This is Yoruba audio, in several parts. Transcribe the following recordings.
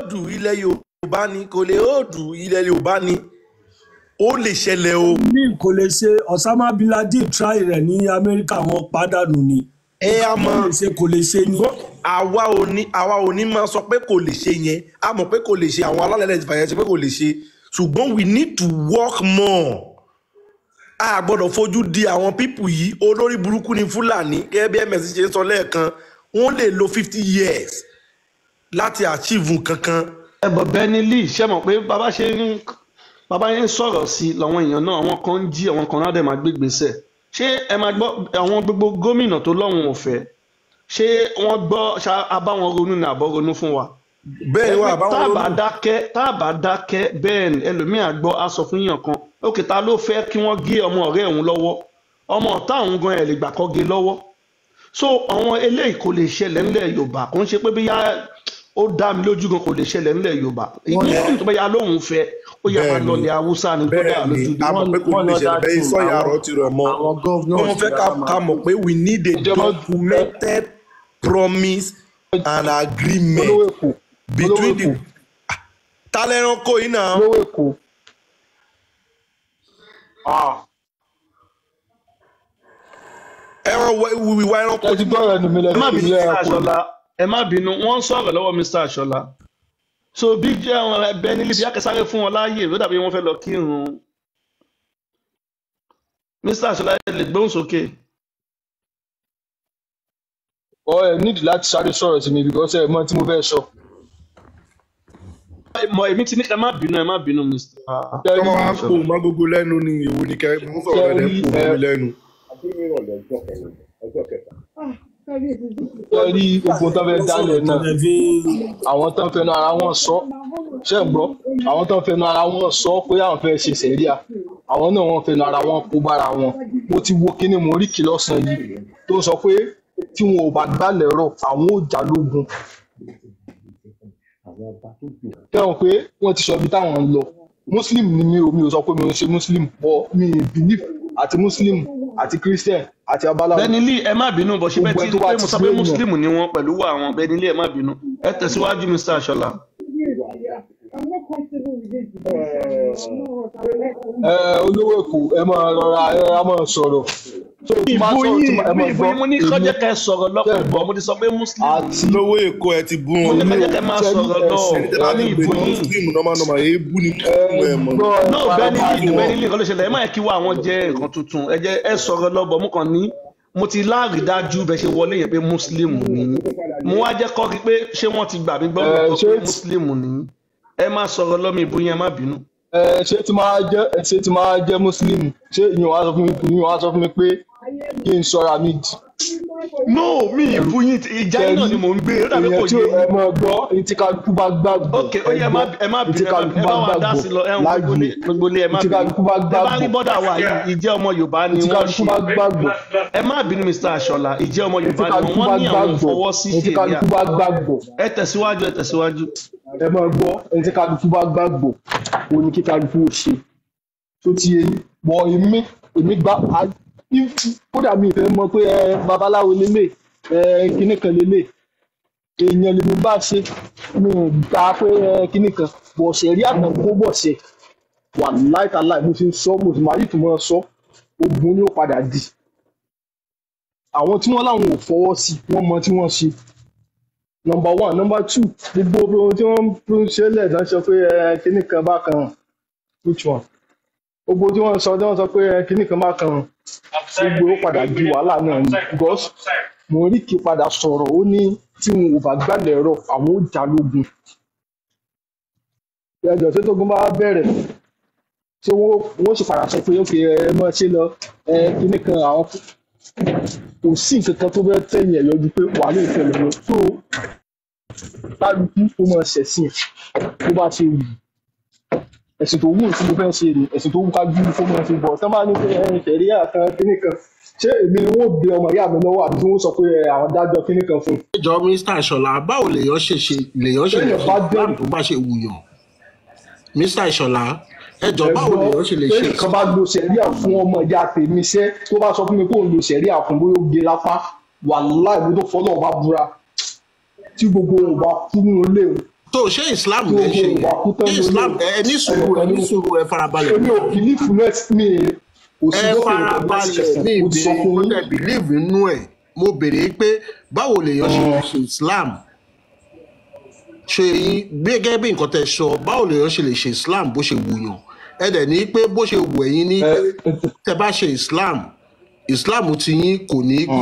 òdù ilẹ̀ Yorùbá ni, kò lè òdù ilẹ̀ Yorùbá ni. Ó lè ṣẹlẹ̀ o. Ní kò lè ṣe. Osama bin Laden try rẹ̀ ní Amẹ́ríkà, wọn pàdánù ni. Ẹ a mọ̀. Kò lè ṣe, kò lè ṣe ni. Àwa ò ní máa sọ pé kò lè ṣe yẹn. A mọ̀ pé kò lè ṣe. Àwọn alálẹ̀lẹ̀ ti fàyẹ̀ ṣe pé kò lè ṣe, ṣùgbọ́n we need to work more. A gbọ́dọ̀ fojú di àwọn people yìí. Olórí burúkú ni Fúlàní. Gẹ́gẹ́ bí MS ṣe ń sọ lẹ́ẹ̀kan, wọ́n lè lo 50 years láti achieve nǹkan kan. Ẹ bọ̀, Benny Lee, ṣe mọ̀ pé bàbá ṣe ń bàbá yẹn ń sọ̀rọ̀ sí i làwọn èèyàn náà, àwọn kan ń jí, àwọn kan náà dẹ̀ máa gbé gbèsè. Ṣé ẹ máa gbọ́ àwọn gbogbo gómìnà tó lọ́hùn ò fẹ́, ṣé wọ́n gbọ́? Ṣá a bá wọn ronú ní àbọ̀ ronú fún wa? Bẹ́ẹ̀ ni wà bá tá a wọn bá ronú. dákẹ́, tá a bá dákẹ́ bẹ́ẹ̀ ni ẹlòmíà gbọ́, á sọ fún yàn kan ókè, ta ló fẹ́ kí wọ́n gé ọmọ ọ̀rẹ́ òun lọ́wọ́? Ọmọ ọ̀tá òun gan ẹ̀ lè gbà kọ́ gé lọ́wọ́. So àwọn eléyìí, kò lè ṣẹlẹ̀ ńlẹ̀ Yorùbá. Kò ń ṣe pé bíyá ó dá mi lójú gan, kò lè ṣẹlẹ̀ ńlẹ̀ Yorùbá. Muslim tó bá yá lóhùn fẹ́, ó yá máa lọlẹ̀ Haúsá ni tó dá Bẹ́ẹ̀ ni. lójú. A mọ̀ pé kò lè ṣẹlẹ̀ bẹ́ẹ̀. Sọ̀yà ọ̀rọ̀ ti rọ̀ mọ́. Àwọn governors Wọ́n fẹ́ ká mọ̀ pé we need a documented promise and agreement Olówó Èkó. between the talẹ́ranko yìí náà. Olówó Èkó. Ah. Ẹran wíwá ẹranko. Ẹ ti gbọ́rọ̀ ẹnu mi Ẹ lẹ́nu má bínú, ilé Mr. ẹranko. Aṣọlá, ẹ má bínú, wọ́n ń sọ̀rọ̀ lọ́wọ́, Mr. Aṣọlá. So bí jẹ́ àwọn ẹbẹ nílé bí akẹ́sáré fún wọn láàyè, ló dàbí wọ́n fẹ́ lọ kírun. Mr. Aṣọlá, ẹ lè gbóhùn sókè. Ọ ẹ nídìí láti sáré sọ̀rọ̀ sí mi because ẹ mọ tí mo fẹ́ sọ. Mọ èmi ti ní ẹ má bínú, ẹ má bínú, Mr. Tọ́mọ wa ń pò mọ́ gbogbo lẹ́nu ni. Èwo ni kẹ́ mo ń sọ̀rọ̀ ẹ̀ ń pò mọ́ mi lẹ́nu. Ṣe rí ogun tó fẹ́ dálẹ̀ náà, àwọn tó ń fẹnu ara wọn sọ, ṣe ń gbọ́, àwọn tó ń fẹnu ara wọn sọ pé àwọn fẹ́ ṣe sẹ̀ríà, àwọn náà wọ́n fẹnu ara wọn kó bára wọn. Mo ti wo kíní, mo rí kìlọ̀ sàn yìí tó sọ pé tí wọn ò bá gbálẹ̀ rọ̀, àwọn ò jà lógun. Kẹ́hìn pé wọ́n ti sọ ibi táwọn ń lọ. Muslim ni mi ò, mi ò sọ pé mi ò ṣe Muslim, but mi ì believe àti Muslim àti Christian àti abaláwo. Benny Lee, ẹ má bínú bọ̀ ṣe bẹ́ẹ̀ Gbogbo tí ẹ tó bá pé mo ti sọ pé gbé èèyàn. Muslim ni wọ́n pẹ̀lú wà wọn. Benny Lee, ẹ má bínú, ẹ tẹ̀síwájú, Mr. Aṣọlá. Ẹ Olówó Èkó, ẹ máa rọra, ẹ rọra máa sọ̀rọ̀ so tí máa Ìbò sọ̀rọ̀ tí yín ẹ máa ìbò gbọ́ yín, mo ní èmi kọjá kẹ sọ̀rọ̀ lọ́pọ̀ bọ̀, mo ti sọ pé Muslim àti Olówó Èkó, ẹ ti bú mo wọn. ní kọjá kẹ máa ṣẹ́rí sọ̀rọ̀ lọ. ẹ̀sìn Ẹni tẹ́ bá ní ti pè ìbò ní yín. Muslim normal normal, èébú ni Muslim, ẹ mọ̀. Gbọ́ ẹ No, Benny Lee, farabalẹ̀. Benny Lee, kọ́ ló ṣẹlẹ̀. Ẹ má yẹ kí wá àwọn jẹ́ nǹkan tuntun. Ẹ jẹ́ ẹ sọ̀rọ̀ lọ́bọ̀. Mo kàn ní mo ti láàrídájú bẹ́ẹ̀ ṣe wọlé yẹn pé Muslim ni yín. Mo wá jẹ́ kọ́ pé ṣé wọ́n ti gbà mí gbọ́ Ẹ lóòótọ́ ṣé pé Muslim ni yín. Ẹ má sọ̀rọ̀ lọ́mọ ìbò yẹn, ẹ má bínú. Ẹ ṣé tí máa jẹ́, ṣé tí máa jẹ́ Muslim, ṣé ìyẹn wá sọ fún mi pé kí n sọra mi di No, mi ìbú yín, ìjà yín náà ni mò ń gbé, ó dàbí èèyàn kò tí yé ẹ yín. máa gbọ́ ní tí kálukú bá gbàgbọ́. Ok, ó Ẹ yẹ, ẹ gbọ́ má ẹ má ní tí bínú, ẹ má kálukú ẹ bá bá wa dá gbàgbọ́ sí lọ ẹ ń láàyè gbogbo ilé, ẹ ní má tí bínú. kálukú bá Ẹ bá rí gbàgbọ́ bọ́dà wa yìí, ìjẹ́ ọmọ Yorùbá ní ni tí wọ́n kálukú ṣe. bá gbàgbọ́ Ẹ má bínú, Mr. Aṣọlá, ìjẹ́ ọmọ ní tí Yorùbá ni wọ́n. kálukú Wọ́n bá ní àwọn ò gbàgbọ́ fọwọ́ sí ní tí ṣẹ̀ríà. kálukú bá gbàgbọ́. Ẹ tẹ̀síwájú, ẹ tẹ̀síwájú. Ẹ máa gbọ́, ẹni tí kálukú bá gbàgbọ́ òun ni kí kálukú ó ṣe tó ti yé yín. Bọ̀ èmi gba kódà mi ìfẹ́ mọ̀ pé ẹ babaláwo lélẹ̀, ẹ kinní kan lélẹ̀, èèyàn lèmi bá ṣe. Mi ò gbà pé ẹ kinní kan bọ̀ ṣẹ̀rí àtàkó bọ̀ ṣe wà láìtàláì. Mo ti ń sọ, mo sì máa yìí tún mọ́ sọ, ogun ni ó padà di. Àwọn tí wọ́n láwọn ò fọwọ́ sí, wọ́n mọ tí wọ́n ṣe, number one. Number two, gbogbo ohun tí wọ́n ń ṣe lẹ́ẹ̀dán sọ pé ẹ kinní kan bá kan, which one? Gbogbo tí wọ́n sọ, tí wọ́n sọ pé ẹ kinní kan bá kan, gbogbo ó padà di wàhálà náà ni, because mo rí kí padà sọ̀rọ̀, ó ní tí wọn ò bá gbàlẹ̀ rọ, àwọn ò jà lógun. Ẹjọ́, ṣé tógun bá bẹ̀rẹ̀, ṣé wọ́n sì padà sọ pé ó fi ẹ mọ́ ṣe lọ ẹ kinní kan? Àwọn kò sí nǹkan kan tó fẹ́ tẹ̀yìn ẹ̀ yọjú pé wàhálà ìṣẹ̀lẹ̀ lọ tó kálukú ó máa ṣẹ̀sìn ẹ̀ bó bá ṣe wù. Ẹ̀sìn tó wù tí mo fẹ́ ṣe ni ẹ̀sìn tó wù ká gbú kó máa ṣe bọ̀. Tán bá ní pé ẹ ṣẹ̀ríà kan kinní kan, ṣé èmi ni wọ́n gbé ọmọ ìyá mi lọ́wọ́ àbí tí wọ́n sọ pé ẹ, àwọn dájọ́ kinní kan fún un? Ẹ jọ, Mr. Ìṣọ̀lá, báwo lèèyàn ṣe ṣe lèèyàn ṣe lè Téèyàn ṣe bá Islam dẹrù tó bá ṣe wùyàn? Mr. Ìṣọ̀lá, ẹ jọ, ẹ báwo gbọ́, lèèyàn ṣe lè ṣe téèyàn kan bá lo ṣẹ̀ríà fún ọmọ ìyá tèmi, ṣẹ́ tó bá sọ fún mi pé òun lo ṣẹ̀ríà fún, bóyá ó gé lápá, wàláì, mo tó fọlọ́ bá búra, tí gbogbo òun bá kú nínú ilé òun, Tó ṣé Islam Tí lẹ ń ṣe ogun yẹn? ìwà kú tán Ṣé lórí Islam ẹ ní sùúrù, ẹ ẹnìkan ní ní sùúrù, ẹ farabalẹ̀. Èmi ò bìlífù nẹ́ẹ̀sì mi, kò sí Ẹ lókè pẹ̀lú ẹ̀sìn farabalẹ̀ kẹsàn. ní Mo ti sọ ìbéèrè fún tó yín. tẹ̀ bìlíìfù nínú ẹ̀. Mo béèrè pé báwo lèèyàn ṣe lè ṣe Islam, ṣe yín gẹ́gẹ́ bí nǹkan tẹ́ sọ, báwo lèèyàn ṣe lè ṣe Islam bó ṣe wùyàn? Ẹ dẹ̀ ní pé bó ṣe wù ẹ̀yin ní Ẹ pé tẹ́ bá ṣe Islam, Islam ti yín kò ní pé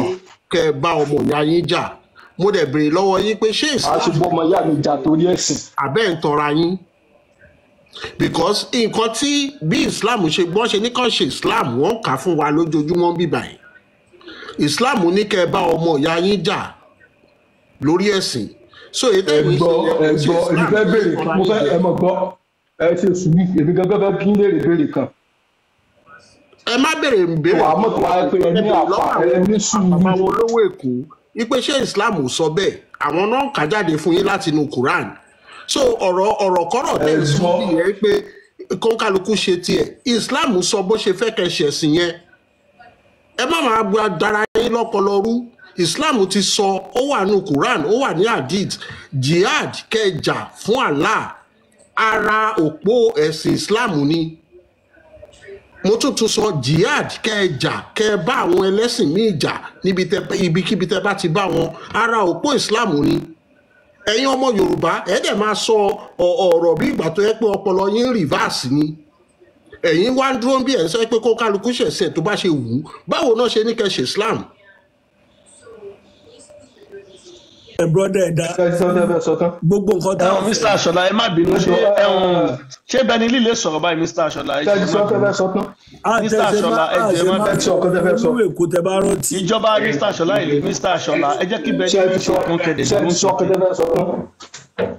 kẹ́ ẹ bá ọmọ ìyá yín jà. Mo dẹ̀ béèrè lọ́wọ́ yín pé ṣé A Islam ṣe bọ́ ọmọ ìyá mi jà torí ẹ̀sìn. àbẹ́ ń tanra yín? Because nǹkan tí bí Islam ṣe gbọ́n ṣe ní kàn ṣe Islam, wọ́n kà á fún wa lójoojúmọ́ bíbà yìí. Islam ní kẹ́ ẹ bá ọmọ ìyá yín jà lórí ẹ̀sìn, so èyí Ẹ tẹ̀mí ṣe gbọ́, yẹn ẹ kò ṣe gbọ́, èmi Islam, fẹ́ ẹ̀ ń béèrè, tanra mo yín fẹ́ jẹ. ẹ mọ̀ gbọ́, ẹ ṣe sùúrù, èmi gangan fẹ́ bí léèrè béèrè kan. Ẹ má béèrè béèrè Wàá mọ̀ tó lọ́wọ́ wáyé pé ẹ ẹ ní béèrè àfà, lọ́wọ́ ẹ àwọn ní sùúrù. bàbá wọn olówó Èkó wípé ṣé Islam ò sọ bẹ́ẹ̀? Àwọn náà ń kà jáde fún yín láti inú Quran. So ọ̀rọ̀ kọ́rọ̀ Ẹ tẹ̀ ń sọ gbọ́, nìyẹn pé kóńkálukú ṣe tiẹ̀. Islam sọ bó ṣe fẹ́ kẹ́ ṣẹ̀sìn yẹn. Ẹ má máa gba dara yín lọ́pọlọ rú. Islam ti sọ, ó wà nínú Quran, ó wà ní Hadith, jihad kẹjà fún Allah, ara òpó ẹ̀sìn Islam ni. Mo tún tún sọ, jihad kẹjà kẹ bá àwọn ẹlẹ́sìn míì jà níbi tẹ ibikíbi tẹ bá ti bá wọn, ara òpó Islam ni. Ẹ̀yin ọmọ Yorùbá, ẹ dẹ̀ máa sọ ọ̀rọ̀ bí ìgbà tó yẹ pé ọpọlọ yín rìvásì ni. Ẹ̀yin wá ń dúró bí ẹ̀ ń sọ pé kó kálukú ṣẹ̀ṣẹ̀ tó bá ṣe wù ú. Báwo náà ṣe ní kẹ́ ṣe Islam? Ẹ brọ́dà, ẹ̀dá Ṣe sọ tẹ́ fẹ́ sọ tán. gbogbo nǹkan tá Ẹ̀hún a Mr. Aṣọlá, ẹ má bínú. Ẹ Ṣé jọ ẹ ẹ̀hún ṣé Bẹni líle sọ̀rọ̀ báyìí, Mr. Aṣọlá, ẹ ṣe jẹ́ ẹ sọ má tẹ́ bínú. fẹ́ sọ tán. Mr. àtẹ̀sẹ̀ Aṣọlá, ẹ jẹ́ ẹ àṣẹ má má Ṣe bínú. sọ ọkọ tẹ́ fẹ́ sọ. olú Èkó tẹ bá rántí. Ìjọba Mr. Aṣọlá ìlú Mr. Aṣọlá, ẹ jẹ́ kí Bẹni Ṣe líle ti sọ sọ̀rọ̀ kẹ̀dẹ̀ ṣe gbóhùn ti sọ ọkọ sókè. tẹ́ fẹ́ sọ tán.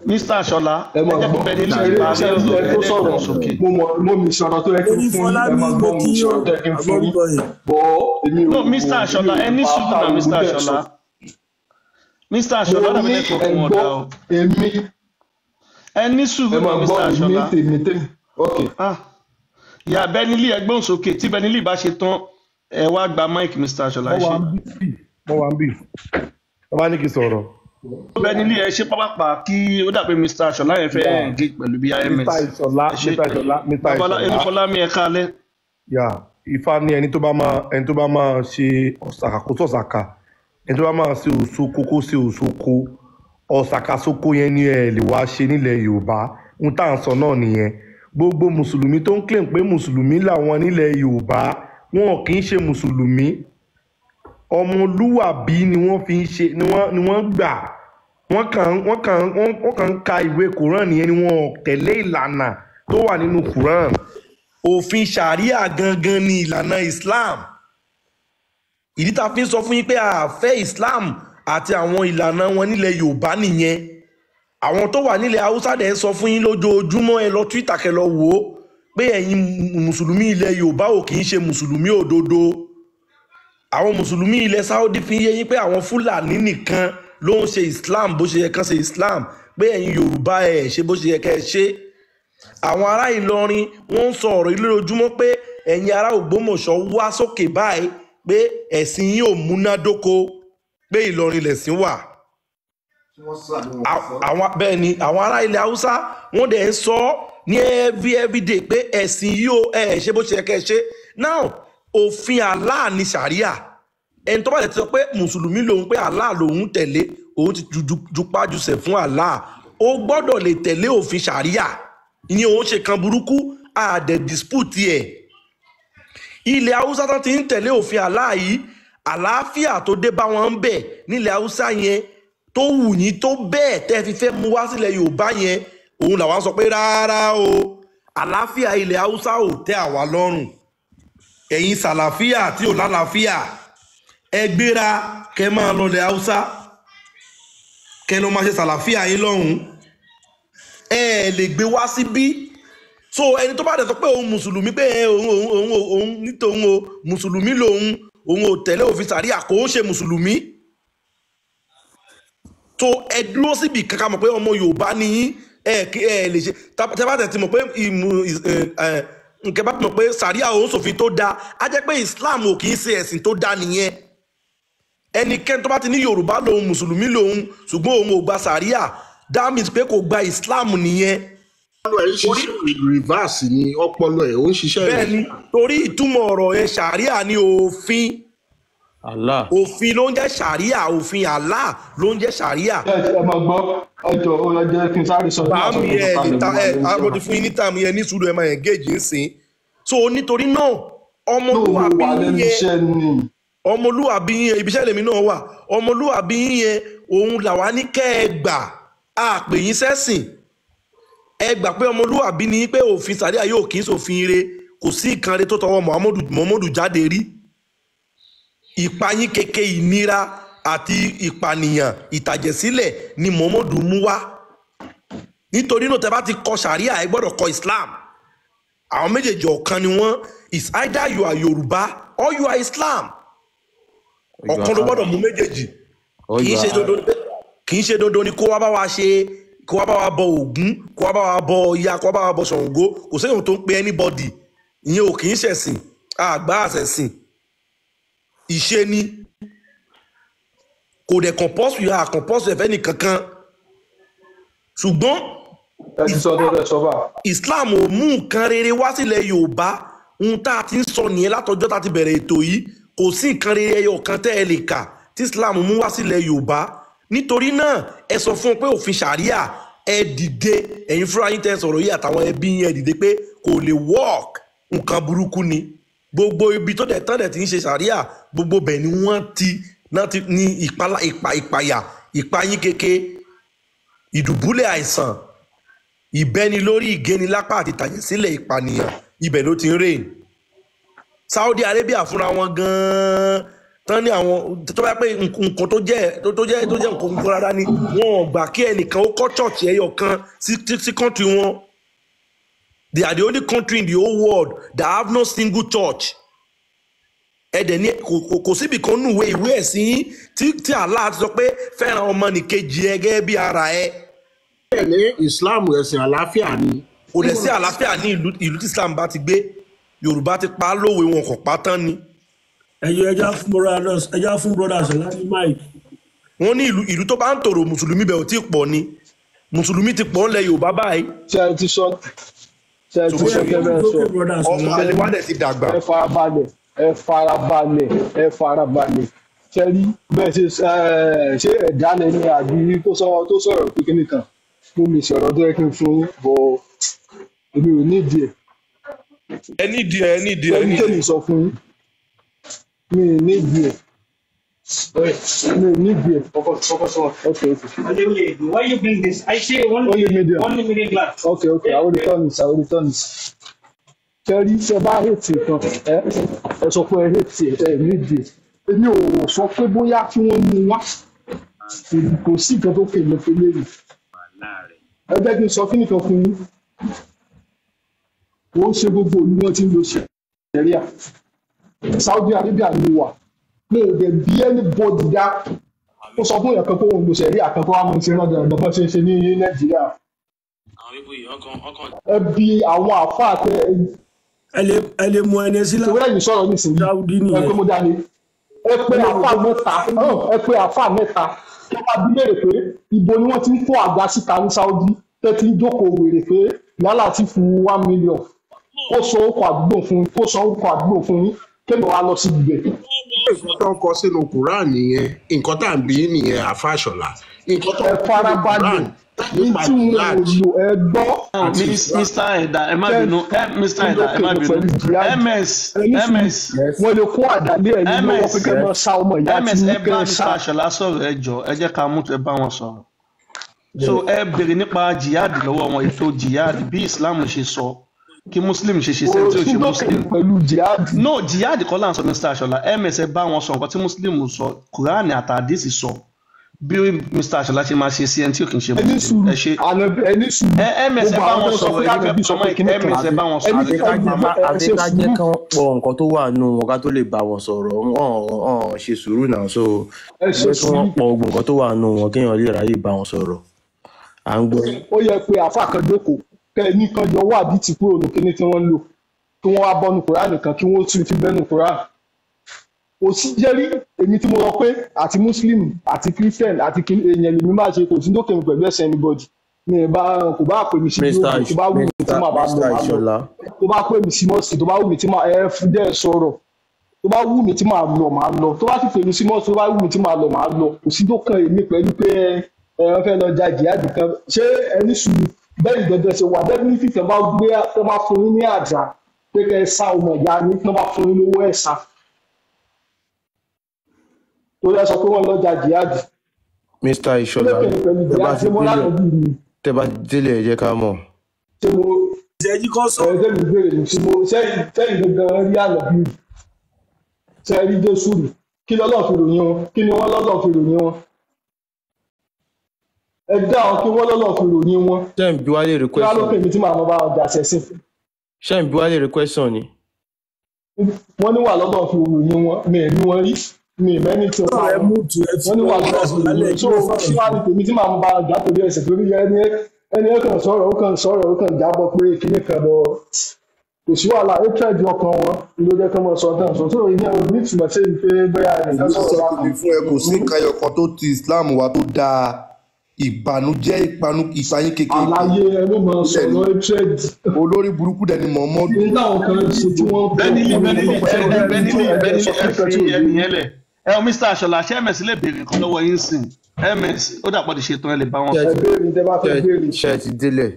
Mr. Aṣọlá, Ẹ ẹ mọ̀ jẹ́ kí gbọ́, Bẹni ṣe líle rí parí ṣe rí ọ̀rọ̀, ẹ ẹ tó dẹ̀ sọ̀rọ̀. gbóhùn sókè. Mo mọ̀, mo mi sọ̀rọ̀ tó yẹ kí n Orí fún yín, ẹ Fọlámi, máa mo gbọ́, mo kí mi yóò sọ̀rọ̀ tó yẹ kí n fún yín. àbọ̀rúbọyè. Bọ́ èmi ò No, Mr. èmi Aṣọlá, ò ẹ ní bá sùúrù ta náà, òun Mr. tẹ̀ sọ. Aṣọlá. Mr. Mo Aṣọlá, dàbí ní network ẹ wọn gbọ́ dá o. èmi, Ẹ ní ẹ sùúrù náà, máa gbọ́ Mr. èmi Aṣọlá. tèmi tèmi. Ok. Ah, ìyá Bẹni líle, ẹ gbóhùn sókè. Tí Bẹni líle bá ṣe tán, ẹ wá gba mic, Mr. Aṣọlá, Mo ẹ wà ṣe. ń bì, mo wà ń bì. Wọ́n bá ní kí n sọ̀rọ̀. Bẹni líle, ẹ ṣe pápápá kí ó dà pé Mr. Aṣọlá yẹn fẹ́ Yeah. engage pẹ̀lú bí IMS. Mr. Ìṣọ̀lá, Ẹ ṣe. Mr. Ìṣọ̀lá, Mr. Babalá Ìṣọ̀lá. Olúfọlámi, ẹ káalẹ́. Yà, Ifá ní ẹni tó bá máa, ẹni tó bá máa ṣe ọ̀sàkà kó sọ̀sàkà, ẹni tó bá máa ṣe òṣoko kó ṣe òṣoko. Ọ̀sàkà sóko yẹn ni ẹ lè wá ṣe nílẹ̀ Yorùbá. Ohun tá à ń sọ náà nìyẹn. Gbogbo mùsùlùmí tó ń claim pé mùsùlùmí làwọn nílẹ̀ Yorùbá, wọn kì í ṣe mùsùlùmí. Ọmọlúwàbí ni wọ́n fi ń ṣe, ni wọ́n gbà. Wọ́n kàn ń ka ìwé Quran nìyẹn, ni wọ́n ò tẹ̀lé ìlànà tó wà nínú Quran. Òfin sharia gangan ni ìlànà Islam. Ìdí tá a fi ń sọ fún yín pé a fẹ́ Islam àti àwọn ìlànà wọn nílẹ̀ Yorùbá nìyẹn. Àwọn tó wà nílẹ̀ Haúsá dẹ̀ ń sọ fún yín lójoojúmọ́, ẹ lọ Twitter kẹ́ lọ wò ó pé ẹ̀yin mùsùlùmí ilẹ̀ Yorùbá ò kì í ṣe mùsùlùmí òdodo. Àwọn mùsùlùmí ilẹ̀ Saudi fi ń yé yín pé àwọn Fúlàní nìkan ló ń ṣe Islam bó ṣe yẹ kán ṣe Islam, pé ẹ̀yin Yorùbá ẹ̀ ṣe bó ṣe yẹ kẹ́ ẹ ṣe. Àwọn ará Ìlọrin wọ́n ń sọ ọ̀rọ̀ yìí lójoojúmọ́ pé ẹ̀yin ará Ògbómọ̀ṣọ́ wá sókè báyìí pé ẹ̀sìn yín ò múnádóko, pé Ìlọrin lẹ̀sìn wà. Àwọn bẹ́ẹ̀ ni àwọn ará ilẹ̀ Haúsá wọ́n dẹ̀ ń sọ ní every day pé ẹ̀sìn yìí ó ẹ̀ ṣe bó ṣe yẹ kẹ́ ẹ ṣe. Now, òfin Allah ni sharia. Ẹni tó bá lè ti sọ pé mùsùlùmí lòun, pé Allah lòun tẹ̀lé, òun ti jupájusẹ̀ fún Allah, ó gbọ́dọ̀ lè tẹ̀lé òfin sharia. Ìyẹn òun ṣe kan burúkú, àdẹ̀ dispute ẹ̀. Ilẹ̀ Haúsá tó ti ń tẹ̀lé òfin Allah yìí, àlàáfíà tó dé bá wọn ń bẹ̀ nílẹ̀ Haúsá yẹn tó wù yín tó bẹ́ẹ̀ tẹ́ fi fẹ́ mú wá sílẹ̀ Yorùbá yẹn, òun làwọn sọ pé rárá o, àlàáfíà ilẹ̀ Haúsá ò tẹ́ àwa lọ́rùn. Ẹ̀yin sàlàfíà tí ò lálàáfíà, ẹ gbéra kẹ́ máa lọlẹ̀ Haúsá, kẹ́ lọ máa ṣe sàlàfíà yín lọ́hùn-ún. Ẹ lè gbé wá síbí. So ẹni tó bá dẹ̀ sọ pé òun mùsùlùmí, pé ẹ, òun òun òun òun nítòun o mùsùlùmí lòun, òun ò tẹ̀lé òfin sàríà, kò ń ṣe mùsùlùmí. So ẹ dúró síbi kankan mọ̀ pé ọmọ Yorùbá ni yín, ẹ kí ẹ lè ṣe tẹ bá tẹ̀ ti mọ̀ pé ìmù ẹ ẹ nǹkan bá ti mọ̀ pé sàríà òun sòfin tó dáa, á jẹ́ pé Islam ò kì í ṣe ẹ̀sìn tó dáa nìyẹn. Ẹnikẹ́ni tó bá ti ní Yorùbá lòun, mùsùlùmí lòun, ṣùgbọ́n òun ò gba sàríà, That means pé kò gba Islam nìyẹn. Ọpọlọ ẹ̀ ń Torí ṣiṣẹ́ reverse ni ọpọlọ ẹ̀ ó ń ṣiṣẹ́ bẹ́ẹ̀ ni, reverse. torí ìtumọ̀ ọ̀rọ̀ yẹn ṣàríà ni òfin. Allah. Òfin ló ń jẹ́ ṣàríà, òfin Allah ló ń jẹ́ ṣàríà. Ẹ ẹ máa gbọ́, ẹ jọ ó yẹ jẹ́ kí n sáré sọ nígbà tó Bàámi tó ẹ lè kalẹ̀ ta mo wà ẹ lẹ́nu iṣẹ́ mo wa. ti fún yín ní táàmù yẹn, ní sùúrù, ẹ máa engage ń sìn. So nítorí náà No, mo ọmọlúwàbí wà yín lẹ́nu yẹn, iṣẹ́ ni. ọmọlúwàbí yín yẹn, ibiṣẹ́ lèmi náà wà, ọmọlúwàbí yín yẹn òun làwa ní kẹ́ ẹ gbà á pè yín sẹ́sìn. Ẹ gbà pé ọmọlúwàbí ni pé òfin sàríà yóò kì í sòfin ire, kò sí ìkànnì tó tọwọ́ Muhammadu jáde rí. Ìpayín keke, ìnira àti ìpànìyàn, ìtàjẹ̀sílẹ̀ ni Muhammadu mú wá. Nítorí náà tẹ bá ti kọ sàríà, ẹ gbọ́dọ̀ kọ Islam. Àwọn méjèèjì ọ̀kan ni wọ́n. It's either you are Yorùbá or you are Islam. Or you Ọ̀kan are ló gbọ́dọ̀ Arab. mú méjèèjì. Or Kì í you ṣe are dandan Arab. kì í ṣe dandan ni kó wá bá wa ṣe, kó wá bá wa bọ Ògún, kó wá bá wa bọ Ọya, kó wá bá wa bọ Ṣàngó. Kò séyàn tó ń pe anybody. Ìyẹn ò kì í ṣẹ̀sìn, àgbà àṣẹ̀sìn, ìṣe ni. Kò dẹ̀ compulsory, à compulsory ẹ̀fẹ́ nìkankan, ṣùgbọ́n Ẹ ti sọ tẹ́lẹ̀ sọ bá. Islam ò mú nǹkan rere wá sílẹ̀ Yorùbá. Ohun tá a ti ń sọ nìyẹn látọjọ́ tá a ti bẹ̀rẹ̀ ètò yìí. Kò sí nǹkan rere ẹyọ kan tẹ́ ẹ lè kà tí Islam mú wá sílẹ̀ Yorùbá. Nítorí náà ẹ sọ fún un pé òfin ṣàríà, ẹ dìde, ẹ̀yin fúnra yín tẹ́ ẹ sọ̀rọ̀ yìí àtàwọn ẹbí yín, ẹ dìde pé kò lè work, nǹkan burúkú ni. Gbogbo ibi tó dẹ̀ tán dẹ̀ ti ń ṣe ṣàríà, gbogbo bẹ̀ ni wọ́n ti náà ti ní ìpalá ìpayà, ìpayín keke, ìdùbúlẹ̀ àìsàn, ìbẹ́ni lórí, ìgénilápá àti ìtàjẹ̀sílẹ̀, ìpànìyàn, ibẹ̀ ló ti ń rèé. Saudi Arabia fúnra wọn gan-an tán ní àwọn tó bá pé nǹkan tó jẹ́ nǹkan nǹkan rárá ni wọn ò gbà kí ẹnìkan ó kọ́ church ẹyọ kan sí country wọn. They are the only country in the whole world that have no single church. Ẹ̀dẹ̀ ní kò síbi kan nù ìwé ẹ̀sìn yín tí Allah ti sọ pé fẹ́ràn ọmọnìkejì ẹ gẹ́gẹ́ bí ara ẹ. Bẹ́ẹ̀ ni, Islam ẹ̀sìn àlàáfíà ni. Kò dẹ̀ sí àlàáfíà ní ìlú tí Islam bá ti gbé. Yorùbá ti pa á lówe, wọn kò pa á tán ni. Ẹyọ ẹja fún brothers láti mike. Wọ́n ní ìlú tó bá ń tòrò, mùsùlùmí bẹ̀ ò tí ì pọ̀ ni. Mùsùlùmí ti pọ̀ ńlẹ̀ Yorùbá báyìí. Ṣé ẹ ti sọ, ṣé ẹ ti Ṣùgbọ́n sọ tẹ́lẹ̀ sọ? Sókè brothers ọmọ láti. àlè wa dẹ̀ ti dàgbà. Ẹ farabalẹ̀, ẹ farabalẹ̀, ẹ farabalẹ̀. Ṣe rí bẹ́ẹ̀ ṣe ẹ, ṣé ẹ̀dá lẹni àbí tó sọ tó sọ̀rọ̀ pé kíní kan mo lè sọ̀rọ̀ tó yẹ kí n fún yín, bọ̀ èmi ò nídìí ẹ̀. Ẹ nídìí ẹ, nídìí ẹ, Pẹ̀lú nídìí. tèmi sọ fún yín, mi ò nídìí ẹ̀, mi ò nídìí ẹ̀. Okay. Why you bring this? I say only Only medium. Only medium glass. Okay, I will return it, I will return it. Ṣe rí, ṣe bá hate kan, ẹ sọ pé ẹ hate ẹ, ẹ nídìí ẹ̀. Èmi ò sọ pé bóyá kí wọ́n mú wá, kò sí nǹkan tó kéde pé léyìí. Ẹ jẹ́ kí n sọ kíní kan fún yín. Kò ń ṣe gbogbo ìlú wọn tí ń lo ṣẹ̀ríà. Saudi Arabia ni mo wà, mo ò dẹ̀ bí anybody dá ó sọ fún èèyàn kan pé òun lo ṣẹ̀ríà kan kó wá mọ̀ ṣe rán dandan bọ́n ṣe ń ṣe ní Nàìjíríà. Ẹ bí àwọn àáfàá tẹ Ẹ lè mú ẹni sí ìwé ẹ̀yìn sọ̀rọ̀ nísìnyí. Saudi Ẹ pé nìyẹn. mo dání, ẹ pé àáfàá mẹ́ta hàn, ẹ pé àáfàá mẹ́ta kí wọ́n bá bí léèrè pé ibo ni wọ́n ti ń kó àga síta ní Saudi tẹ́ ti ń jókòó wèrè pé yálà ti fún 1 million, kó sọ orúkọ àdúgbò fún yín, kó sọ orúkọ àdúgbò fún yín, kéèyàn wá lọ sí ibẹ̀. Nǹkan tó ń kọ sínú Quran nìyẹn, nǹkan tá à ń bí nìyẹn, àfàṣọlá, nǹkan tó Ẹ ń kọ sínú farabalẹ̀ Quran ní nípa tí wọn ò jihad lò, ẹ gbọ́. àti Mr. Islam. Ẹ̀dá, ẹ má Tẹ́ bínú. Mr. Ẹ̀dá, ẹ má lókè bínú. pẹ̀lú jihad. Ms. Ẹni sùúrù, Ms. wọ́n lè kó àdálé ẹ̀yìn lọ́wọ́ Ms. pé kẹ́ máa sá ọmọ ìyá tí Ms. Ẹ kẹ́ bá ẹ Mr. sá. Aṣọlá sọ̀rọ̀, ẹ jọ̀ọ́, ẹ jẹ́ ká mú ẹ bá wọn sọ̀rọ̀. So ẹ béèrè nípa jihad lọ́wọ́ wọn, ètò jihad bí Islam ṣe sọ kí Muslim ṣe ṣe sẹ́ni tí ò Kò sí ṣe lókè Muslim. pẹ̀lú jihad. No, jihad kọ́ là ń sọ, Mr. Aṣọlá. Ms. Ẹ bá wọn sọ nǹkan tí Muslim sọ, Quran àtàdísì sọ, bí Mr. Aṣọlá ṣe máa ṣe sí ẹni tí ò kì í ṣe Ẹni Muslim. sùúrù, Ẹ ṣe àná ẹni sùúrù, ẹ Ms. Ẹ gbogbo bá àwọn wọn tó sọ sọ̀rọ̀, pé èmi fẹ́ ànábì sọ pamọ́ pé kíní kan Ms. Ẹ bá wọn ẹni sọ̀rọ̀. Àfi ká sùúrù, ẹ àfi ṣe ká jẹ́ sùúrù, kán pọ̀ nǹkan tó wà nù wọn ká tó lè bá wọn sọ̀rọ̀. Wọn ṣe sùúrù náà, so ẹ ẹ ṣe jẹ́ kí wọ́n sùúrù. pọ̀ gbogbo nǹkan tó wà nù wọn kéèyàn lè ráyè bá wọn sọ̀rọ̀. À ń gbọ́. Ó yẹ pé àáfàá kan jókòó kẹ ẹ ní kan yọ owó àdìtì kúrò ní kíní tí wọ́n ń lò, kí wọ́n wá bọ́nu Kùránì kan, kí wọ́n tún ti bẹ́nu Kùránì. Kò sí jẹ́rí èmi tí mo rọ pé àti muslim àti christian àti èèyàn lèmi máa ṣe, kò sí dókè mi pẹ̀lú ẹ̀sìn anybody. Mi ì bá kò bá pè mí sí Mr. gbogbo tó bá wù mí tí Mr. màá bá lọ Mr. màá lọ, Ìṣọ̀lá, tó bá pè mí sí mọ́ọ̀sì, tó bá wù mí tí màá ẹ jẹ́ sọ̀rọ̀, tó bá wù mí tí màá lọ màá lọ, tó bá sì pè mí sí mọ́ọ̀sì, tó bá wù mí tí màá lọ màá lọ. Kò sí dókàn èmi pẹ̀lú pé ẹ wọ́n fẹ́ lọ ja jihad kan. Ṣé ẹni sùúrù bẹ́ẹ̀ ni dandan ṣe wà definitely tẹ́ bá gbé tẹ́ bá fún yín ní àjà pé kẹ́ ẹ sá ọmọ ìyá yín, tẹ́ bá fún yín lówó ẹ̀ sá, torí ẹ sọ pé wọ́n lọ ja jihad. Mr. Kí ló Ìṣọ̀lá, kàn mí pẹ̀lú tẹ bá jihad? ti Ṣé mo délẹ̀, lánàá bí mi? tẹ bá ti délẹ̀ ẹ jẹ́ ká mọ̀. Ṣé mo Ìṣẹ́jú kan ẹ sọ̀rọ̀. tẹ́mi béèrè ní ṣé mo sẹ́yìn gangan rí ànábì rí? Ṣé rí Jésù rí? Kí lọ́lọ́ fi ròyìn wọn? Kí ni wọ́n lọ́lọ́ fi ròyìn wọn? Ẹ dá wọn, kí wọ́n lọ́lọ́ fi ròyìn wọn. Ṣé ń bi wá léèrè Kí wá ló question? pè mí tí màá mọ bá wọn jà sẹ́sìn? Ṣé ń bi wá léèrè question ni? Wọ́n ní wà lọ́lọ́ fi ròyìn wọn, mi ì rí wọn rí, mi ì mẹ́ni tí ó pa Sọ̀rọ̀ ẹ wọn. mú tu ẹ fi Wọ́n ní wà wọn lọ́lọ́ fi lálẹ́ ròyìn wọn. kí So ló kí sọ̀rọ̀ wá fún? ní tèmi tí màá mọ bá wọn jà torí ẹ̀sìn? Torí ẹni ẹ kàn sọ̀rọ̀, ó kàn sọ̀rọ̀, ó kàn jábọ̀ pé kíní kan lọ, kò sí wàhálà. Hatred ọkàn wọn ló jẹ́ kí wọ́n sọ tán sọ. So ìyẹn ò ní ìtumọ̀ sí pé bóyá ẹnìkan Èmi sọ̀rọ̀ sọ bákan. tèmi fún ẹ, kò sí nǹkan ẹyọ kan tó ti Islam wá tó dáa. Ìbànújẹ́, ìpanu, ìpayín kékeré Àlàyé ẹnu mọ dẹ̀ ni sọ̀rọ̀ hatred olórí burúkú dẹ̀ ni Muhammadu. ní táwọn kan ṣe tí wọ́n pọ̀ Benili, fún mi Benili, tó ẹ pẹ́ ẹ Benili, ẹ Benili, sọ ẹ fún fi tí ò yé ẹni mi. yẹn lẹ̀. Ẹ o Mr. Aṣọlá, ṣé ms lè béèrè nǹkan lọ́wọ́ yín sìn? Ms ó dàpọ̀ ti ṣetán, ẹ lè bá wọn Ṣé Ẹ ti béèrè tẹ bá fẹ́ ṣé béèrè. ṣé ti délẹ̀?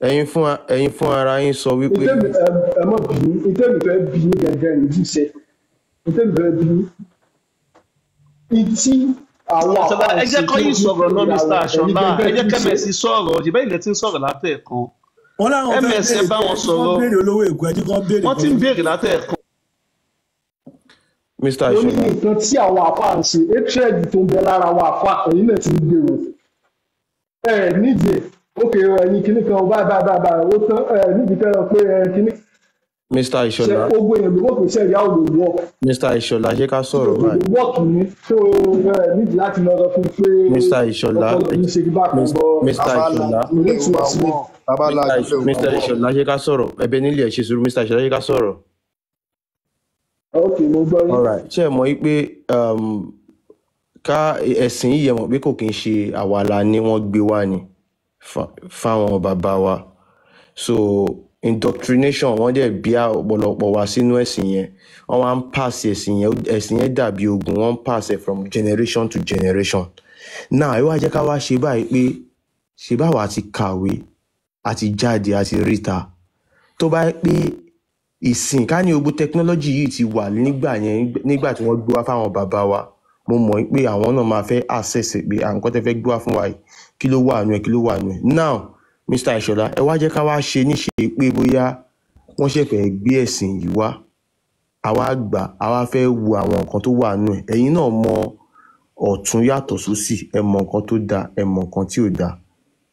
Ẹ̀yin fún ara yín sọ wípé Ìtẹ́mi ẹ mọ̀ bínú, ìtẹ́mi fẹ́ bí yín gẹ́gẹ́ ní ṣe ìtẹ́mi fẹ́ bí yín. Ìtí àwọn Aṣọlá, àpá ẹ ń jẹ́ ṣe kọ́ tí yín wọ́n fi ń sọ̀rọ̀ náà, kórìíra Mr. wọn, ẹ̀yin Aṣọlá, ẹ gẹ́gẹ́ jẹ́ kí ṣe. kms sọ̀rọ̀, ṣùgbọ́n ilẹ̀ ti ń sọ̀rọ̀ látẹ̀ẹ̀kan. Wọ́n láwọn fẹ́ Ms ẹ béèrè bá pé wọn ẹ jí kán sọ̀rọ̀, béèrè olówó Èkó, ẹ jí kán béèrè wọ́n kan ti ń tó béèrè látẹ̀ẹ̀kan. Mr. Mo ní Ìṣọ̀lá, nǹkan tí àwọn àpá ń ṣe, hatred tó ń bẹ lára àwọn àpá, ẹ̀yin náà ti ń gbèrò. Ẹ nídìí ẹ̀, ókè ẹ̀yin kinní kan báyìí báyìí báyìí báyìí, ó tán ẹ nídìí kẹ́rọ pé ẹ kinní Mr. ṣe Ìṣọ̀lá, gbogbo èèyàn ló mọ̀ pé ṣe ìyá ò lè work. Mr. Ìṣọ̀lá, ṣé ká sọ̀rọ̀ Kò báyìí? lè work ni, so ẹ nídìí láti lọ sọ fún pé Mr. Ìṣọ̀lá, ọpọlọ mi ṣe bá kan bọ Mr. Tábà Ìṣọ̀lá, lajú kò ní lẹ̀ ó ìtumọ̀ máa sí mi. wọ̀, tábà lajú lẹ̀ ó máa Mr. wọ̀. Ìṣọ̀lá, ṣé ká sọ̀rọ̀? Ẹ̀bẹ̀ nílé ẹ ṣe sùúrù, Mr. Ìṣọ̀lá, ṣé ká sọ̀rọ̀? Ok, mo gbọ́ yín. Alright, ṣé ẹ mọ̀ wípé ká ẹ̀sìn yìí, ẹ mọ̀ pé kò kí ń ṣe àwa la ní, wọ́n gbé wá ni fáwọn bàbá wa. So indoctrination, wọ́n dẹ̀ bí ọ̀pọ̀lọpọ̀ wa sínú ẹ̀sìn yẹn. Wọ́n wá ń pass ẹ̀sìn yẹn, ẹ̀sìn yẹn dàbí ogun, wọ́n ń pass ẹ̀ from generation to generation. Now ẹ wá jẹ́ ká wá ṣe báyìí pé ṣe báwa ti kàwé, àti jáde, àti ríta, tó bá yẹ pé ìsìn ká ní ogun technology yìí ti wà nígbà yẹn, nígbà tí wọ́n gbé wá fáwọn bàbá wa, mo mọ̀ pé àwọn náà máa fẹ́ access ẹ̀ pé à nǹkan tẹ́ fẹ́ gbé wá fún wa yìí, kí ló wà nù ẹ̀, kí ló wà nù ẹ̀. Now Mr. Ìṣọ̀lá, ẹ wá jẹ́ ká wá ṣe níṣe pé bóyá wọ́n ṣẹ̀ fẹ́ gbé ẹ̀sìn yìí wá, àwa gbà, àwa fẹ́ wo àwọn nǹkan tó wà nù ẹ̀. Ẹ̀yin náà mọ ọ̀tún yàtọ̀ sósì, ẹ mọ nǹkan tó dáa, ẹ mọ nǹkan tí ò dáa.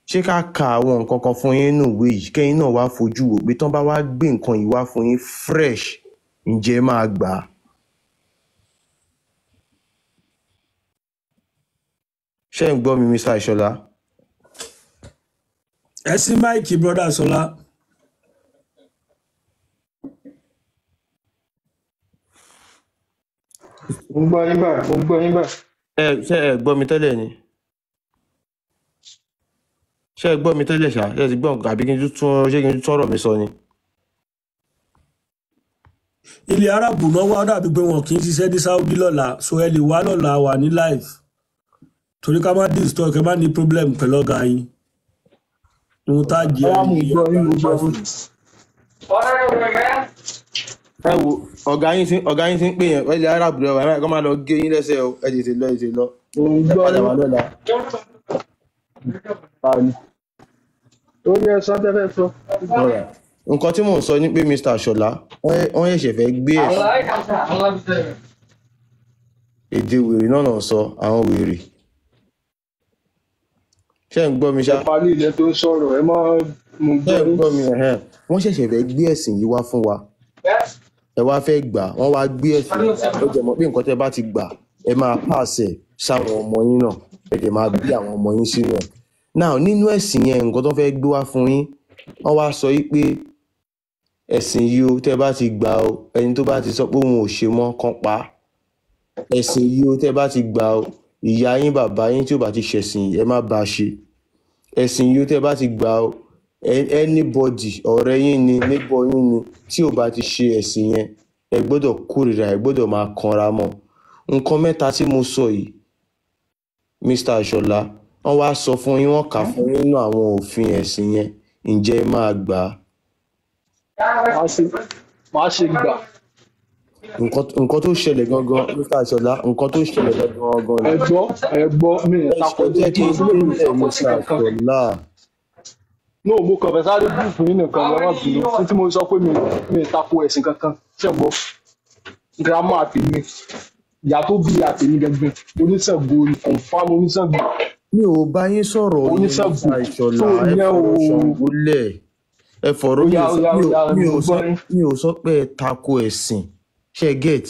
Ṣé ká ka àwọn nǹkan kan fún yín nínú ìwé yìí, kẹ́yìn náà wá fojú wò pé tán bá wá gbé nǹkan yìí wá fún yín fresh, ǹjẹ́ ẹ máa gbà á? Ṣé ń gbọ́ mi, Mr. Ìṣọ̀lá? Ẹ sí máìkì, brother Ṣọlá. Mo ń gbọ́ yín báyìí, mo ń gbọ́ yín báyìí. Ẹ ṣé ẹ gbọ́ mi tẹ́lẹ̀ ni? Ṣé ẹ gbọ́ mi tẹ́lẹ̀ ṣá? Ṣé ẹ ti gbọ́ nǹkan àbí kí n tún ṣé kí n tún ọ̀rọ̀ mi sọ ni? Ilẹ̀ Arabu náà wá dàbí pé wọn kì í ṣiṣẹ́ ní Saudi lọ́la, so ẹ lè wá lọ́la wà ní live, torí ká má disturb, kẹ má ní problem pẹ̀lú ọ̀gá yín. Ohun tá a jẹ Ọlá, mo ń gbọ́ yín, mo ń gbọ́ yín. Ẹ wo ọ̀gá yín ti ń pè yẹn, ẹ lè Arabu lọ, ẹ má kọ́ máa lọ gé yín lẹ́sẹ̀ o, ẹ tètè lọ, ẹ tètè lọ. Mo ń Ẹ gbọ́ padà yín. wá lọ́la. Báyìí. Ó yẹ sọ tẹ́fẹ́ sọ. Alright. Nǹkan tí mò ń sọ ni pé Mr. Ṣọlá, wọ́n ṣẹ̀ṣẹ̀ fẹ́ gbé ẹ̀sìn èdè wèrè náà náà sọ àwọn wèrè. Ṣé ẹ̀ ń gbọ́ mi Ẹ ṣá? parí ilẹ̀ tó ń sọ̀rọ̀, ẹ mọ́, mo ń Ṣé gbọ́ ẹ̀ ń yín. gbọ́ mi? Ẹ̀hẹ́n. Wọ́n ṣẹ̀ṣẹ̀ fẹ́ gbé ẹ̀sìn yìí wá fún wa. Ẹ wá fẹ́ gbà, wọ́n wá gbé ẹ̀sìn yìí wá. Ó jẹ́ mọ̀ pé nǹkan tẹ́ bá ti gbà, ẹ máa pàṣẹ sáwọn ọmọ yín náà, ẹ dẹ̀ máa bí àwọn ọmọ yín sínú ẹ̀. Now nínú ẹ̀sìn yẹn, nǹkan tó fẹ́ gbé wá fún yín, wọ́n wá sọ yí pé Ẹ̀sìn yìí o, tẹ́ bá ti gbà o, ẹni tó bá ti sọ pé òun ò ṣe mọ́ kán pa á. Ẹ̀sìn yìí o, tẹ́ bá ti gbà o, ìyá yín bàbá yín tí ò bá ti ṣẹ̀sìn yìí, ẹ má bá a ṣe. Ẹ̀sìn yìí o, tẹ́ bá ti gbà o, anybody, ọ̀rẹ́ yín ni, neighbor yín ni, tí ò bá ti ṣe ẹ̀sìn yẹn, ẹ gbọ́dọ̀ kórìíra, ẹ gbọ́dọ̀ máa kanra mọ́. Nǹkan mẹ́ta tí mo sọ yìí, Mr. Aṣọlá, wọ́n wá sọ fún yín, wọ́n kà fún yín nínú àwọn òfin ẹ̀sìn yẹn, ǹjẹ́ ẹ máa gbà á? Màá ṣe gbà. Nǹkan tó ṣẹlẹ̀ gangan, Mr. Aṣọlá, nǹkan tó ṣẹlẹ̀ gangan Ẹ ni. gbọ́, ẹ gbọ́, mi ì Ẹ takò ṣe jẹ́ kí mo n sọ pé mi ì délẹ̀, takò sí Mr. kankan. Aṣọlá. No, mo kàn fẹ́ sáré bù fún yín nìkan, ẹ má bínú. Ní tí mo sọ pé mi ì takò ẹ̀sìn kankan, ṣé gbọ́? Girama tèmi, ìyá tó bí ìyá tèmi gangan, oníṣàngó ni, confam oníṣàngó. Mi ò bá yín sọ̀rọ̀ yẹn, Oníṣàngó. Mr. Aṣọlá, So ẹ ìyẹn fọ̀rọ̀ o. Ṣàngó lẹ̀. Ẹ fọ̀rọ̀, Ó mi yá, ò ó sọ yá, ó mi ò yá, mi mo ò sọ gbọ́ yín. mi ò sọ pé ẹ tako ẹ̀sìn. Ṣé ẹ get?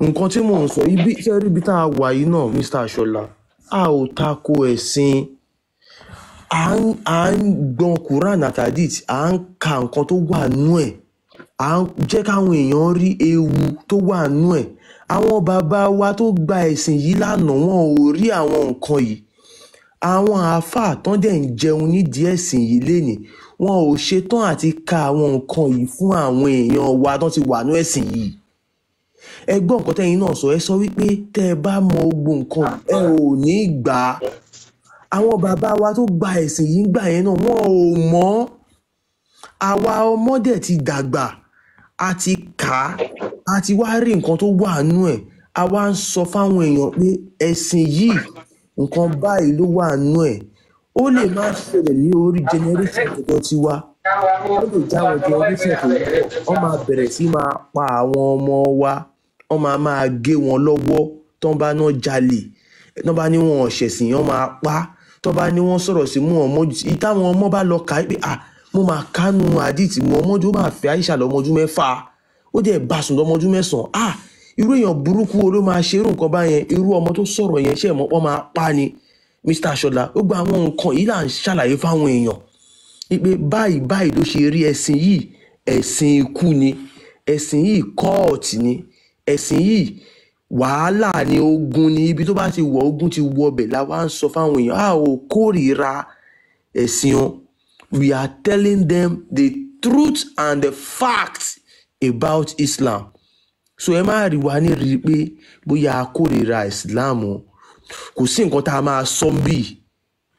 Nǹkan tí mò ń sọ, ibi ṣé rí ibi tá a wà yìí náà, Mr. Aṣọlá, a ò tako ẹ̀sìn. À ń gbọn Quran àti Hadith, à ń ka nǹkan tó wà nú ẹ̀, à ń jẹ́ káwọn èèyàn rí ewu tó wà nú ẹ̀. Àwọn bàbá wa tó gba ẹ̀sìn yìí lánàá, wọn ò rí àwọn nǹkan yìí. Àwọn àáfàá tán dẹ̀ ń jẹun nídìí ẹ̀sìn yìí lénìí, wọn ò ṣetán àti ka àwọn nǹkan yìí fún àwọn èèyàn wa tán ti wà nú ẹ̀sìn yìí. Ẹ gbọ́ nǹkan tẹ́yin náà sọ, ẹ sọ wípé tẹ́ ẹ bá mọ gbogbo nǹkan ẹ ò ní gbà á. Àwọn bàbá wa tó gba ẹ̀sìn yìí gbà yẹn náà, wọn ò mọ̀ ọ́. Àwa ọmọdé ti dàgbà, a ti kà á, a ti wá rí nǹkan tó wà nú ẹ̀. A wá ń sọ fáwọn èèyàn pé ẹ̀sìn yìí, nǹkan báyìí ló wà nú ẹ̀. Ó lè má ṣẹlẹ̀ ní orí generation tuntun tiwa, ó lè já àwọn generation tó ń bọ̀, wọ́n máa bẹ̀rẹ̀ sí máa pa àwọn ọmọ wa, wọ́n máa máa gé wọn lọ́wọ́ tán bá náà jalè, tán bá ní wọn ò ṣẹ̀sìn, wọ́n máa pa á, tán bá ní wọ́n sọ̀rọ̀ sí Muhammadu. Táwọn ọmọ bá lọ kà á pé à, mo máa kánú àdìtì Muhammadu, ó máa fẹ́ Aisha lọ́mọdún 6, ó dẹ̀ bá sùn lọ́mọdún 9. À, irú èèyàn burúkú wo ló máa ṣe irú nǹkan báyẹn? Irú ọmọ tó sọ̀rọ̀ yẹn, ṣe é mọ̀ pọ́n máa pa ni? Mr. Aṣọlá, ó gba àwọn nǹkan yìí là ń ṣàlàyé fáwọn èèyàn wípé báyìí báyìí ló ṣe rí. Ẹ̀sìn yìí, ẹ̀sìn ikú ni. Ẹ̀sìn yìí kọ́ọ̀tì ni. Ẹ̀sìn yìí wàhálà ni, ogun ni. Ibi tó bá ti wọ̀, ogun ti wọbẹ̀ la wá ń sọ fáwọn èèyàn. A ò kórìíra ẹ̀sìn o. We are telling them the truth and the facts about Islam. So ẹ má rí wa ní rí i pé bóyá a kórìíra Islam o. Kò sí nǹkan tá a máa sọ bí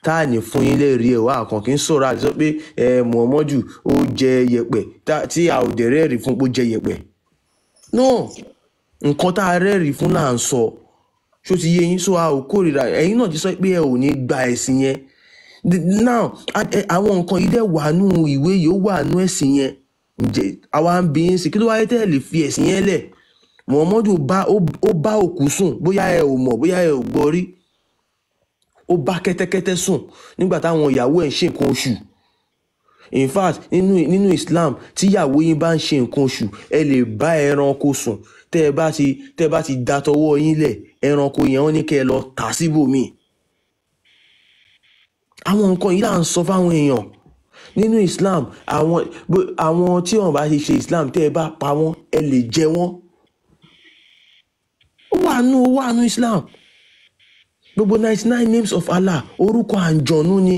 tá a ní fún yín lẹ́rìí ẹ̀ wá kan kì í sọ̀rọ̀ àti sọ pé ẹ Muhammadu ó jẹ yẹ̀pẹ̀ tí a ò dẹ̀ rẹ́rìí fún pé ó jẹ yẹ̀pẹ̀. No, nǹkan tá a rẹ́rìí fún là ń sọ. Ṣó ti yé yín? So a ò kórìíra. Ẹ̀yin náà ti sọ pé ẹ ò ní gba ẹ̀sìn yẹn. Now, àwọn nǹkan yìí dẹ̀ wà nú ìwé yìí, ó wà nú ẹ̀sìn yẹn. Ǹjẹ́ àwa ń bi yín sí kí ló wáyé tẹ́ ẹ lè fi ẹ̀sìn yẹn lẹ̀? Muhammadu ó bá òkú sùn, bóyá ẹ ò mọ̀, bóyá ẹ ò gbọ́ rí. Ó bá kẹ́tẹ́kẹ́tẹ́ sùn nígbà táwọn ìyàwó ẹ̀ ń ṣe nǹkan oṣù. In fact, nínú Islam, tíyàwó yín bá ń ṣe nǹkan oṣù, ẹ lè bá ẹranko sùn. Tẹ́ ẹ bá ti da tọwọ́ yín lẹ̀, ẹranko yẹn wọ́n ní kẹ́ ẹ lọ tà síbòmíì. Àwọn nǹkan yìí là ń sọ fáwọn èèyàn. Nínú Islam, àwọn tí wọ́n bá ti ṣe Islam, tẹ́ ẹ bá pa wọ́n, ẹ lè jẹ wọ́n. Ó wà nú Islam. Gbogbo 99 names of Allah, orúkọ àǹjọ̀nú ni.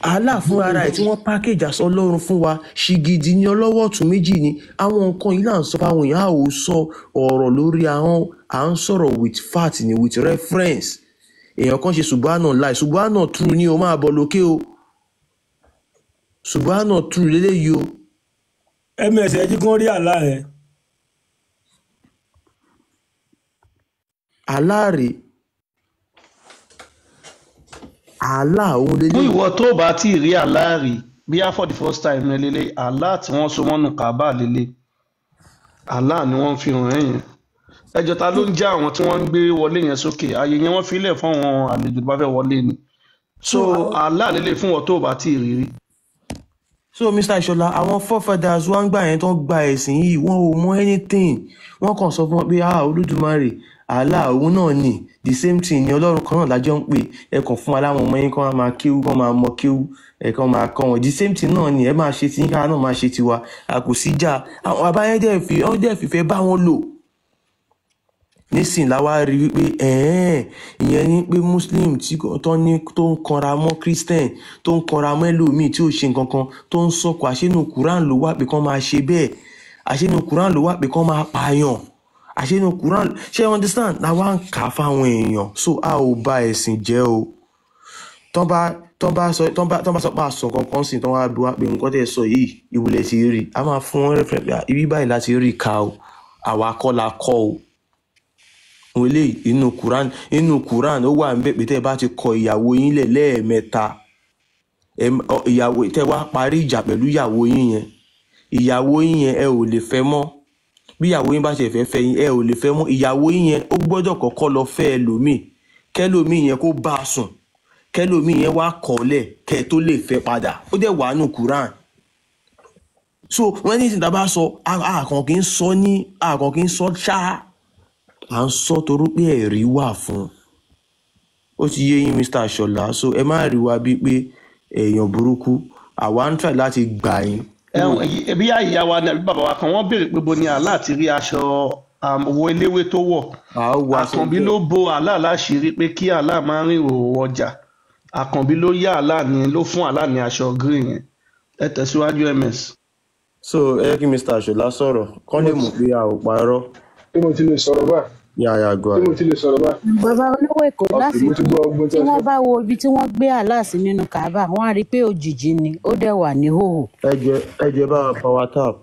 Allah fún ara ẹ̀ tí wọ́n package as Ọlọ́run fún wa, ṣìgìdì ni, ọlọ́wọ́ ọ̀tún méjì ni. Àwọn nǹkan yìí là ń sọ fáwọn èèyàn. A ò sọ ọ̀rọ̀ lórí ahọ́n, à ń sọ̀rọ̀ with fact ni, with reference. Èèyàn kan ṣe subhanallah, subhanallah true ni o, máa bọ̀ lókè o. Subhanallah true lélẹ́yìí o. Ms ẹ jí kán rí àlá yẹn. Allah rèé, Allah òun Fún lélẹ́yìí. ìwọ tó bá tí ì rí àlá rí, bíyá for the first time ní lélẹ̀, àlá tí wọ́n so mọ́nú Kaaba lélẹ̀, àlá ni wọ́n fi hàn ẹ́ yẹn. Ẹjọ́ ta ló ń já àwọn tí wọ́n ń gbé wọlé yẹn sókè? Ààyè yẹn wọ́n filẹ̀ fún àwọn àlejò tó bá fẹ́ wọlé ni. So àlá lélẹ̀ fún ìwọ tó bá tí ì rí rí. So Mr. Ishola, àwọn forefathers wa ń gbà yẹn tó ń gba ẹ̀sìn yìí, wọn ò mọ anything. Wọ́n kàn sọ fún wọn pé ah, Olódùmarè, Allah òun náà ni the same thing ni, Ọlọ́run kan náà lájọ ń pè. Ẹ kàn fún aláwọn ọmọ yín kán máa kéwú, kán máa mọ kéwú, ẹ kàn máa kọ́ wọn. The same thing náà ni ẹ máa ṣe tí ká náà máa ṣe tiwa, a kò sí jà. Àwọn bàbá yẹn dẹ̀ fi wọ́n dẹ̀ fìfẹ́ bá wọn lò. Nísìn la wá rí wípé ẹ̀ẹ́n ìyẹn ni pé muslim tí tó ní tó ń kanra mọ́ christian, tó ń kanra mọ́ ẹlòmíì tí ò ṣe nǹkan kan, tó ń sọ̀kò, àṣínú quran ló wà pé kán máa ṣe bẹ́ẹ̀, àṣínú quran ló wà pé kán máa pààyàn, àṣínú quran. Ṣé you understand? La wá ń kà á fáwọn èèyàn. So a ò ba ẹ̀sìn jẹ́ o. Tán bá sọ pé àsọ kankan sí, tán wá bí wá pé nǹkan tẹ́ ẹ sọ yìí ìwúlẹ̀ ti rí, a máa fún wọn rẹ́fẹ̀rẹ́ pé ibi báyìí láti rí ka o, àwa kọ́ la kọ́ o. Òun eléyìí inú Quran ó wà níbẹ̀ pé tẹ́ ẹ bá ti kọ ìyàwó yín lẹ̀ lẹ́ẹ̀mẹ́ta, ìyàwó tẹ́ wá parí ìjà pẹ̀lú ìyàwó yín yẹn, ìyàwó yín yẹn ẹ ò lè fẹ́ mọ́. Bí ìyàwó yín bá ṣe fẹ́ fẹ́ yín, ẹ ò lè fẹ́ mọ́. Ìyàwó yín yẹn ó gbọ́dọ̀ kọ́kọ́ lọ fẹ́ ẹlòmíì, kẹ́lòmíì yẹn kó bá a sùn, kẹ́lòmíì yẹn wá kọ̀ọ́lẹ̀ kẹ́ ẹ tó lè fẹ́ padà. Ó dẹ̀ wà nù Quran. So wọ́n ní ìsìn tá a bá sọ, àkàn kì í sọ ní, àkàn kì í sọ ṣáá, à ń sọ torí pé ẹ̀rí wà fún un. Ó ti yé yín, Mr. Ṣọlá? So ẹ má rí wa bíi pé èèyàn burúkú, àwa ń try láti gbà yín kúrò. Ẹ̀hún ẹbí ìyá wa ni àbí bàbá wa kan, wọ́n béèrè pé bo ni Allah ti rí aṣọ owó eléwé tó wọ̀. À ó wọ aṣọ Àkànbí bẹ́ẹ̀. ló bo Allah láṣìírí pé kí Allah máa rìn òwò ọjà. Àkànbí ló yá Allah ní, ló fún Allah ní aṣọ green yẹn. Ẹ tẹ̀síwájú, ms. So ẹ jẹ́ kí Mr. Ṣọlá sọ̀rọ̀ kán lè mọ̀ pé a ò parọ́. Tí mo ti lè sọ̀rọ̀ báyìí? Yàyà go Tí mo ahead. ti lè sọ̀rọ̀ báyìí? Bàbá olówó Èkó, Ok, mo ti láfikún, gbọ́ ọgbọ́n tí tí ẹ sọ. wọ́n bá wo ibi tí wọ́n gbé Allah sí nínú Kaaba, wọ́n á rí i pé òjìji ni, ó dẹ̀ wà níhòòhò. Ẹ jẹ́ bá wa power tap.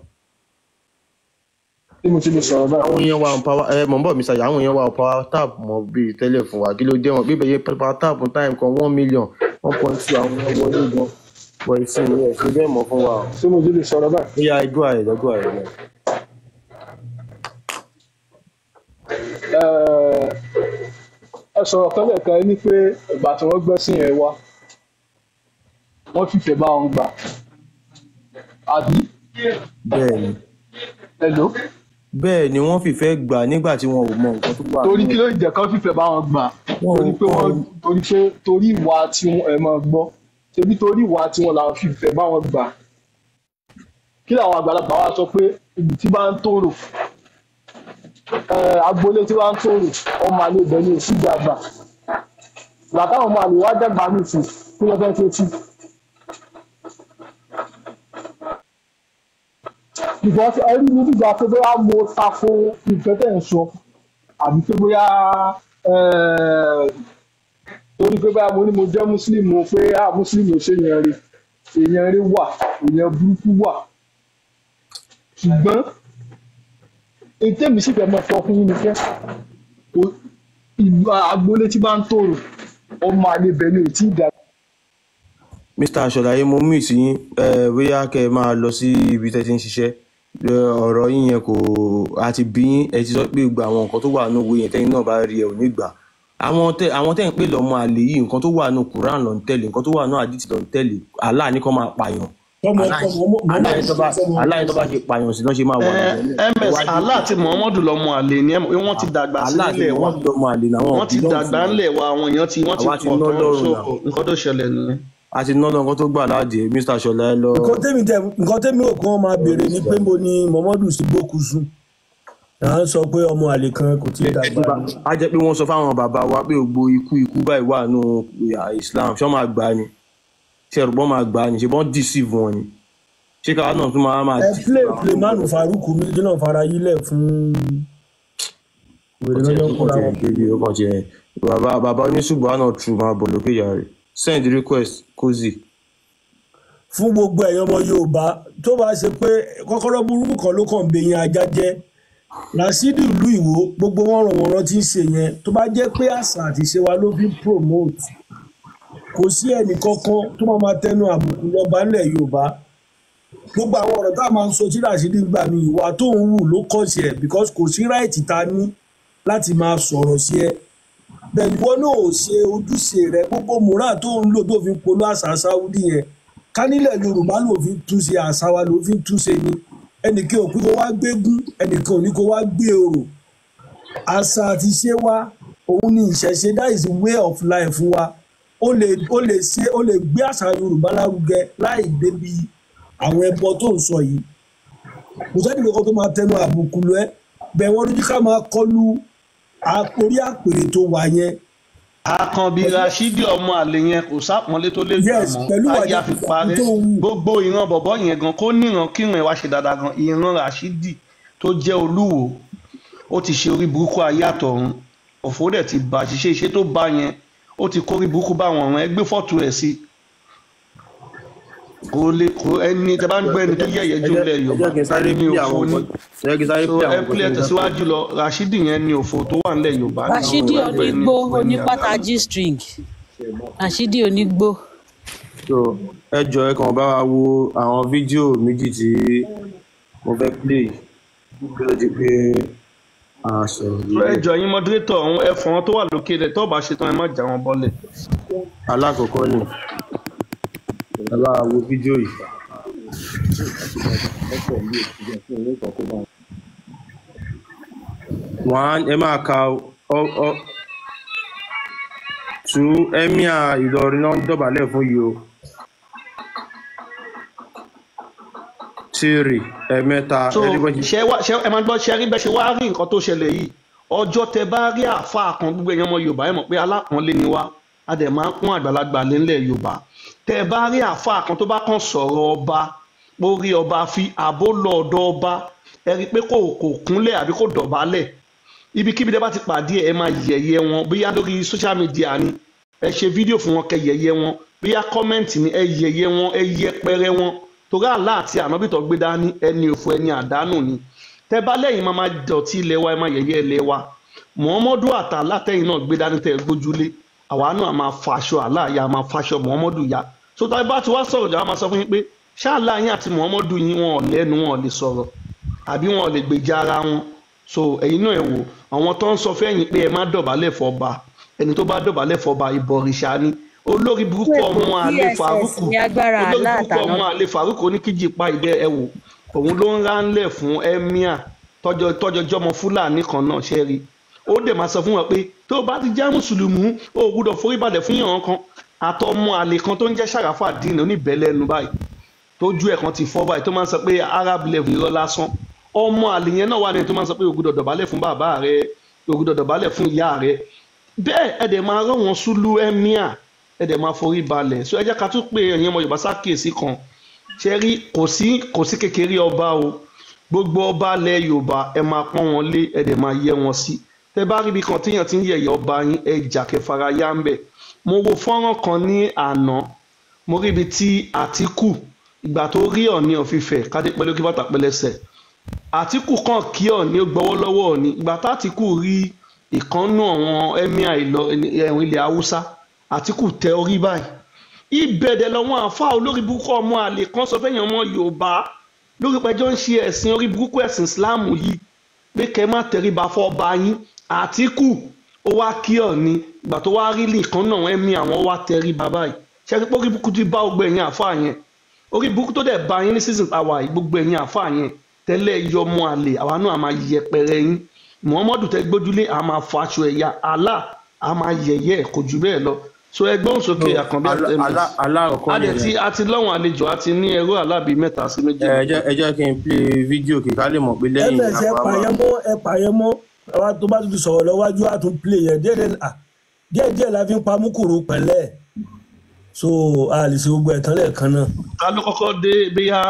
Tí mo ti lè sọ̀rọ̀ báyìí? Àwọn èèyàn wa on power ẹ mọ̀ ń bọ̀, Mr. Yà, àwọn èèyàn wa on power tap mọ̀ bíi tẹ́lẹ̀ fún wa. Kí ló dé wọn bí bẹ́ẹ̀ yẹ power tap time kan 1 million, 1.2, àwọn èèyàn wọlé gan, bọ̀ ìsìn ẹ̀ ṣe bẹ́ẹ̀ mọ̀ fún wa o. Tí mo ti lè sọ̀rọ̀ báyìí? Ó yá, ẹ go ahead, ẹ go ahead. Yeah. Ẹ sọ̀rọ̀ kan lẹ́ẹ̀kan, ẹ ní pé ìgbà tí wọ́n gbẹ́sìn yẹn wá, wọ́n fìfẹ́ bá wọn gbà, àbí? Bẹ́ẹ̀ ni. Hello? Bẹ́ẹ̀ ni, wọ́n fìfẹ́ gbà nígbà tí wọn ò mọ nǹkan tó wà Torí nínú kí ẹ̀. ló jẹ́ kán fìfẹ́ bá wọn gbà? Wọn Torí ò pé wọn wọ́n ò torí pé torí ìwà tí wọn, ẹ máa gbọ́, ṣebí torí ìwà tí wọn làwọn fìfẹ́ bá wọn gbà. Kí làwọn àgbàlagbà wa sọ pé ibi tí bá ń tòrò, agboolé tí bá ń tòrò, ọmọ àlè ibẹ̀ ni òsì dàgbà. Ìgbà táwọn ọmọ àlè wá dàgbà nìsín, kí ló fẹ́ ṣe sí? Because ẹ rí mi nígbà pé bóyá mo tako nǹkan tẹ̀ ń sọ, àbí pé bóyá torí pé bóyá mo ní mo jẹ́ muslim o, pé ah, muslim ò ṣe èèyàn rí, èèyàn rí wà, èèyàn burúkú wà. Ṣùgbọ́n ètè mi sì fẹ́ mọ sọ fún yín ni pé ìlú agboolé tí bá ń tòrò, ọmọ àlè ibẹ̀ ni ò tí ì dàgbà. Mr. Aṣọláyé, mo mute yín. Ẹ bóyá kẹ́ ẹ máa lọ sí ibi tẹ́ ti ń ṣiṣẹ́. Ọ̀rọ̀ yín yẹn kò àti bí yín. Ẹ ti sọ pé gbogbo àwọn nǹkan tó wà nínú ìwé yẹn, tẹ́yin náà bá rí, ẹ ò ní gbà. Àwọn tẹ́ ń pè lọ́mọ àlè yìí, nǹkan tó wà nínú Quran ló ń tẹ̀lé, nǹkan tó wà nínú àdìtì ló ń tẹ̀lé. Allah ní kó máa pààyàn. Tọmọ Allah ọkọ mọmọ Allah ní tó bá fọmọ Allah ní tó bá ṣe pààyàn sí lọ́ ṣe máa wà lọ́wọ́ Ms iwájú. Allah àti Muhammadu lọmọ àlè ni ẹ mọ̀ pé wọ́n ti dàgbà sí Allah àti nílẹ̀ wa. Muhammad lọ́mọ àlè làwọn Wọ́n ti belong dàgbà fún wọn. ńlẹ̀ wa, àwọn èèyàn tí wọ́n ti Àwa ti pọ̀ ná tán. lọ́rùn So náà. nǹkan tó ṣẹlẹ̀ nìyẹn. A ti ná lọ́rùn nǹkan tó gbà láàdì. Mr. Ṣọlá, ẹ lọ. Nǹkan tẹ́mi ò kàn máa béèrè ni pé mo ní Muhammadu sí gbókùsùn à ń sọ pé ọmọ àlè kan kò tí ì dàgbà ni. A jẹ́ pé wọ́n sọ fáwọn bàbá wa pé gbogbo ikú báyìí wà nù Islam, ṣé wọ́n máa gbà á ni? Ṣé ẹ̀rù bọ́n máa gbà á ni? Ṣé bọ́n deceive wọn ni? Ṣé káwa náà tún máa Ẹ deceive play àwọn Sulemanu Faruku mi kí náà fara yílẹ̀ fún wèrè kàn tiẹ̀ lọ́jọ́ ń ó kàn kóra tiẹ̀ wọn. débi, ó kàn tiẹ̀ bàbá oníṣùgbọ́n àná tù máa bọ̀ lókè yàrá rẹ̀. Send request Kozi. Fún gbogbo ẹ̀yọ́ ọmọ Yorùbá, tó bá ṣe pé kọ́kọ́rọ́ burúkú kan ló kàn ń bẹ yín ajá jẹ́ Rasidi ìlú Ìwó, gbogbo wọn ràn wọ́n rántí ń ṣe yẹn, tó bá jẹ́ pé àṣà àti ìṣe wa ló fi ń promote, kò sí ẹnì kankan tó máa ma tẹnu àbùkù lọ́ba ńlẹ̀ Yorùbá. Gbogbo àwọn ọ̀rọ̀ tá a máa ń sọ tí Rasidi gbà mí, ìwà tó ń wù ló kọ̀ sí ẹ̀, because kò sí right ta ní láti máa sọ̀rọ̀ sí ẹ bẹ́ẹ̀. Ìwọ náà ò ṣe ojúṣe rẹ. Gbogbo múra tó ń lò tó fi ń polú àṣà Sáúdí yẹn, ká nílẹ̀ Yorùbá ló fi ń túnṣe, àṣà wa ló fi ń túnṣe ni. Ẹnìkan ò pé kó wá gbégún, ẹnìkan ò ní kó wá gbé orò. Àṣà àti ìṣe wa òun ni ìṣẹ̀ṣe, that is the way of life wa. Ó lè ó lè ṣe, ó lè gbé àṣà Yorùbá lárugẹ láì débi àwọn ẹbọ tó ń sọ yìí. Kò sẹ́ni kankan tó máa tẹnu àbùkù lọ ẹ́ bẹ̀ wọ́n lójú ká máa kọlu orí àpèrè tó wà yẹn. Àkànbí Rashidi ọmọ àlè yẹn kò sápọ́nlé tó lè gbà Yes, mọ́ pẹ̀lú táyé ìwà á fi parẹ́ tó ń wù. Gbogbo ìran bọ̀bọ́ yẹn gan kó níran kíran ẹ̀ wá ṣe dáadáa gan. Ìran Rashidi tó jẹ́ olúwo ó ti ṣe orí burúkú ayé àtọ̀run, òfò dẹ̀ ti bà ṣiṣẹ́ iṣẹ́ tó bá yẹn, ó ti kórí burúkú bá wọn ọ̀ràn. Ẹ gbé fọ́tò ẹ̀ sí kò lè kò ẹni tẹ bá ń gbọ́ ẹni tó yẹ̀yẹ́ Ẹ jù jẹ́ lẹ̀ ẹ Yorùbá jẹ́ kí n sáré ẹni play òfò àwọn ni. nǹkan, ẹ jẹ́ kí n sáré So play ẹ àwọn nǹkan pílẹ̀ tí mo fẹ́ play. tẹ̀síwájú lọ. Rashidi yẹn ni òfò tó wà nílẹ̀ Yorùbá ní Rashidi gbogbo ẹni onígbó òfò ẹni onípátá àdánù. G-string, Rashidi onígbó. So ẹ jọ ẹ kàn bá wa wo àwọn fídíò méjì tí mo fẹ́ play kí ló di pé a sọ̀rọ̀ So lórí ẹ ẹ̀. jọ yín moderator ọ̀hún, ẹ fọ̀n tó wà lókè rẹ̀ tó bá ṣe tán ẹ má jà wọn bọ́lẹ̀. Alákọ̀ọ́kọ́ ni ẹ bá wa wo fídíò yìí. One, ẹ máa ka ọ ọ two, emir Ìlọrin náà ń dọ̀bálẹ̀ fún yìí o. Three, ẹ̀mẹ́ta So ẹ rí bọ́n ṣe. ṣe wá ṣe ẹ máa gbọ́ ṣe rí bẹ́ẹ̀ ṣe wá rí nǹkan tó ṣẹlẹ̀ yìí. Ọjọ́ tẹ bá rí àáfàá kan, gbogbo èèyàn ọmọ Yorùbá ẹ mọ̀ pé alápọ̀nlé ni wá, a dẹ̀ máa ń pọ́n àgbàlagbà lé ńlẹ̀ Yorùbá. Tẹ bá rí àáfàá kan tó bá kàn sọ̀rọ̀ ọba, ó rí ọba fi àbó lọ ọ̀dọ̀ ọba, ẹ rí i pé kò kúnlẹ̀ àbí kò dọ̀bálẹ̀, ibikíbi tẹ bá ti pàdé ẹ, ẹ máa yẹ̀yẹ́ wọn. Bóyá lórí social media ni ẹ ṣe fídíò fún wọn kẹ́ yẹ̀yẹ́ wọn, bóyá kọ́mẹ́ǹtì ni ẹ yẹ̀yẹ́ wọn, ẹ yẹpẹrẹ wọn, torí àlá àti ànábì tó gbé dání ẹni òfò ẹni àdánù ni. Tẹ bá lẹ́yìn máa máa dọ̀tí ilẹ̀ wa, ẹ máa yẹ̀yẹ́ ilẹ̀ wa. Muhammadu àtàlá tẹ́yìn náà gbé dání tẹ́ ẹ gbójúlé, àwa náà máa faṣọ àlá ya, máa faṣọ Muhammadu ya. So tá a bá ti wá sọ̀rọ̀ jà, wá máa sọ fún yín pé ṣáàlà yín àti Muhammadu yín wọn ò lẹ́nu, wọn ò lè sọ̀rọ̀ àbí wọn ò lè gbèjà ara wọn. So ẹ̀yin náà ẹ wò àwọn tó ń sọ fẹ́yìn pé ẹ má dọ̀bálẹ̀ fọba, ẹni tó bá dọ̀bálẹ̀ fọba ìbọ̀rìṣà ni. Olórí burúkú Pé kò ọmọ àlè DSS Faruku, ní agbára olórí Allah burúkú ọmọ àtàná. àlè Faruku oníkíjì pa ìdẹ, ẹ wò òun ló ń ránlẹ̀ fún emir tọjọ jọmọ Fúlàní kan náà ṣe rí. Ó dẹ̀ máa sọ fún wọn pé tó o bá ti jẹ́ mùsùlùmí o ò gbúdọ̀ forí balẹ̀ fún yàn kan. Àtọmọ àlè kan tó ń jẹ́ Sàràfà dín oníbẹ̀lẹ́nu báyìí tójú ẹ̀ kan ti fọ́ báyìí tó máa ń sọ pé Arab level irọ́ lásán. Ọmọ àlè yẹn náà wà ní tó máa ń sọ pé o gbúdọ̀ dọ̀bálẹ̀ fún bàbá rẹ, o gbúdọ̀ dọ̀bálẹ̀ fún ìyá rẹ. Bẹ́ẹ̀ ẹ dẹ̀ máa rán wọn súlú emir, ẹ dẹ̀ máa forí balẹ̀. So ẹ jẹ́ ká tún pé ẹ̀yin ọmọ Yorùbá ṣàkíyèsí kan. Ṣe rí kò sí kékeré ọba o. Gbogbo ọba ilẹ̀ Yorùbá ẹ máa pọ́n wọn lé, ẹ dẹ̀ máa yẹ wọn sí. Tẹ bá rí ibi kan téèyàn ti ń yẹ̀yẹ́ ọba yín, ẹ jà kẹfara yá ń bẹ̀. Mo wo fọ́nrán kan ní àná, mo rí ibi tí Àtíkù ìgbà tó rí Ọọ̀ni of Ifẹ̀ kádé pẹ̀lú kí bàtà pẹlẹsẹ̀, Àtíkù kàn kí Ọọ̀ni, ó gbọ́wọ́ lọ́wọ́ Ọọ̀ni. Ìgbà tátìkù rí ìkànnú àwọn emir ẹ̀wọ̀n ilẹ̀ Haúsá, Àtíkù tẹ orí báyìí. Ibẹ̀dẹ̀ lọ́wọ́ àáfàá olórí burúkú ọmọ àlè kan sọ fẹ́yìn ọmọ Yorùbá lórí pẹjọ́ ń ṣe ẹ̀sìn orí burúkú ẹ̀sìn Islam yìí pé kẹ́ má tẹríba fọ́ba yín. Àtíkù ó wá kí Ọọ̀ni, ìgbà tó wá rí nìkan náà ẹ̀mí àwọn wá tẹríba báyìí. Ṣe é pé orí burúkú ti bá gbogbo ẹ̀yin àáfàá yẹn, orí burúkú tó dẹ̀ bá yín ní season àwa yìí, gbogbo ẹ̀yin àáfàá yẹn tẹ́lẹ̀ yọ ọmọ àlè, àwa náà máa yẹpẹrẹ yín. Muhammadu tẹ gbójúlé a máa fọ aṣọ ẹ̀yà Allah a máa yẹ̀yẹ́ ẹ̀ kò jù bẹ́ẹ̀ lọ. So ẹgbọ́n sókè Àkànbí ms Alákọ̀ọ́kọ́ a dẹ̀ ti nìyẹn. a ti lọ́wọ́n àlejò, a ti ní ẹrú alábí mẹ́ta sí méjì. Ẹ jẹ́ kí n play fídíò kí ká lè mọ̀ pé lẹ́yìn Ms ẹ àwa máa. pààyàn mọ́, ẹ pààyàn mọ́. Àwa tó bá tún ti sọ̀rọ̀ lọ́wájú á tún play yẹn díẹ̀ díẹ̀, díẹ̀ díẹ̀ la fi ń pa múkúrú pẹ̀lẹ́. So a lè ṣe gbogbo ẹ̀ tán lẹ́ẹ̀kan náà. Ta ló kọ́kọ́ dé? Bíyá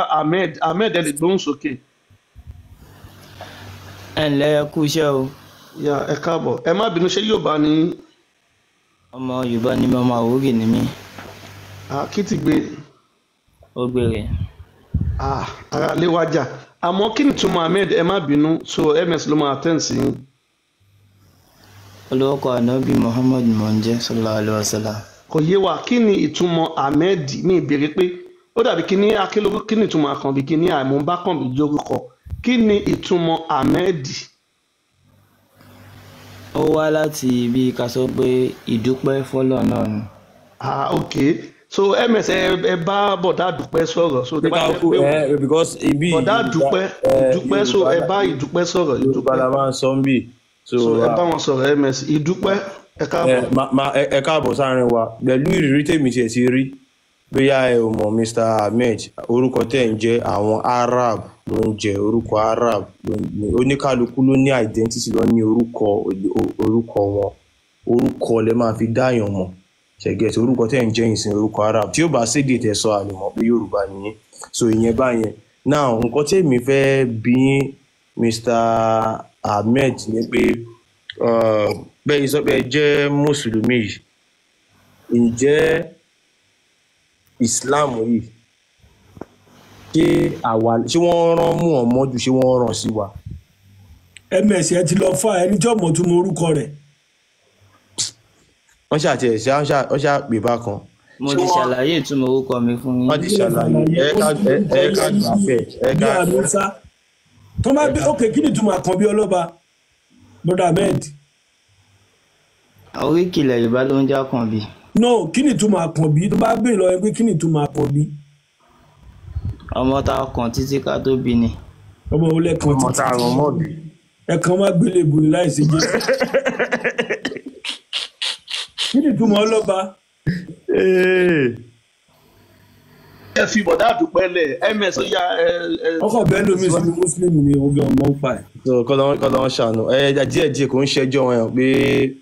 Ahmed ẹ lè gbóhùn sókè. Ẹ ǹlẹ́, ẹ kú iṣẹ́ o. Ya, ẹ káàbọ̀, ẹ má bínú, ṣé Yorùbá ni? Ọmọ Yorùbá ni mí, ọmọ Àwórì ni mí. Akitigbé. Ó gbére. Ara lé wájà. Àmọ́ kí ni ìtumọ̀ Ahmed? Ẹ má bínú, so ms ló máa attend sí yín. Olórúkọ ànábì Muhammad mò ń jẹ́, sallallahu alaihi wasallam. Kò yé wa, kí ni ìtumọ̀ Ahmed? Ní ìbéèrè pé ó dàbí kí ní akélóró, kí ni ìtumọ̀ Àkànbí, kí ní àmúbákànbí jórúkọ, kí ni ìtumọ̀ Ahmed? Ó wá láti ibi ká sọ pé ìdúpẹ́ fọ́lọ́ náà ni. Ok, so ms ẹ bá bọ̀dá Dúpẹ́ sọ̀rọ̀, so tẹ Pé bá ká fẹ́ kú pé ẹ because ibi bọ̀dá Yorùbá Dúpẹ́ ẹ Dúpẹ́, so Yorùbá ẹ bá Ìdúpẹ́ sọ̀rọ̀. Yorùbá Ìdúpẹ́ la máa ń sọ ń bì. So So ẹ bá wọn sọ̀rọ̀ ms ìdúpẹ́, ẹ káàbọ̀. Ẹ káàbọ̀ sáárín wa. Pẹ̀lú ìrírí tèmi tiẹ̀ ti rí, bóyá ẹ ò mọ̀, Mr. Ahmed, orúkọ tẹ̀ ń jẹ́, àwọn Arab ló ń jẹ́ orúkọ Arab oníkálukú ló ní identity, ló ní orúkọ, orúkọ wọn, orúkọ lẹ máa fi dáyàn mọ̀ ṣẹ̀gẹ̀tì. Orúkọ tẹ̀ ń jẹ́ ìsìn, orúkọ Arab, tí ó bá sédè tẹ̀ sọ, àlè mọ̀ pé Yorùbá nìyẹn. So ìyẹn báyẹn. Now, nǹkan tí èmi fẹ́ bi yín, Mr. Ahmed, ni pé bẹ́ẹ̀ yìí sọ pé ẹ jẹ́ mùsùlùmí yìí, ǹjẹ́ Islam yìí, ṣé àwa, ṣé wọ́n rán Muhammadu, ṣé wọ́n rán sí wa? Ms ẹ ti lọ fà ẹni tí ọmọ tún mọ orúkọ rẹ̀. Wọ́n ṣàti ẹ̀ ṣe, wọ́n ṣà pè bákan. Mo Ṣé ti wọ́n ṣàlàyé ìtumọ̀ orúkọ mi fún yín. Wọ́n ti ṣàlàyé. Ẹ ká gbà bẹ́ẹ̀, ẹ bí ká àmúṣá tó bá bí. Ok, kí ni ìtumọ̀ Àkànbí Ọlọ́ba, Brother Ahmed? Oríkì ilẹ̀ Yorùbá ló ń jẹ́ Àkànbí. No, kí ni ìtumọ̀ Àkànbí? Tó bá béèrè lọ ẹ pé kí ni ìtumọ̀ Àkànbí? Ọmọ tá a kàn títí ká tó bí ni. Ọmọ wo lẹ́kan Ọmọ títí? tá a rán mọ́ bí. Ẹ̀kan má gbélé bu ni láì ṣe Jésù. Kí ni ìtumọ̀ Ọlọ́ba? Ẹ fi bọ̀dá àdúpẹ́ lẹ̀, ms ó yá ẹ Ọkọ̀ bẹ́ẹ̀ lómi sínú muslim ni oge ọmọ ń pa ẹ̀. So kọ́lọ́ ń ṣàánú ẹ díẹ̀ díẹ̀. Kò ń ṣẹjọ́ wọn pé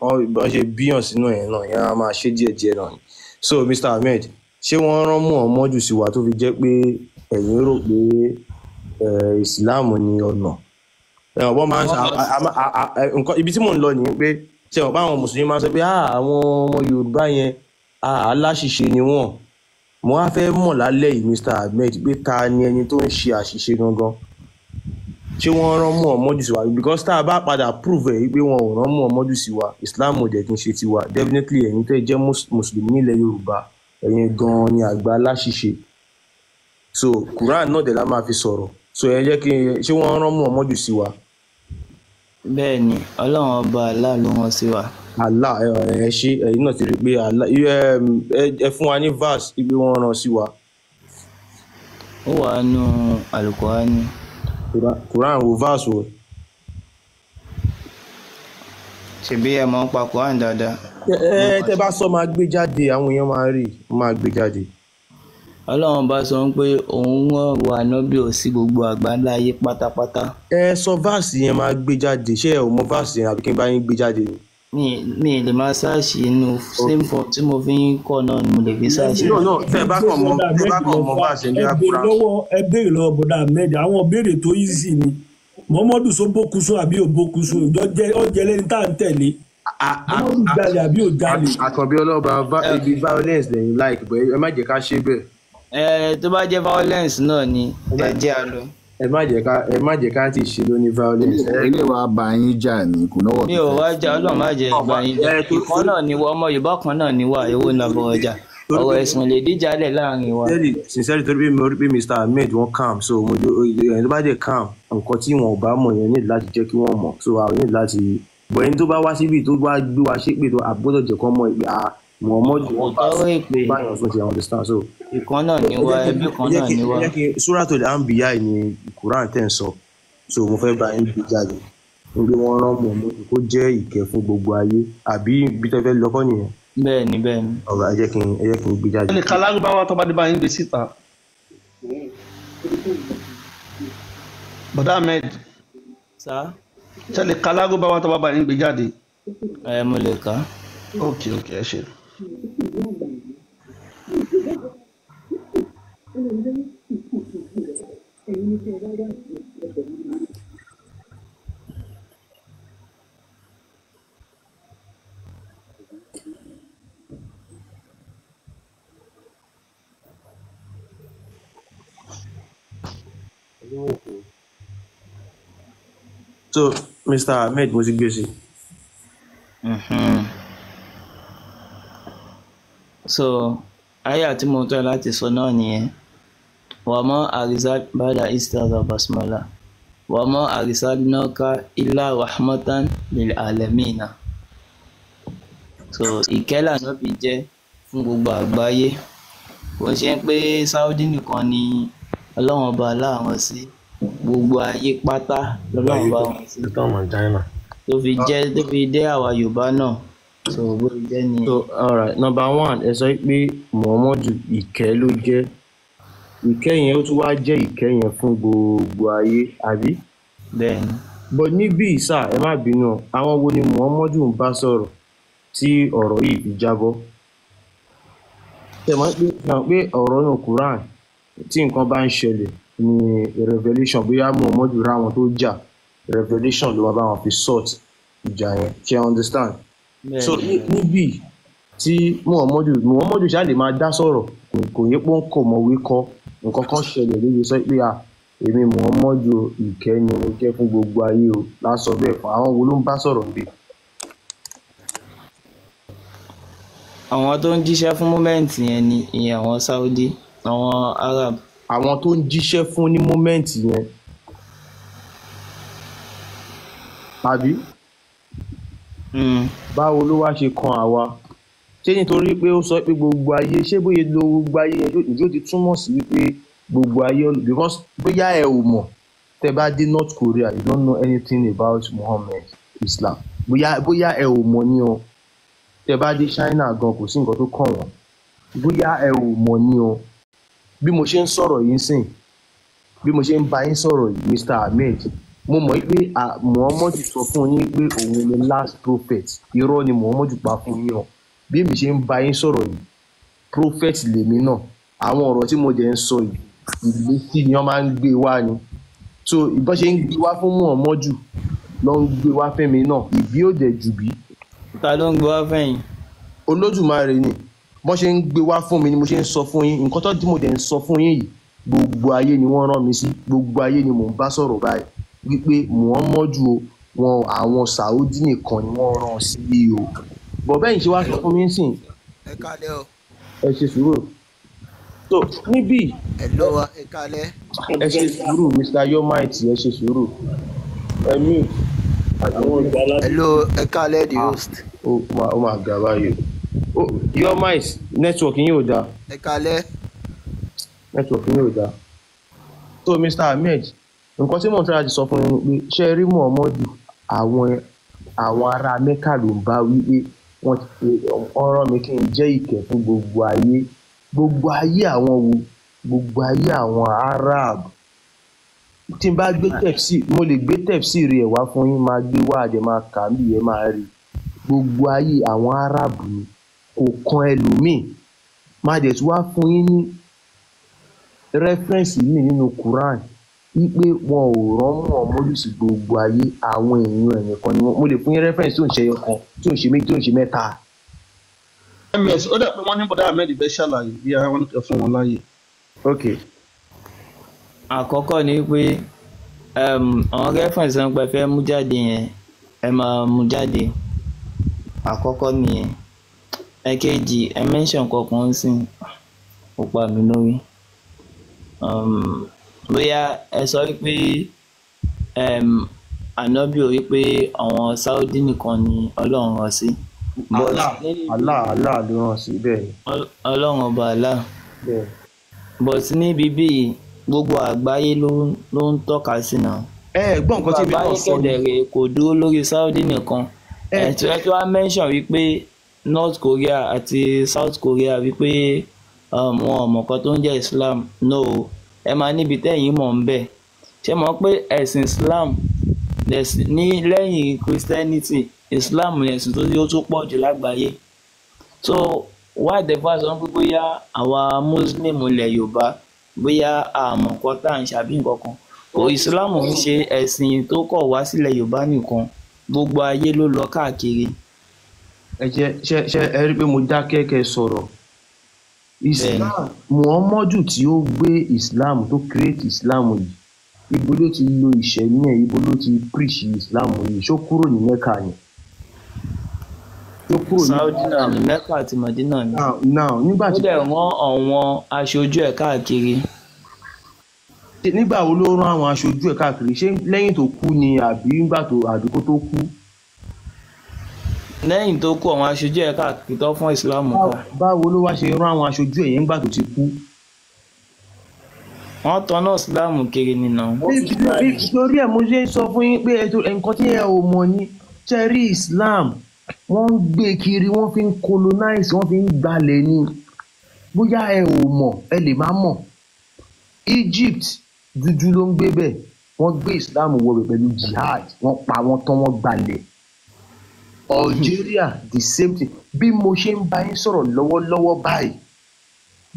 wọ́n ṣe bíyàn sínú ẹ̀ náà, yẹn á máa ṣe díẹ̀ díẹ̀ náà ni. So Mr. Ahmed, ṣé wọ́n rán Muhammadu sí wa tó fi jẹ́ pé ẹ̀yin rò pé Islam ni ọ̀nà? Wọ́n máa ń sọ nǹkan. Ibi tí mò ń lọ nìyí pé ṣe wọ́n bá àwọn mùsùlùmí máa ń sọ pé, "Ah, àwọn ọmọ Yorùbá yẹn, ah, aláṣìṣe ni wọ́n." Mo wá fẹ́ mọ̀ lálẹ́ yìí, Mr. Ahmed, pé ta ni ẹni tó ń ṣe àṣìṣe gangan? Ṣé wọ́n rán Muhammadu sí wa? Because tá a bá padà prove ẹ̀ pé wọn ò rán Muhammadu sí wa, Islam ò dẹ̀ kí n ṣe tiwa, definitely ẹ̀yin tẹ́ jẹ́ mùsùlùmí nílẹ̀ Yorùbá, ẹ̀yin gan-an ni àgbà aláṣìṣe. So Quran náà dẹ̀ la máa fi sọ̀rọ̀. So ẹ jẹ́ kí n, ṣé wọ́n rán Muhammadu sí wa? Bẹ́ẹ̀ ni, Ọlọ́run Ọba Allah ló rán sí wa. Allah, ẹ ṣe, ẹ̀yin náà ti rí i pé Allah ẹ fún wa ní verse pé wọ́n rán sí wa. Ó wà nù Àlùkùránì. Quran wo, verse wo? Ṣèbí ẹ mọ̀ ń pa Quran dáadáa. Ẹ tẹ́ bá sọ, máa gbé jáde, àwọn èèyàn máa rí, máa gbé jáde. Ọlọ́run bá sọ pé òun rán wa ànábì ò sí gbogbo àgbáńlá ayé pátápátá. Ẹ sọ verse yẹn, máa gbé jáde. Ṣé ẹ ò mọ verse yẹn, àbí kí n bá yín gbé jáde ni? Mi lè máa ṣáàṣì inú same form tí mo fi ń kọ́ náà ni mo lè fi ṣáàṣì. No, tẹ́ bá kàn mọ verse yẹn bí Ẹ a béèrè Quran. lọ́wọ́, ẹ béèrè lọ́wọ́ bọ̀dá Ahmed àwọn béèrè tó easy ni. Muhammadu sọ bókun sùn àbí ò bókun sùn? Ìjọ jẹ ọjẹ lẹni tá à ń tẹ̀lé. Muhammadu jalè àbí ò jalè? Àkànbí Ọlọ́ba, ibi violence lẹ́yìn like, but ẹ má jẹ́ ká ṣe bẹ́ẹ̀. Ẹ tó bá jẹ́ violence náà ni ẹ jẹ́ a lọ. Ẹ má jẹ́ ká ti ṣe lóní violence. Ilé wa bá yín jà ní kò náwó. Mi ò wá jà, Ọlọ́run má jẹ́ ìgbà yín jà. Ìkan náà ni wọ́n, ọmọ Yorùbá kan náà ni wà, èwo náà bọ̀ ọjà. Ọ̀rọ̀ ẹ̀sìn lè díjà lẹ̀ láàrin wa. Sincerely, torí pé mo rí pé Mr. Ahmed wọ́n calm, so mo ẹni tó bá jẹ́ calm, nǹkan tí wọn ò bá mọ̀ yẹn ní láti jẹ́ kí wọ́n mọ̀. So àwọn ní láti bọ̀, ẹni tó bá wá síbi tó bá gbé wa ṣépè tó àgbọ́dọ̀ jẹ́ kán mọ̀ ìpè ah, Muhammadu wọn bá Ọ̀rọ̀ èpè. báyọ̀ sọ ṣe understand, so. Ìkan náà ni wá, ẹbí kan náà ni wá. Ẹ jẹ́ kí Suratul Anbiya ni Quran tẹ̀ ń sọ, so mo fẹ́ bá yín gbé jáde níbi wọ́n rán Muhammadu kó jẹ́ ìkẹ́ fún gbogbo ayé, àbí ibi tẹ́ fẹ́ lọ́kọ́ nìyẹn? Bẹ́ẹ̀ni, bẹ́ẹ̀ni. Ọ̀rọ̀ ẹ jẹ́ kí n gbé jáde. Ẹnì kan lárúbáwá tó bá dé bá yín gbé síta. Bọ̀dá Ahmed. Sá. Ṣe lè ka lárúbáwá tó bá bá yín gbé jáde? Ẹ mo lè kà á. Ok, ẹ ṣe. So Mr. Ahmed, mo ti gbé sí. So àyà tí mo tọ́ láti sọ náà nìyẹn. Wàmọ́ àrísà bàdà istaza basmala. Wàmọ́ àrísà náà ilá rahmatan lil alamina. So ìkẹ́ l'Ànábì jẹ́ fún gbogbo àgbáyé. Kò ṣe pé Saudi nìkan ni Ọlọ́run Ọba láàrán sí. Gbogbo ayé pátá lọ́lọ́run bá wọn sí. Tó fi jẹ́ tó fi dé àwa Yorùbá náà, so bó ṣe jẹ́ nìyẹn. So alright, number one, ẹ sọ pé Muhammadu ìkẹ́ ló jẹ́. Ìkẹ́ yẹn ó tún wá jẹ́ ìkẹ́ yẹn fún gbogbo ayé, àbí? Bẹ́ẹ̀ni. But níbí sà, ẹ má bínú o, àwọn wo ni Muhammadu ń bá sọ̀rọ̀ tí ọ̀rọ̀ yìí fi jábọ́? Ṣé mọ̀ pé ṣé mọ̀ pé ọ̀rọ̀ náà Quran, tí nǹkan bá ń ṣẹlẹ̀ ní revelation, bóyá Muhammadu rá àwọn tó jà, revelation ló máa bá wọn fi sort ìjà yẹn. Ṣé ẹ understand? So Bẹ́ẹ̀ni. Níbí tí Muhammadu ṣáà lè máa dá sọ̀rọ̀, kò yẹ pé ó ń kò mọ̀wé kọ nǹkan kan ṣẹlẹ̀ lórí sọ pé à èmi Muhammadu o, ìkẹ́ ni mo jẹ́ fún gbogbo ayé o, lásọ bẹ́ẹ̀ fún àwọn wo ló ń bá sọ̀rọ̀ níbí? Àwọn tó ń jíṣẹ́ fún moment yẹn ni ìyẹn àwọn Saudi, àwọn Arab. Àwọn tó ń jíṣẹ́ fún ní moment yẹn, àbí? Báwo ló wá ṣe kan àwa? Ṣé nítorí pé ó sọ pé gbogbo ayé, ṣé bóyá lo gbogbo ayé yẹn ìjó ti túmọ̀ sí wípé gbogbo ayé? Because bóyá ẹ ò mọ̀, tẹ bá dé North Korea, you don't know anything about Muhammad, Islam. Bóyá ẹ ò mọ̀ ní o. Tẹ bá dé China gan, kò sí nǹkan tó kàn wọ́n. Bóyá ẹ ò mọ̀ ní o. Bí mo ṣe ń sọ̀rọ̀ yìí sìn, bí mo ṣe ń bá yín sọ̀rọ̀ yìí, Mr. Ahmed, mo mọ̀ pé Muhammadu sọ fún yín pé òun ni last prophet. Irọ́ ni Muhammadu pa fún yín o. Bí èmi ṣe ń bá yín sọ̀rọ̀ yìí, prophet lèmi náà. Àwọn ọ̀rọ̀ tí mo dẹ̀ ń sọ yìí, ìlétí ni wọ́n máa ń gbé wá ni. So ìbọn ṣe ń gbé wá fún Muhammadu ló ń gbé wá fẹ́mi náà. Ìbí ò dẹ̀ jù bí. Ta ló ń gbé wá fẹ́yìn? Olódùmarè ni. Bọ́n ṣe ń gbé wá fún mi ni mo ṣe ń sọ fún yín. Nǹkan tó tí mo dẹ̀ ń sọ fún yín yìí, gbogbo ayé ni wọ́n rán mi sí, gbogbo ayé ni mò ń bá sọ̀rọ̀ báyìí wípé Muhammadu o, wọn àwọn Saudi nìkan ni wọ́n rán sí i o. Bọ̀ bẹ́ẹ̀ ṣe wá sọ fún mi sìn. Ẹ kálẹ́ o. Ẹ ṣe sùúrù. So níbí. Hello, ẹ kálẹ́. Ẹ ṣe sùúrù, Mr. Yomite, ẹ ṣe sùúrù. Ẹ mute. Hello, ẹ kálẹ́, the host. Ó máa ga báyìí o. Yomite, network yín ò dáa. Ẹ kálẹ́. Network yín ò dáa. So Mr. Ahmed, nǹkan tí mò ń try láti sọ fún yín ni pé ṣé ẹ rí Muhammadu, àwọn ará Mẹ́kà ló ń bá wí pé wọ́n ti ọ̀rọ̀ mi kí n jẹ́ ìkẹ́ fún gbogbo ayé. Gbogbo ayé àwọn wo? Gbogbo ayé àwọn Arab. Tí n bá gbé tẹ̀psì, mo lè gbé tẹ̀psì rí ẹ̀ wá fún yín, máa gbé wá, àdẹ̀ máa kà á bí ẹ máa rí. Gbogbo ayé àwọn Arab ni, kò kan ẹlòmíì. Máa dẹ̀ tún wá fún yín ní rẹ́fẹ́rẹ́nsì mi nínú Quran wípé wọn ò rán Muhammadu sí gbogbo ayé, àwọn èèyàn ẹ̀ nìkan ni wọ́n. Mo lè fún yín rẹ́fẹ́rẹ́nsì tó ń ṣe ẹyọ kan, tó ń ṣe méjì, tó ń ṣe mẹ́ta. Ms ó dà pé wọ́n ní bọ̀dá Ahmed fẹ́ ṣàlàyé bí ara wọn kẹ́ fún wọn láàyè. Ok. Àkọ́kọ́ ni pé àwọn reference ń pẹ́ fẹ́ mú jáde yẹn, ẹ máa mú jáde. Àkọ́kọ́ nìyẹn. Ẹ̀kejì, ẹ mention kankan ń sìn, ó pa mí lórí. Bóyá ẹ sọ wípé ànábì ò wípé àwọn Saudi nìkan ni Ọlọ́run rán sí. But Allah Allah Allah ló rán sí, bẹ́ẹ̀ ni. Ọlọ́run ọba Allah. Bẹ́ẹ̀. But níbi bíi gbogbo àgbáyé ló ń tọ́ka sí náà. Ẹ gbọ́ nǹkan tí ibi náà sọ ni. Àgbáyé kẹ̀dẹ̀rẹ̀ kò dúró lórí Saudi nìkan. Ẹ tí wọ́n á mention wípé North Korea àti South Korea wípé wọn ò mọ̀ nǹkan tó ń jẹ́ Islam. No, ẹ máa níbi tẹ́yìn mọ̀ ń bẹ̀. Ṣé mọ̀ pé ẹ̀sìn Islam ní lẹ́yìn Christianity, Islam ni ẹ̀sìn tó yóò tún pọ̀ jù lágbàáyé. So why the first one pé bóyá àwa Muslim ilẹ̀ Yorùbá bóyá àmọ̀ nǹkan tá à ń ṣe àbí nǹkan kan. Kò, Islam ń ṣe ẹ̀sìn tó kọ̀ wá sílẹ̀ Yorùbá nìkan, gbogbo ayé ló lọ káàkiri. Ẹ jẹ́ ṣe ẹ rí i pé mo dákẹ́ kẹ́ sọ̀rọ̀. Islam, Muhammadu tí ó gbé Islam, tó create Islam yìí, ibo ló ti lo ìṣẹ̀mí ẹ̀, ibo ló ti preach Islam yìí? Ṣó kúrò ní Mẹ́kà ni? Ṣó kúrò ní Saudi náà ni, Mẹ́kà àti Mọ̀dínà ni. Now nígbà Ó tí dẹ̀ rán àwọn aṣojú ẹ̀ káàkiri. Nígbà wo ló rán àwọn aṣojú ẹ̀ káàkiri? Ṣé lẹ́yìn tó kú ni àbí nígbà tó àbí kó tó kú? Lẹ́yìn tó kú, àwọn aṣojú ẹ̀ káàkiri tó fún Islam ká. Báwo ló wá ṣe rán àwọn aṣojú ẹ̀ yẹn nígbà tó ti kú? Wọ́n tanná Islam kiri nìna. Torí ẹ̀ mo ṣe ń sọ fún yín pé nǹkan tí ẹ ò mọ̀ ni Ṣẹ́rí Islam, wọ́n ń gbé kiri, wọ́n fi ń colonize, wọ́n fi ń gbalẹ̀ ni. Bóyá ẹ ò mọ̀, ẹ lè má mọ̀. Egypt, dúdú ló ń gbé bẹ̀. Wọ́n gbé Islam wọbẹ̀ pẹ̀lú jihad, wọ́n pa wọ́n tán, wọ́n gbalẹ̀. Algeria, the same thing. Bí mo ṣe ń bá yín sọ̀rọ̀ lọ́wọ́lọ́wọ́ báyìí,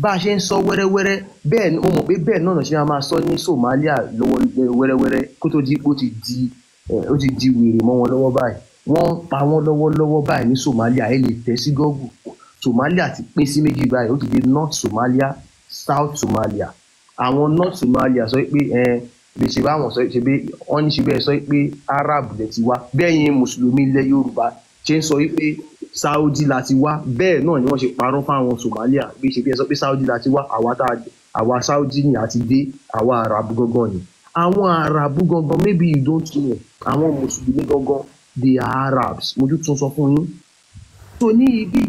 bá a ṣe ń sọ wẹ́rẹ́wẹ́rẹ́ bẹ́ẹ̀ ni mo mọ̀ pé bẹ́ẹ̀ náà ṣe máa sọ ní Somalia lọ́wọ́ wẹ́rẹ́wẹ́rẹ́, kó tó di pé ó ti di wèrè mọ́ wọn lọ́wọ́ báyìí. Wọ́n ń pa wọ́n lọ́wọ́lọ́wọ́ báyìí ní Somalia. Ẹ lè tẹ̀ sí Google, Somalia ti pín sí méjì báyìí, ó ti di North Somalia, South Somalia. Àwọn North Somalia sọ pé ẹ lè ṣe báwọn sọ ṣe bí wọ́n ní ṣe bẹ́ẹ̀ sọ pé Arab lẹ ti wá, bẹ́ẹ̀ yẹn mùsùlùmí ilẹ̀ Yorùbá ṣe ń sọ wípé Saudi la ti wá, bẹ́ẹ̀ náà ni wọ́n ṣe parọ́ fáwọn Somalia bí ṣe bí ẹ sọ pé Saudi la ti wá, àwa tá àwa Saudi ni àti dé, àwa Arabu gangan ni. Àwọn Arabu gangan, maybe you don't know, àwọn mùsùlùmí gangan, they are Arabs. Mo tún tún sọ fún yín. So ní ibi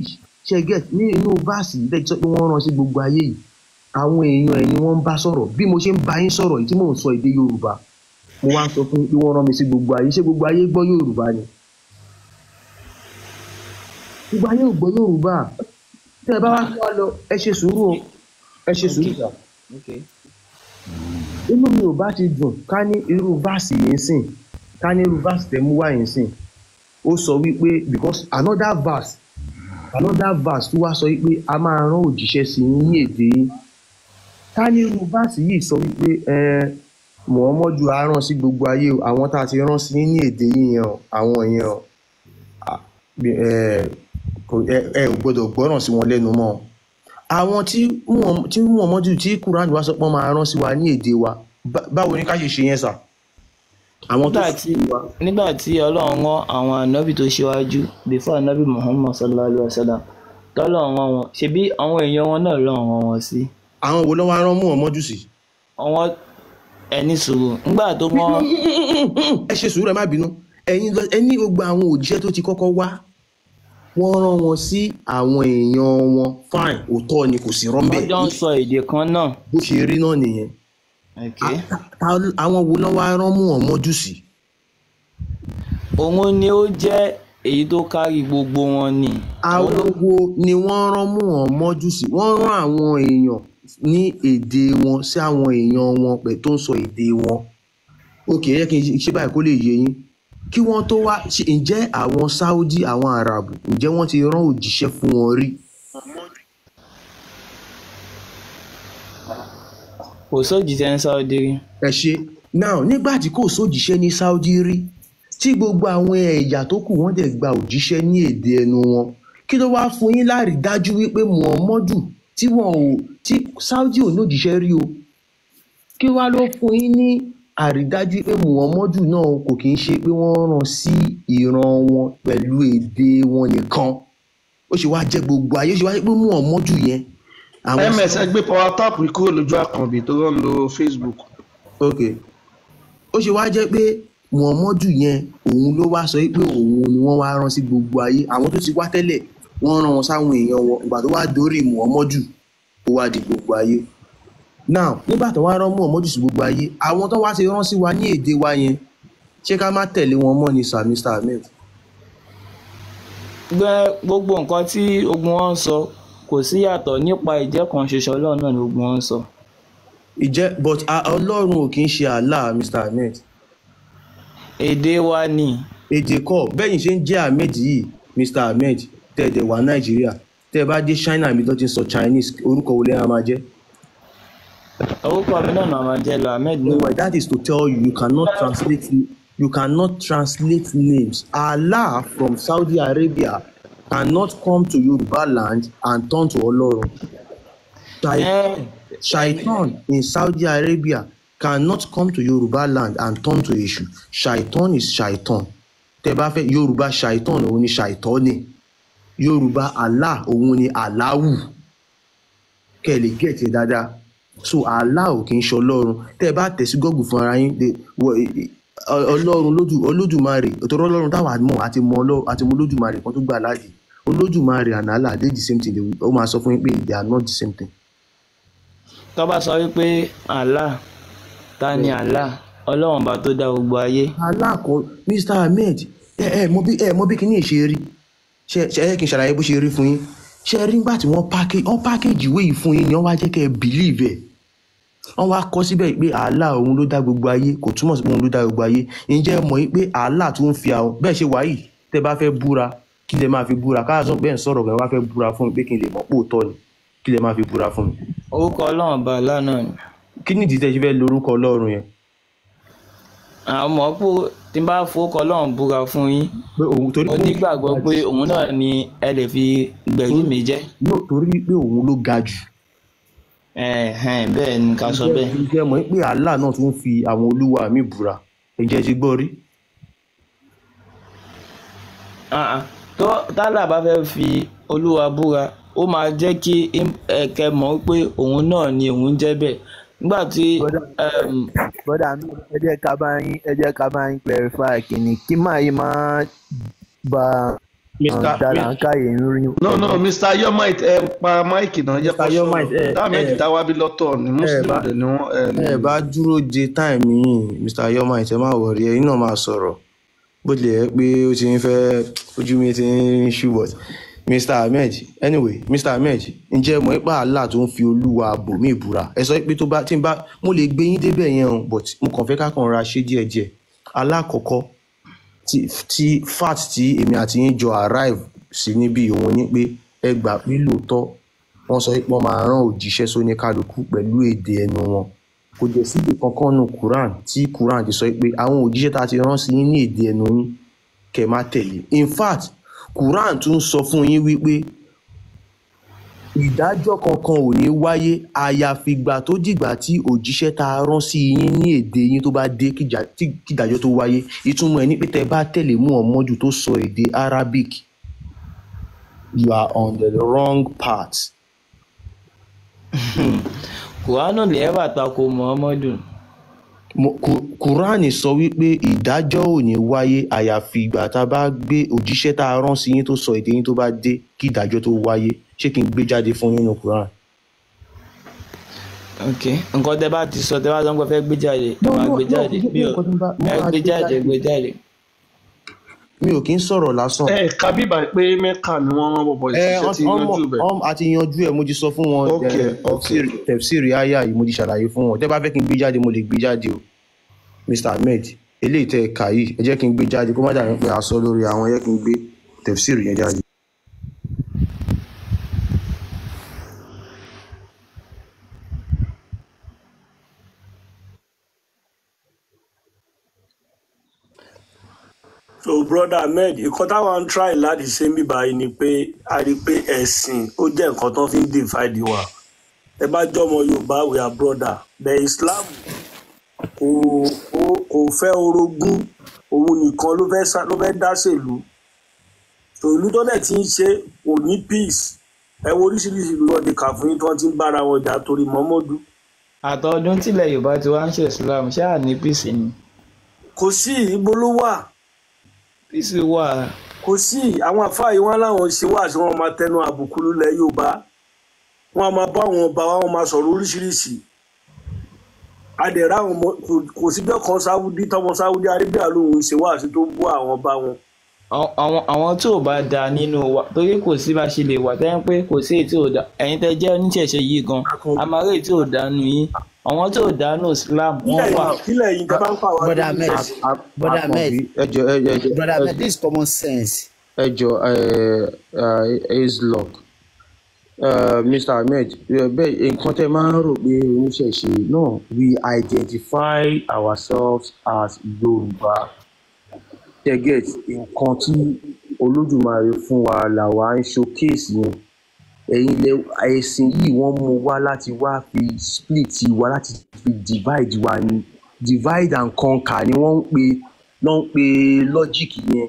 ṣe get ní inú verse yìí lẹ́yìn sọ pé wọ́n rán sí gbogbo ayé yìí, àwọn èèyàn ẹ̀ ni wọ́n ń bá sọ̀rọ̀. Bí mo ṣe ń bá yín sọ̀rọ̀ yìí tí mò ń sọ èdè Yorùbá, mo wá ń sọ fún yín pé wọ́n rán mi sí gbogbo ayé. Ṣé gbogbo ayé gbọ́ Yorùbá ni? Gbogbo ayé ò gbọ́ Yorùbá. Tẹ́ ẹ bá wá wá lọ, ẹ ṣe sùúrù o, ẹ ṣe sùúrù sà. Inú mi ò bá ti dùn ká ní irú verse yìí ń sìn, ká ní irú verse tẹ́ mú wá yìí ń sìn, ó sọ wípé, because another verse tó wá sọ wípé a máa rán òjíṣẹ́ sí yín ní èdè yín, ká ní irú verse yìí sọ wípé ẹ Muhammadu á rán sí gbogbo ayé o, àwọn tá a ti rán sí yín ní èdè yín yẹn o, àwọn yẹn o, ẹ ò gbọ́dọ̀ gbọ́ràn sí wọn lẹ́nu mọ́. Àwọn tí Muhammadu tí Quran wá sọ pé wọ́n máa rán sí wa ní èdè wa, báwo ni ká ṣe ṣe yẹn sà? Àwọn tó Nígbà tí Ọlọ́run rán àwọn ànábì tó ṣíwájú before ànábì Muhammad sallallahu alayhi wa sallam, tọ́lọ́run rán wọn, ṣebí àwọn èèyàn wọn náà lọ́run rán wọn sí. Àwọn wo ló wá rán Muhammadu sí? Àwọn ẹni sùúrù nígbà tó rán. Ẹ ṣe sùúrù, ẹ má bínú. Ẹ̀yin ẹni gbogbo àwọn òjíṣẹ́ tó ti kọ́kọ́ wá, wọ́n rán wọn sí àwọn èèyàn wọn, fine, òótọ́ ni, kò sí rọ́ńbẹ́. Wọ́n jọ ń sọ èdè kan náà. Bó ṣe rí náà nìyẹn. Àwọn wo ló wá rán Muhammadu sí? Òun ni ó jẹ́ èyí tó kárí gbogbo wọn ni. Àwọn wo ni wọ́n rán Muhammadu sí? Wọ́n rán àwọn èèyàn ní èdè wọn sí àwọn èèyàn wọn pẹ̀ tó ń sọ èdè wọn. Ok, ẹ jẹ́ kí n ṣe báyìí kó lè yé yín. Kí wọ́n tó wá, ǹjẹ́ àwọn Saudi, àwọn Arabu, ǹjẹ́ wọ́n ti rán òjíṣẹ́ fún wọn rí? Kò sójíṣẹ́ ní Saudi rí. Ẹ ṣe. Now, nígbà tí kò sójíṣẹ́ ní Saudi rí, tí gbogbo àwọn ẹ̀yà tó kù wọ́n dẹ̀ gba òjíṣẹ́ ní èdè ẹnu wọn, kí ló wá fún yín láàrí dájú wípé Muhammadu tí wọn ò tí Saudi ò ní òjíṣẹ́ rí o, kí wá ló fún yín ní àrídájú pé Muhammadu náà kò kì í ṣe pé wọ́n rán sí ìran wọn pẹ̀lú èdè wọn nìkan, ó ṣe wá jẹ́ gbogbo ayé, ó ṣe wá jẹ́ pé Muhammadu yẹn? Ms ẹ gbé power tap kúrò lójú àkànbí tó rán lo Facebook. Ok, ó ṣe wá jẹ́ pé Muhammadu yẹn òun ló wá sọ pé òun ni wọ́n wá rán sí gbogbo ayé. Àwọn tó ti wá tẹ́lẹ̀, wọ́n rán wọn sáwọn èèyàn wọn, ìgbà tó wá dórí Muhammadu, ó wá di gbogbo ayé. Now, nígbà tó wá rán Muhammadu sí gbogbo ayé, àwọn tó wá ti rán sí wa ní èdè wa yẹn, ṣé ká má tẹ̀lé wọn mọ́ ni sir, Mr Ahmed? Gbẹ gbogbo nǹkan tí ogun wọn ń sọ, kò sí yàtọ̀ nípa ìjẹ́ kan ṣoṣo Ọlọ́run náà ni ogun wọn ń sọ. Ìjẹ́, but Ọlọ́run ò kì í ṣe Allah, Mr Ahmed. Èdè wa ni. Èdè kọ́. Bẹ́ẹ̀ ṣe ń jẹ́ Ahmed yìí, Mr Ahmed, tẹ̀dẹ̀ wá Nàìjíríà, tẹ́ ẹ bá dé China mi tó ti ń sọ Chinese, orúkọ wo lẹ́yìn a máa jẹ́? Orúkọ mi náà màmá jẹ́ lọ, Ahmed náà. Well, that is to tell you, you cannot translate names. Allah from Saudi Arabia cannot come to Yoruba land and turn to Ọlọ́run. Shaitan in Saudi Arabia cannot come to Yoruba land and turn to Èṣù. Shaitan is Shaitan. Tẹ́ bá fẹ́ Yorùbá, Shaitan òun ni Shaitani. Yorùbá Allah òun ni Allahu. Kẹ́ ẹ lè get ẹ̀ dáadáa. So Allah ò kì í ṣe Ọlọ́run. Tẹ́ ẹ bá tẹ̀ sí Google fún ara yín, Ọlọ́run lójú Olódùmarè, òtòrò Ọlọ́run táwa mọ̀ àti mọ̀ Ọlọ́run àti mọ̀ Olódùmarè kan tó gbà láàyè. Olódùmarè and Allah dey the same thing. Ó máa sọ fún yín pé they are not the same thing. Tó bá sọ wípé Allah, ta ni Allah? Ọlọ́run bá tó dá gbogbo ayé. Allah kọ́, Mr Ahmed, Ẹ mọ bí kíní ṣe rí. Ṣe ẹ kí n ṣàlàyé bó ṣe rí fún yín. Ṣe rí nígbà tí wọ́n package ìwé yìí fún yín ni wọ́n wá jẹ́ kẹ́ ẹ believe ẹ̀. Wọ́n wá kọ síbẹ̀ pé Allah òun ló dá gbogbo ayé. Kò túmọ̀ sí pé òun ló dá gbogbo ayé. Ǹjẹ́ ẹ mọ̀ yín pé Allah tún ń fi àwọn bẹ́ẹ̀ ṣe wáyìí? Tẹ́ bá fẹ́ búra, kí lẹ máa fi búra? Káyà sọ bẹ́ẹ̀ ń sọ̀rọ̀ gan, wá fẹ́ búra fún mi pé kí n lè mọ̀ pé òótọ́ ni, kí lẹ máa fi búra fún mi? Orúkọ Ọlọ́run bá Allah náà ni. Kí nìdí tẹ́ ṣe fẹ́ lorúkọ Ọlọ́run yẹn? Àmọ́ pé tí n bá forúkọ Ọlọ́run búra fún yín, pé òun torí mo nígbàgbọ́ pé òun náà ni ẹ lè fi gbẹ̀rí mi jẹ́. No, torí pé òun ló ga jù. Ẹ̀hẹ́n, bẹ́ẹ̀ ni, ká sọ bẹ́ẹ̀. Ǹjẹ́ mọ̀ pé Allah náà tún fi àwọn olúwa mi búra? Ǹjẹ́ ẹ ti gbọ́ rí? Ah, ah. Tó tálà bá fẹ́ fi Olúwa búra, ó máa jẹ́ kí kẹ́ mọ̀ pé òun náà ni òun jẹ́ bẹ́ẹ̀ nígbà tí Brother mi, ẹ jẹ́ ká bá yín clarify kìíní kí máa yìí máa bá Mr. dàlánkàyè ń rí. No, Mr Yomite, ẹ pa mic náà, jẹ́ kó Mr. Yomite, sọ̀rọ̀. Dáàmẹ́jì dáwábí lọ́tọ̀ ni, Muslim dẹ̀ ni wọ́n. Ẹ bá dúró de time yìí, Mr Yomite, ẹ má worry, ẹ̀yin náà máa sọ̀rọ̀. Bó tilẹ̀ jẹ́ pé ó ti ń fẹ́ ojú mi ti ń ṣú, but Mr Ahmed, anyway, Mr Ahmed, ǹjẹ́ mọ̀ pé Allah tó ń fi olúwa bò mí ìbúra? Ẹ sọ pé tó bá tí n bá mo lè gbé yín débẹ̀ yẹn o, but mo kàn fẹ́ ká kàn ra ṣe díẹ̀díẹ̀. Alákọ̀ọ́kọ́ tí fact tí èmi àti yín jọ arrive sí níbí òun ni pé ẹ gbà pé lóòótọ́ wọ́n sọ pé wọ́n máa rán òjíṣẹ́ sóníkálukú pẹ̀lú èdè ẹnu wọn. Kò dẹ̀ síbi kankan nu Quran tí Quran ti sọ pé àwọn òjíṣẹ́ tá a ti rán sí yín ní èdè ẹnu yín, kẹ́ má tẹ̀lé. In fact, Quran tún sọ fún yín wípé ìdájọ́ kankan ò ní wáyé àyàfi ìgbà tó dìgbà tí òjíṣẹ́ tá a rán sí yín ní èdè yín tó bá dé, kíjàjọ́ tó wáyé. Ìtumọ̀ ẹ̀ ní pé tẹ́ bá tẹ̀lé Muhammadu tó sọ èdè Arabic, you are on the wrong path. Kùránù lè ẹ́fà tako Muhammadu. Kùránì sọ wípé ìdájọ́ ò ní wáyé àyàfi ìgbà tá a bá gbé òjíṣẹ́ tá a rán sí yín tó sọ èdè yín tó bá dé, kí ìdájọ́ tó wáyé. Ṣé kí n gbé jáde fún yín nínú Kùránì? Ok, nǹkan tẹ́ bá ti sọ, tẹ́ bá sọ pé fẹ́ gbé jáde, ẹ máa gbé jáde. Mi ò ẹ gbé jáde, gbé jáde. Mi ò kí ń sọ̀rọ̀ lásán. Ẹ ka bíbà pé Mẹ́kà ni wọ́n rán bọ̀bọ̀ ìṣiṣẹ́ ti yanjú bẹ̀. Àti yanjú ẹ̀, mo ti sọ fún wọn. Tẹ̀fsíìrì àyà yìí, mo ti ṣàlàyé fún wọn. Tẹ́ bá fẹ́ kí n gbé jáde, mo lè gbé jáde o. Mr Ahmed, eléyìí tẹ́ ẹ kà yìí, ẹ jẹ́ kí n gbé jáde kó má dàbí pé a sọ lórí àwọn. Ẹ jẹ́ kí n gbé tẹ̀fsíìrì yẹn jáde. So brother Ahmed, nǹkan táwọn ń try láti ṣe ń bí báyìí ni pé a rí i pé ẹ̀sìn ó jẹ́ nǹkan tó fi ń divide wa. Ẹ bá jọmọ Yorùbá, we are brother, but Islam kò fẹ́ orogún. Òun nìkan ló fẹ́ dá ṣèlú. So ìlú tó dẹ̀ ti ń ṣe kò ní peace. Ẹ wo oríṣiríṣi ìlú wọn ti kà fún yín tí wọ́n ti ń bára wọn jà torí Mọ́mọ́dù. Àtọdún tílẹ̀ Yorùbá ti wá ń ṣe Islam, ṣáà ní peace ni? Kò sí. Ibo ló wà? Peace wà. Kò sí. Àwọn àfáà yìí, wọn láwọn ṣe wá sí, wọn máa tẹnu àbùkù lulẹ̀ Yorùbá, wọn a máa bá àwọn ọba wọn máa sọ̀rọ̀ oríṣiríṣi. Adẹ̀rẹ̀ àwọn ọmọ kò síjọ́ kan Sáwúdí tọmọ Sáwúdí Arábíà lòun ṣe wá sí tó bú àwọn ọba wọn. Àwọn tí ò bá da nínú wa, torí kò sí bá ṣe lè wà tẹ́yìn pé kò sí èyí tí ò da. Ẹ̀yin tẹ́ jẹ́ oníṣẹ̀ṣe yìí gan, a máa rí èyí tí ò da nù yín. Àwọn tí ò da nù Islam wọ́n wà. Kílẹ̀ yìí tẹ́ bá ń pa wá. Brother Ahmed, brother Ahmed, Ẹ jọ, ẹ jọ, ẹ jọ. Brother Ahmed, this is common sense. Ẹ jọ, ẹ islock, Mr Ahmed, bẹ́ẹ̀ nǹkan tẹ́ máa ń rò pé oníṣẹ̀ṣe no, we identify ourselves as Yorùbá. Target nǹkan tí Olódùmarè fún wa làwa ń showcase yẹn. Ẹ̀yin lẹ ẹ̀sìn yìí, wọ́n mú wá láti wá fi split wa, láti fi divide wa ni. Divide and conquer ni wọ́n ń pè, ló ń pè logic yẹn.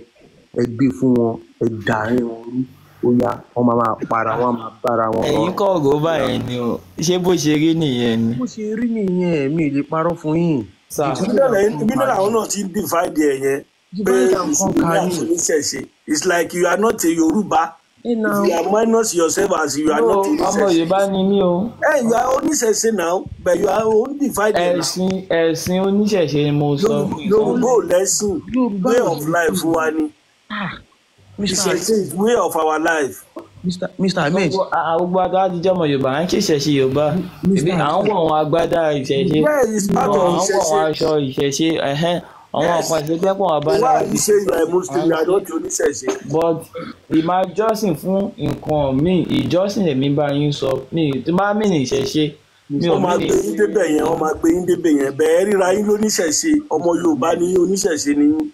Ẹ gbé fún wọn, ẹ dàárín wọn rú, ó yá, wọ́n máa máa para wọn, máa bára wọn. Ẹ̀yin kọ̀ ọ̀gọ́ báyẹn ni o. Ṣé bó ṣe rí nìyẹn ni? Bó ṣe rí nìyẹn, mi ò lè parọ́ fún yín. Ibi náà làwọn náà ti ń divide ẹ̀ yẹn pé Mùsùlùmí àti oníṣẹ̀ṣe. It's like you are not a Yorùbá if you are minus yourself as you are not ọmọ oníṣẹ̀ṣe. Yorùbá ni mí o. Hey, you are oníṣẹ̀ṣe now, but you are undivided now. Ẹ̀sìn oníṣẹ̀ṣe ni mo sọ. Yorùbá ò lẹ́sìn, way of life wa ni. Mr. Ìṣẹ̀ṣe is way of our life. Mr. Ahmed. Gbogbo àti àtijọ́ ọmọ Yorùbá à ń ṣèṣẹ̀ṣe Yorùbá. Ebi à ń wọ̀ àwọn agbádá ìṣẹ̀ṣe. Yeah, it's part À of ń wọ̀ ìṣẹ̀ṣe. àwọn aṣọ ìṣẹ̀ṣe. Ẹ̀hẹ́n. Àwọn Yes. nǹkan ìṣẹ̀ṣe pọ̀ wá bá Why lára. you say you are a Muslim, you are not oníṣẹ̀ṣe? But ìmáa jọ́sìn fún nǹkan míì, ìjọ́sìn lèmi bá yín sọ. Mi tí bá mí ní ìṣẹ̀ṣe. Mi ò Wọ́n máa mí gbé yín débẹ̀ yẹn, wọ́n máa gbé yín débẹ̀ yẹn. Bẹ́ẹ̀ ríra yín lóníṣẹ̀ṣe, ọmọ Yorùbá ni yín, oníṣẹ̀ṣe ni yín.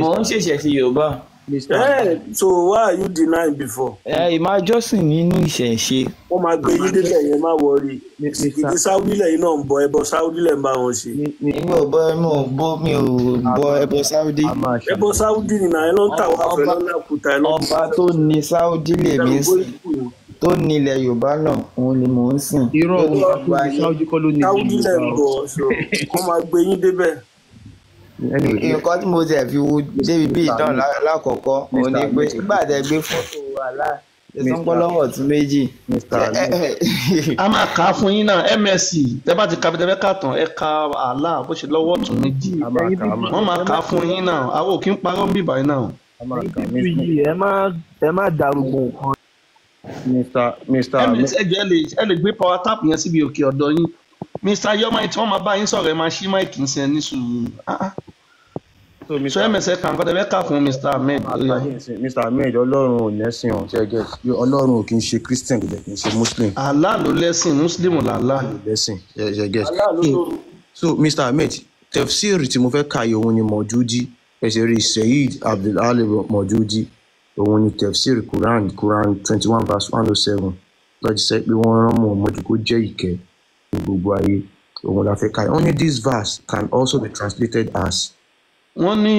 Mò ń ṣèṣẹ̀ṣe Yorùbá. Eh, so why are you denying before? Ẹ ìmáa jọ́sìn nínú ìṣẹ̀ṣe. Wọ́n máa gbé yín débẹ̀ yẹn, má wọrí. Ìdí Sáúdí lẹ́yìn náà ń bọ, ẹbọ Sáúdí lẹ̀ ń bá wọn ṣe. Èmi ò bọ mi ò bọ mi ò bọ ẹbọ Sáúdí. Ẹbọ Sáúdí ni náà, ẹ ló ń tà wá fẹ́ lọ́nà àkúta ẹ ló ń Ọba tó ní Sáúdí lèmi ń sìn, tó ní ilẹ̀ Yorùbá náà, òun ni mò ń sìn. Irọ́ Tó ní o, gbogbo ayé. Sáúdí kọ́ ló ní Sáúdí lẹ̀ ń bọ̀, so wọ́n máa gbé yín débẹ̀. Nǹkan tí mo tiẹ̀ fi wo débi bí ìtàn lákọ̀ọ́kọ́ òun ni pé nígbà tẹ gbé fọ́tò àlá ẹ̀sán lọ́wọ́ ọ̀tún méjì. A máa kà á fún yín náà, MSc. Tẹ bá ti ka bí tẹ fẹ́ kà tán, ẹ ka àlá bó ṣe lọ́wọ́ ọ̀tún méjì. Wọ́n máa kà á fún yín náà, àwọn ò kí ń parọ́ bíbá yín náà. Yìí ẹ má darúgbó nǹkan. Mr. MS, ẹ jọ̀ọ́, ẹ lè gbé power tap yẹn síbi òkè ọ̀dọ̀ yín. Mr. Yomai, tí wọ́n máa bá yín sọ̀rọ̀, ẹ máa ṣí máìkì ń sẹ́ ní sùúrù. Ah, ah. So MS, ẹ kà nǹkan tẹ fẹ́ kà fún Mr. Ahmed. Ó yá. Mr. Ahmed, Ọlọ́run ò lẹ́sìn ọ̀hún ṣe get. Ọlọ́run ò kì í ṣe Christian, kò dẹ̀ kì í ṣe Muslim. Allah ló lẹ́sìn, Muslim làlá. Lẹ́sìn ṣe get. Allah ló lóru. So Mr. Ahmed, tefsir tí mo fẹ́ kà yìí òun ni Mọ̀júdí, ẹsẹ̀ rí Saheed Abdul Ali Mọ̀júdí, òun ni tefsir Quran, Quran 21 verse 107 lọ́jọ́ sẹ́ pé wọ́n rán Muhammadu kó jẹ́ ìkẹ́ ní gbogbo ayé, òun la fẹ́ kà yìí. Only this verse can also be translated as Wọ́n ní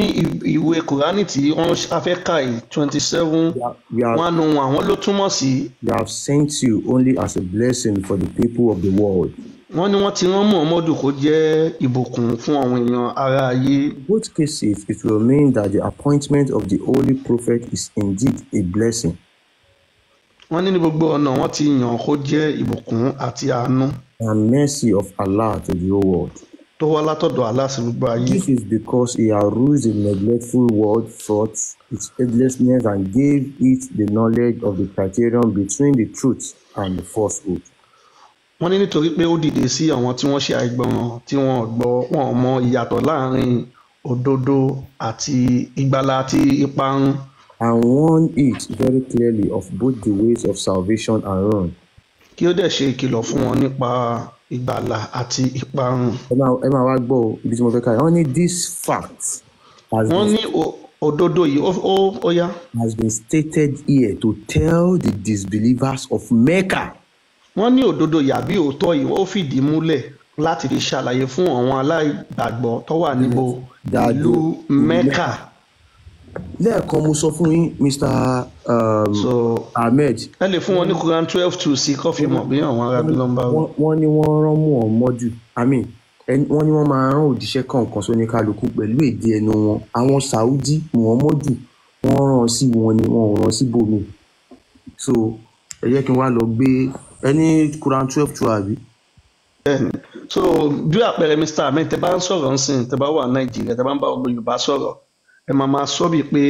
ìwé Kùránì tí wọ́n a fẹ́ kà yìí, 27 we are 101, àwọn ló túmọ̀ sí. We have sent you only as a blessing for the people of the world. Wọ́n ní wọ́n ti rán Muhammadu kó jẹ́ ìbùkún fún àwọn èèyàn ará ayé. In both cases, it will mean that the appointment of the Holy Prophet is indeed a blessing Wọ́n ní ní gbogbo ọ̀nà wọ́n ti yàn kó jẹ́ ìbùkún àti àánú and mercy of Allah to the whole world. tó wá látọ̀dọ̀ Allah sí gbogbo ayé. This is because he arose the neglectful world thought its heedlessness and gave it the knowledge of the criterion between the truth and the falsehood. Wọ́n ní nítorí pé ó dìde sí àwọn tí wọ́n ṣe àìgbọràn, tí wọ́n ò gbọ́, wọn ò mọ ìyàtọ̀ láàrin òdodo àti ìgbàlà àti ìparun. And warned it very clearly of both the ways of salvation and ruin. Kí ó dẹ̀ ṣe ìkìlọ̀ fún wọn nípa ìgbàlà àti ìparun. Ẹ máa wá gbọ́ o, ibi tí mo fẹ́ kà yìí. Wọ́n ní this fact has Wọ́n been ní òdodo yìí ó yá. has been stated here to tell the disbelievers of Mecca. Wọ́n ní òdodo yìí àbí òótọ́ yìí ó fìdí múlẹ̀ láti fi ṣàlàyé fún àwọn aláìgbàgbọ́ tó wà níbo that ìlú the Mecca. Lẹ́ẹ̀kan mo sọ fún yín, Mr. So Ahmed, ẹ lè fún wọn ní Quran 12:2 sí kó fi mọ̀ bí àwọn arábí ló ń bá wí. Wọ́n ní wọ́n rán Muhammadu, I mean, wọ́n ní wọ́n máa rán òjíṣẹ́ kọ̀ọ̀kan sóníkálukú pẹ̀lú èdè ẹnu wọn. Àwọn Saudi, Muhammadu wọ́n rán sí wọn ni, wọn ò rán síbòmíì. So ẹ jẹ́ kí n wá lọ gbé ẹni Quran 12:2 àbí. Bẹ́ẹ̀ni, so bí àpẹẹrẹ, Mr. Ahmed, tẹ bá ń sọ̀rọ̀ ńsìn, tẹ bá wà Nàìjíríà, tẹ bá ń bá ọgbọ Yorùbá sọ̀rọ̀, ẹ máa máa sọ bíi pé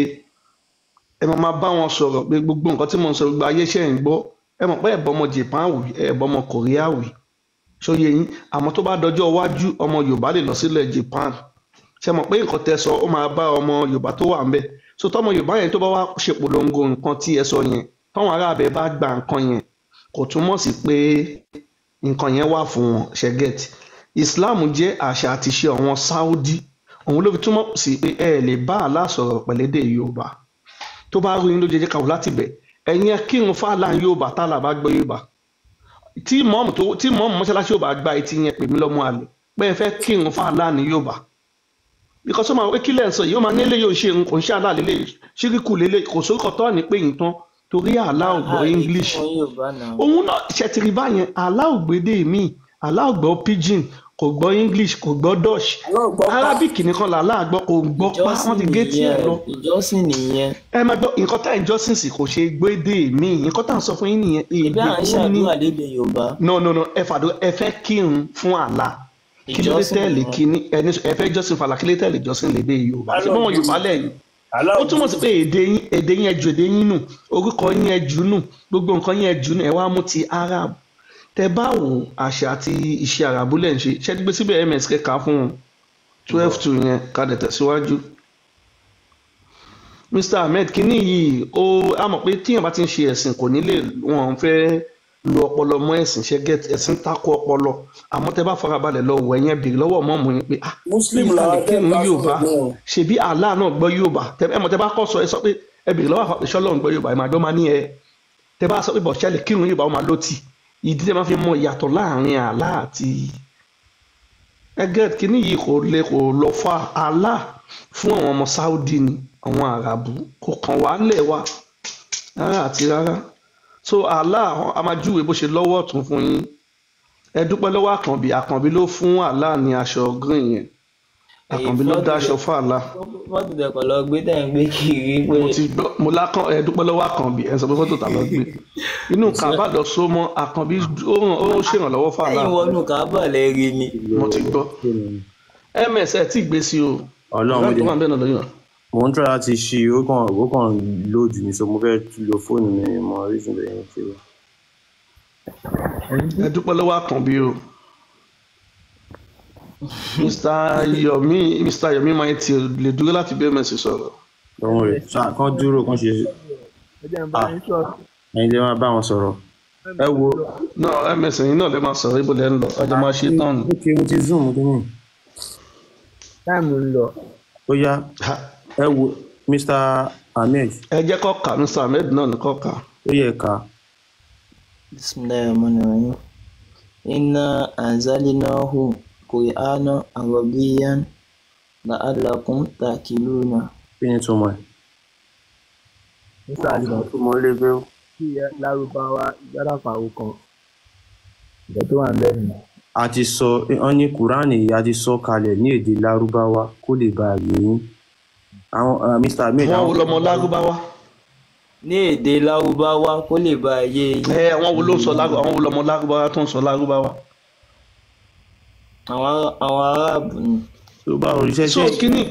ẹ máa máa bá wọn sọ̀rọ̀ pé gbogbo nǹkan tí mò ń sọ gbogbo ayé ṣe ń gbọ́. Ẹ mọ̀ pé ẹ̀bọ ọmọ Japan wì, ẹ̀bọ ọmọ Korea wì, ṣóyè yín? Àmọ́ tó bá dọjọ́ iwájú, ọmọ Yorùbá lè lọ sílẹ̀ Japan. Ṣe mọ̀ pé nǹkan tẹ sọ ó máa bá ọmọ Yorùbá tó wà ńbẹ̀? So tọmọ Yorùbá yẹn tó bá wá ṣe polongo nǹkan tí ẹ sọ yẹn, táwọn ará abẹ bá gba nǹkan yẹn, kò túmọ̀ sí pé nǹkan yẹn wà fún wọn. Ṣe get? Islam jẹ́ àṣà àti ìṣe àwọn Saudi, òun ló fi túmọ̀ sí pé ẹ lè bá Allah sọ̀rọ̀ pẹ̀lédè Yorùbá. Tó bá rú yín ló jẹjẹ kàwé láti bẹ̀, ẹ̀yin ẹ kírun fàlà Yorùbá tálà bá gbọ́ Yorùbá, tí mọ́ọ̀mù tó tí mọ́ọ̀mù mọ́ṣáláṣí ò bá gba etí yẹn, pè mí lọ́mọ àlè pé ẹ fẹ́ kírun fàlà ní Yorùbá, because ó máa wí kílẹ̀ ń sọ yìí, ó máa nílé yóò ṣe kò ń ṣe àlá lélẹ̀, ṣíríkù lélẹ̀, kò sórúkọ tó ní pé yìí tán, torí àlá ò gbọ́ English. Òun náà ṣètìrì báyẹn, àlá ò gbédè míì, àlá ò gbọ́ pidgin, kò gbọ́ English, kò gbọ́ Dutch, Arabic nìkan làlá gbọ́, kò gbọ́ pa wọ́n ti gé tiẹ̀ lọ. Ìjọsìn nìyẹn. Ẹ máa gbọ́ nǹkan tá ìjọsìn sì kò ṣe gbédè míì, nǹkan tá à ń sọ fún yín nìyẹn. Ìbí à ń Èdè tó ní ṣàdúrà lédè Yorùbá. No, no, no, ẹ fàdó, ẹ fẹ́ kírun fún àlá, kí ló dé Ìjọsìn tẹ́lẹ̀ nìyẹn. kí ní ẹni ẹ fẹ́ jọ́sìn fàlà, kí ló tẹ́lẹ̀ jọ́sìn lédè Yorùbá? Ṣé bọ́n Yorùbá lẹ́yìn? Ó túmọ̀ sí pé èdè yín, èdè yín, ẹ jù èdè yín nù, orúkọ yín ẹ jù nù, gbogbo nǹkan yín ẹ jù nù, ẹ wá mú ti Arab. Tẹ bá wò, àṣà àti ìṣe àràbù lẹ̀ ń ṣe. Ṣé ti gbé síbẹ̀, ms kẹka fún wọn 12:2 yẹn, ká dẹ̀ tẹ̀síwájú. Mr Ahmed, kínní yìí ó á mọ̀ pé tíyàn bá ti ń ṣe ẹ̀sìn, kò ní lè wọ́n fẹ́ lo ọpọlọ mọ́ ẹ̀sìn ṣe get ẹ̀sìn tako ọpọlọ. Àmọ́ tẹ bá farabalẹ̀ lọ wọ̀, ẹ̀yẹn béèrè lọ́wọ́ mọ́mú yín pé, ah, Muslim bí làwọn lè kírun tẹ́ bá Yorùbá sọ̀rọ̀ náà. Ṣebí Allah náà gbọ́ Yorùbá. Ẹ mọ̀, tẹ bá kọ́ sọ, ẹ sọ pé ẹ béèrè lọ́wọ́ àfàpẹ́ ṣọlọ́run gbọ́ Yorùbá, ẹ máa gbọ́ máa ní ẹ. Tẹ bá sọ pé bọ̀ ṣẹlẹ̀ kírun Yorùbá, ó máa ló tì ìdí tẹ máa fi mọ ìyàtọ̀ láàrin Allah àti ẹgẹ. Kínní yìí kò lè kò lọ fa Allah fún àwọn ọmọ Saudi ni àwọn Àràbù, kò kàn wá lẹ̀ wa rárá àti rárá. So Allah, a máa júwe bó ṣe lọ́wọ́ ọ̀tún fún yín. Ẹ dúpẹ́ lọ́wọ́ Àkànbí. Àkànbí ló fún Allah ní aṣọ green yẹn. Àkànbí ló dáṣọ fún Allah. Fọ́tò tẹ̀kọ̀ lọ gbé tẹ̀ ń gbé kiri pé Mo ti gbọ́, mo lákàn. Ẹ dúpẹ́ lọ́wọ́ Àkànbí. Ẹ sọ pé fọ́tò tà lọ gbé inú kàbá lọ só mọ́ Àkànbí, ó ṣèrànlọ́wọ́ fún Allah. Ẹ̀yin wọnú kábà lẹ́rìí ni. Mo ti gbọ́. Ms ẹ tí gbé sí o. Ọlọ́run. Ọlọ́run tó wà bẹ́ẹ̀ náà lóyún. Mo ń try láti ṣí, ó kàn load mi, so mo fẹ́ lo fóònù mi mọ reason bẹ́ẹ̀ yẹn ṣe. Ẹ dúpẹ́ lọ́wọ́ Àkànbí o. Mr Yomi, Mr Yomi máa ti lè dúró láti bí ms sọ̀rọ̀. Lọ́wọ́ rẹ̀ ṣáà kán dúró kán ṣe. Ẹ jẹ́ n bá yín sọ̀rọ̀. Ẹ̀yin lè máa bá wọn sọ̀rọ̀, ẹ wo. Náà ms, ẹ̀yin náà lè máa sọ̀rọ̀. Ibo lẹ́ ń lọ? Ọjọ́ máa ṣe tán ni. Ok, mo ti zoom kí ni. Time ń lọ. Ó yá, ẹ wo Mr Ahmed. Ẹ jẹ́ kó kà, Mr Ahmed náà ní kó kà. Ó yẹ ká. Bismillahirrahmanirrahim. Inna anzalnahu Qur'ana Arabiyyan la'allakum ta'qiluna. Kí ni túmọ̀ ẹ̀? Mr Ahmed. Túmọ̀ lè bẹ́ẹ̀ o. Kí ẹ lárúbáwá gbádàfàwọ kan ìgbà tó wà ń bẹ́ẹ̀ nìyẹn. A ti sọ wọn ní Kúránì yìí, a ti sọ kalẹ̀ ní èdè Lárúbáwá kó lè bá a yé yín. Àwọn Mr Ahmed. Àwọn wo lọmọ Lárúbáwá? Ní èdè Lárúbáwá kó lè bá a yé yín. Ẹ àwọn wo ló ń sọ Lárúbáwá? Àwọn wo lọmọ Lárúbáwá tó ń sọ Lárúbáwá? Àwọn Aráàbù ni. Tó bá òrìṣẹ́ So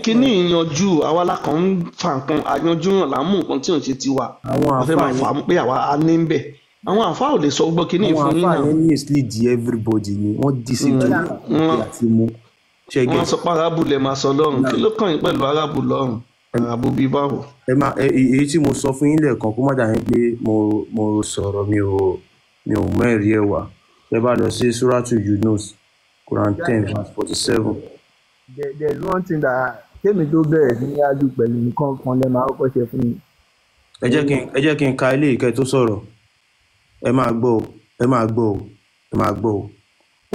kíní ìyanjú àwa la kàn ń fa nǹkan àyanjú hàn, là ń mú nǹkan tí ò ń ṣe tiwa. Àwọn A fẹ́ máa àáfàá fà á pé àwa a ní ń bẹ̀. Àwọn àáfàá ò lè sọ gbọ́ kíní àwọn fún yín àáfàá náà. yẹn mislead everybody ni, wọ́n deceive tó Wọ́n àti mú ṣe wọ́n get. sọ pé Arábù lè máa sọ lọ́rùn. Kí ló kàn yín pẹ̀lú Arábù lọ́rùn? Arábù bíi báwo? Ẹ má ẹ èyí tí mo sọ fún yín lẹ́ẹ̀kan, kó má dà yín pé mo sọ̀rọ̀, mi ò mọ ẹ̀rí ẹ̀ wá. Ẹ bá lọ sí Suratu Yunus, Quran 10 verse 47. There's one thing that kémi tó bẹ̀rẹ̀ sí ní ájú pẹ̀lú nǹkan kan lẹ́ máa kọ́kọ́ ṣe fún mi. Ẹ jẹ́ kí n ka ilé ìkẹ́ tó sọ̀rọ̀. Ẹ máa gbọ́ o, ẹ máa gbọ́ o, ẹ máa gbọ́ o.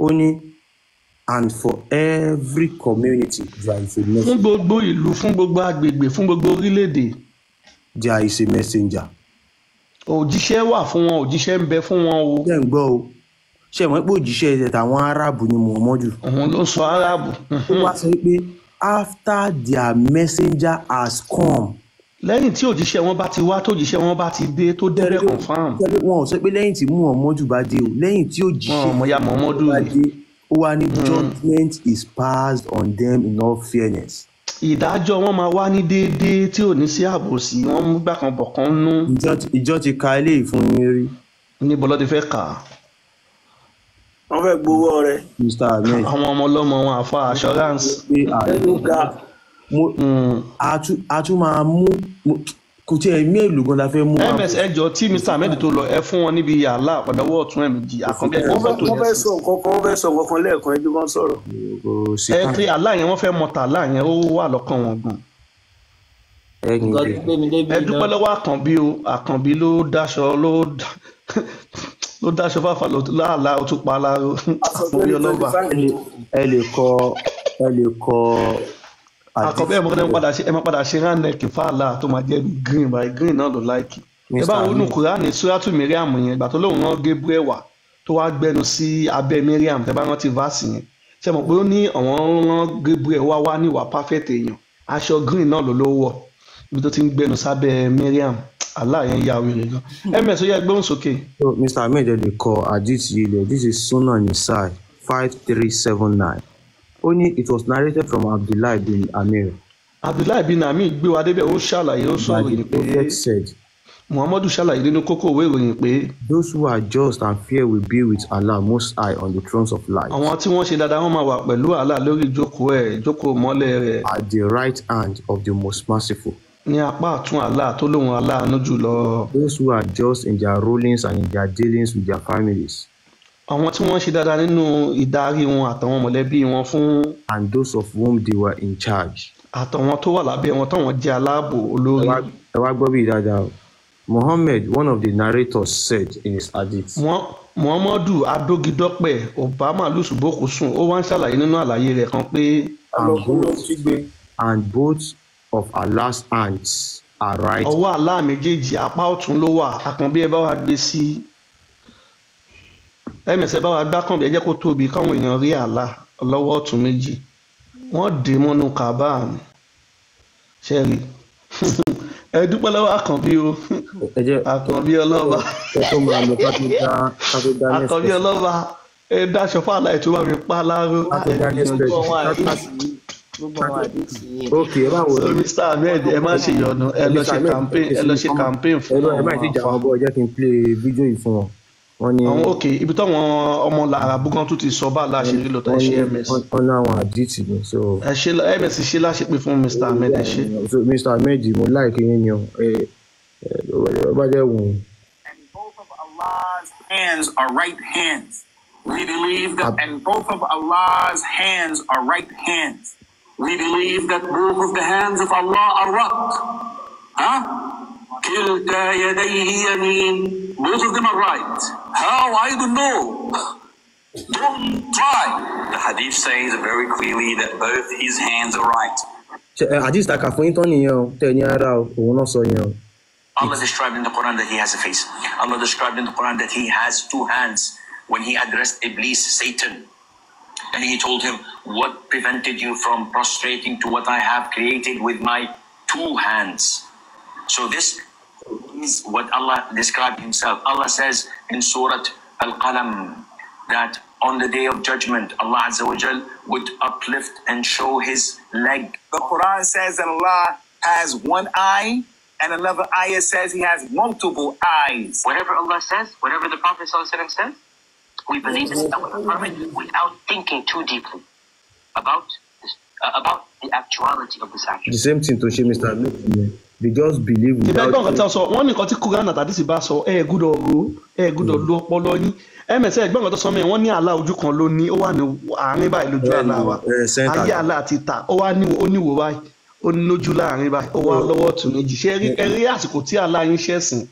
Ó ní, "And for every community there is a Fún messenger." gbogbo ìlú, fún gbogbo agbègbè, fún gbogbo orílẹ̀-èdè. There is a messenger. Òjíṣẹ́ wà fún wọn, òjíṣẹ́ ń bẹ fún wọn o. Ṣé ń gbọ́ o? Ṣé mọ̀ pé òjíṣẹ́ ẹ̀ tàwọn Arábù ni Muhammadu? Òun ló ń sọ Arábù. Ó wá sọ pé after their messenger has come. Lẹ́yìn tí òjíṣẹ́ wọn bá ti wá, tó òjíṣẹ́ wọn bá ti dé, tó débẹ̀ confam. Wọn ò sọ pé lẹ́yìn tí Muhammadu bá dé o, lẹ́yìn tí òjíṣẹ́ Wọn ò mọ̀ ya Muhammadu bá rí. dé, ó wá ní judgment is passed on them in all fairness. Ìdájọ́ wọn máa wá ní déédéé tí ò ní sí àbòsí, wọn mú gbàkan bọ̀kan nú. Ìjọ ti ka eléyìí fún yín rí. Níbo ló ti fẹ́ kà á? Wọ́n fẹ́ gbowó ọrẹ. Mr Ahmed. Àwọn ọmọ ọlọ́mọ wọn àfa assurance. Pé a tún máa mú kò tí ẹ mélòó gan la fẹ́ mú wá. Ms ẹjọ, tí Mr Ahmed tó lọ, ẹ fún wọn níbi yàrá àpàdánwò ọ̀tún ẹ̀mí àkànbí ẹ̀kọ́ Wọ́n fẹ́ fọ́tò wọ́n fẹ́ yẹn sọ nǹkan kan, wọ́n fẹ́ sọ nǹkan kan lẹ́ẹ̀kan, ẹjọ́ kan sọ̀rọ̀. sí. Ẹ tí àlá yẹn, wọ́n fẹ́ mọ tàlá yẹn, ó wà lọ́kàn wọn gan. Nǹkan tó gbé mi débi Ẹ dúpẹ́ lọ́wọ́ Àkànbí o. Àkànbí ló dáṣọ, ló dáṣọ fáfà láàlá, ó tún pa aláró. Àkànbí ọlọ́ba. Ẹ lè kọ. Àkànbí, ẹ máa padà ṣe round neck fàlà tó máa jẹ́ green by green náà ló like. Ẹ bá wọnú Kúránì, Suratu Miriam yẹn, ìgbà tó lóun rán Gabriel wá, tó wá gbẹnu sí abẹ́ Miriam, tẹ bá rántí verse yẹn, ṣe mọ̀ pé ó ní àwọn rán Gabriel wá wá níwà perfect èèyàn, aṣọ green náà ló wọ̀ ibi tó ti ń gbẹnu sábẹ́ Miriam. Allah yẹn ya wèrè gan. Ms ó yẹ gbóhùn sókè. So, Mr Ahmed, ẹ lè kọ hadith yìí lẹ. This is Sunan Nisai 5379. Ó ní, "It was narrated from Abdullah bin Amir Abdullahi bin Ami gbé wa débẹ̀, ó ṣàlàyé, ó That sọ̀rọ̀ the yìí pé Prophet said, Muhammadu ṣàlàyé nínú kókó ìwé ìròyìn pé those who are just and fair will be with Allah Most High on the thrones of light, àwọn tí wọ́n ṣe dáadáa wọ́n máa wà pẹ̀lú Allah lórí ìjókòó ẹ̀, ìjókòó mọ́lẹ̀ rẹ̀, at the right hand of the Most Merciful. ní apá ọ̀tún Allah tó lóun aláàánú jùlọ. Those who are just in their rulings and in their dealings with their families, Àwọn tí wọ́n ṣe dáadáa nínú ìdarí wọn àtàwọn mọ̀lẹ́bí wọn fún and those of whom they were in charge. àtàwọn tó wà lábẹ́ wọn táwọn jẹ́ aláàbò olórí. Ẹ wá gbọ́ bí dáadáa o. Muhammad, one of the narrators, said in his hadith, Muhammadu Adógidọ́pẹ̀ Obama lùsùbọ́kù sùn, ó wá ń ṣàlàyé nínú àlàyé rẹ̀ kan pé and both, and both of Allah's hands are right. Ọwọ́ Allah méjèèjì apá ọ̀tún ló wà. Àkànbí, ẹ bá wa gbé sí ẹmẹsẹ, bá wa gbá kànbí, ẹ jẹ́ kó tóbi káwọn èèyàn rí Allah lọ́wọ́ ọ̀tún méjì. Wọ́n dè mọ́nú kàbá mi ṣẹ́rí. Ẹ dúpẹ́ lọ́wọ́ Àkànbí o, Ẹ jẹ́ Àkànbí ọlọ́ba. Ẹ tó máa lọ, ká tó dá next Àkànbí person. ọlọ́ba, ẹ dáṣọ fàlà ẹ̀ tó bá mi pa láró. Ká tó ẹ dá next gbìyànjú. person. Gbogbo àwọn àdìsí yìí, gbogbo àwọn àdìsí yìí. Ok, ẹ bá wo. So Mr. Ahmed, ẹ má ṣe yọnu, ẹ lọ Mr. ṣe Ahmed, campaign, ẹ lọ ṣe campaign ẹ fún lọ ẹ má àwọn ti jà àfa wọn bọ, ẹ jẹ́ kí n play fídíò yìí fún wọn. Wọ́n ní àwọn. Ok, ibi táwọn ọmọ làràbù kan tún ti sọ bá aláṣẹ rí lọ́tọ̀. Ẹ wọ́n ṣe ní ms wọ́n ní àwọn àdìsí ni so. Ẹ ṣe ms ṣe láṣepé fún Mr. Ahmed, ẹ ṣe. So Mr. Ahmed, mo like yín ni o, ẹ ẹ bá jẹ́ wù ú. Allah's hands are right hands. We believe that, and both of Allah's hands are right hands. We believe that both of the hands of Allah are right. Huh? كلتا يديه يمين. Both of them are right. How? I don't know. Don't try. The hadith says very clearly that both his hands are right. Ṣe ẹ àdìsí ta kà fún yín tán nìyẹn o, tẹ ẹ ní ara o, òun náà sọ yẹn o. Allah described in the Quran that he has a face. Allah described in the Quran that he has two hands when he addressed Iblis, Satan. And he told him, what prevented you from prostrating to what I have created with my two hands? So this is what Allah described himself. Allah says in Surah Al-Qalam that on the day of judgment, Allah Azza wa Jal would uplift and show his leg. The Quran says that Allah has one eye, and another ayah says he has multiple eyes. Whatever Allah says, whatever the Prophet ﷺ says, we believe it and we affirm it without thinking too deeply about this, about the actuality of this action. The same thing tó ṣe Mr. Ahmed nìyẹn, they just believe Ìbẹ́ without. gbọ́n nǹkan tí wọ́n sọ, wọ́n ní nǹkan tí Quran àtàdé sì bá sọ, ẹ gbọ́dọ̀ ro, ẹ gbọ́dọ̀ lo ọpọlọ yín. Ms ẹ gbọ́n nǹkan tó sọ mí, wọ́n ní àlá ojú kan ló ní, ó wà ní àárín báyìí lójú àlá wa. Ẹ center. Ayé àlá àti ìta, ó wá ní oníwò báyìí, ó ní lójú láàrin báyìí, ó wá lọ́wọ́ ọ̀tún méjì. Ṣé ẹ rí àsìkò tí àlá yín ṣẹ̀sìn,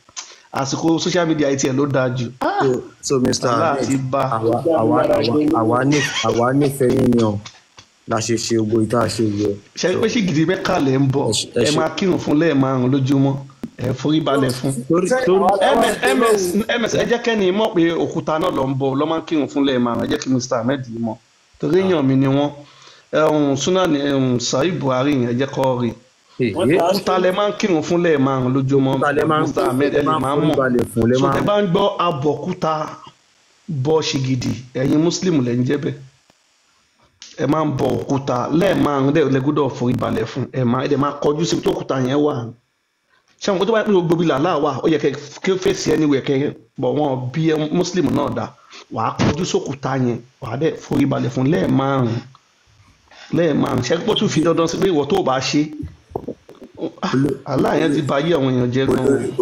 àsìkò social media yìí tiẹ̀ ló dáa jù. So Mr. Àlá Ahmed, àti bá àwa nífẹ̀ẹ́ yín ni o la ṣe ṣe gbogbo ìta ṣe yìí o. Ṣe pé ṣé gidi mẹ́ka lẹ̀ ń bọ̀, ẹ máa kírun fún lẹ́ẹ̀márùn lójúmọ́, ẹ forí balẹ̀ fún. ms ms ms ẹ jẹ́ kẹ́ni mọ̀ pé òkúta náà ló ń bọ̀, ló máa ń kírun fún lẹ́ẹ̀márùn. Ẹ jẹ́ kí Mr. Ahmed yìí mọ̀ torí èèyàn mi ni wọ́n. Ẹ̀hún sunani Sahib Buhari yẹn, ẹ jẹ́ kọ́ rí òkúta lẹ máa ń kírun fún lẹ́ẹ̀márùn lójúmọ́. Òkúta lẹ máa ń Mr. Ahmed, ẹ lẹ lè máa ń máa forí mọ̀ balẹ̀ fún, lẹ so máa tẹ ń bá ń gbọ́ abọ̀kúta bọ́ ṣìgìdì, ẹ̀yin muslim lẹ́ ń jẹ́ bẹ́ẹ̀. Ẹ máa ń bọ òkúta lẹ́ẹ̀márùn dẹ̀ lẹ́gúdọ̀ forí balẹ̀ fún, ẹ máa ẹ dẹ̀ máa kọjú síbi tó òkúta yẹn wà. Ṣé àwọn tó bá yẹ pé gbogbo ibi làlá wà, ó yẹ kẹ kí ó fèsì anywhere kẹ bọ̀ wọ́n bí ẹ muslim náà dá, wàá kọjú sókúta yẹn, wàá dẹ̀ forí balẹ̀ fún lẹ́ẹ̀márùn lẹ́ẹ̀márùn. Ṣé pé ó tún fi dandan sí pé ìwọ tó o bá ṣe, àlá yẹn ti ba ayé àwọn èèyàn jẹ́ gan-an.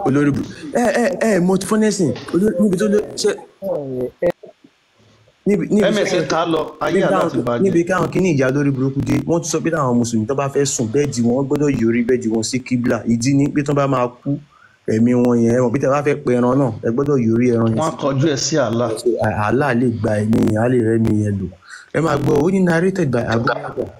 Olórí bu ẹ ẹ ẹ mo ti fọ́nẹ́sìn níbi tó ló ṣe níbi níbi ms ká lọ ayé níbi àlá táwọn ti bàjẹ́. Níbi káwọn kíní ìjà lórí burúkú dé, wọ́n tún sọ pé táwọn mùsùlùmí tó bá fẹ́ sùn, bẹ́ẹ̀dì wọn gbọ́dọ̀ yọrí bẹ́ẹ̀dì wọn sí kíbla. Ìdí ni pé tó bá máa kú, ẹ̀mí wọn yẹn, ẹ mọ̀ pé tí a bá fẹ́ pe ẹran náà, ẹ gbọ́dọ̀ yọrí ẹran yẹn wọ́n á sí kọjú ẹ̀ sí àlá. àlá lè gba ẹ̀mí yẹn, á lè rẹ́mi yẹn lò. Ẹ máa gbọ́, ó ní narrated by Abu Hurairah.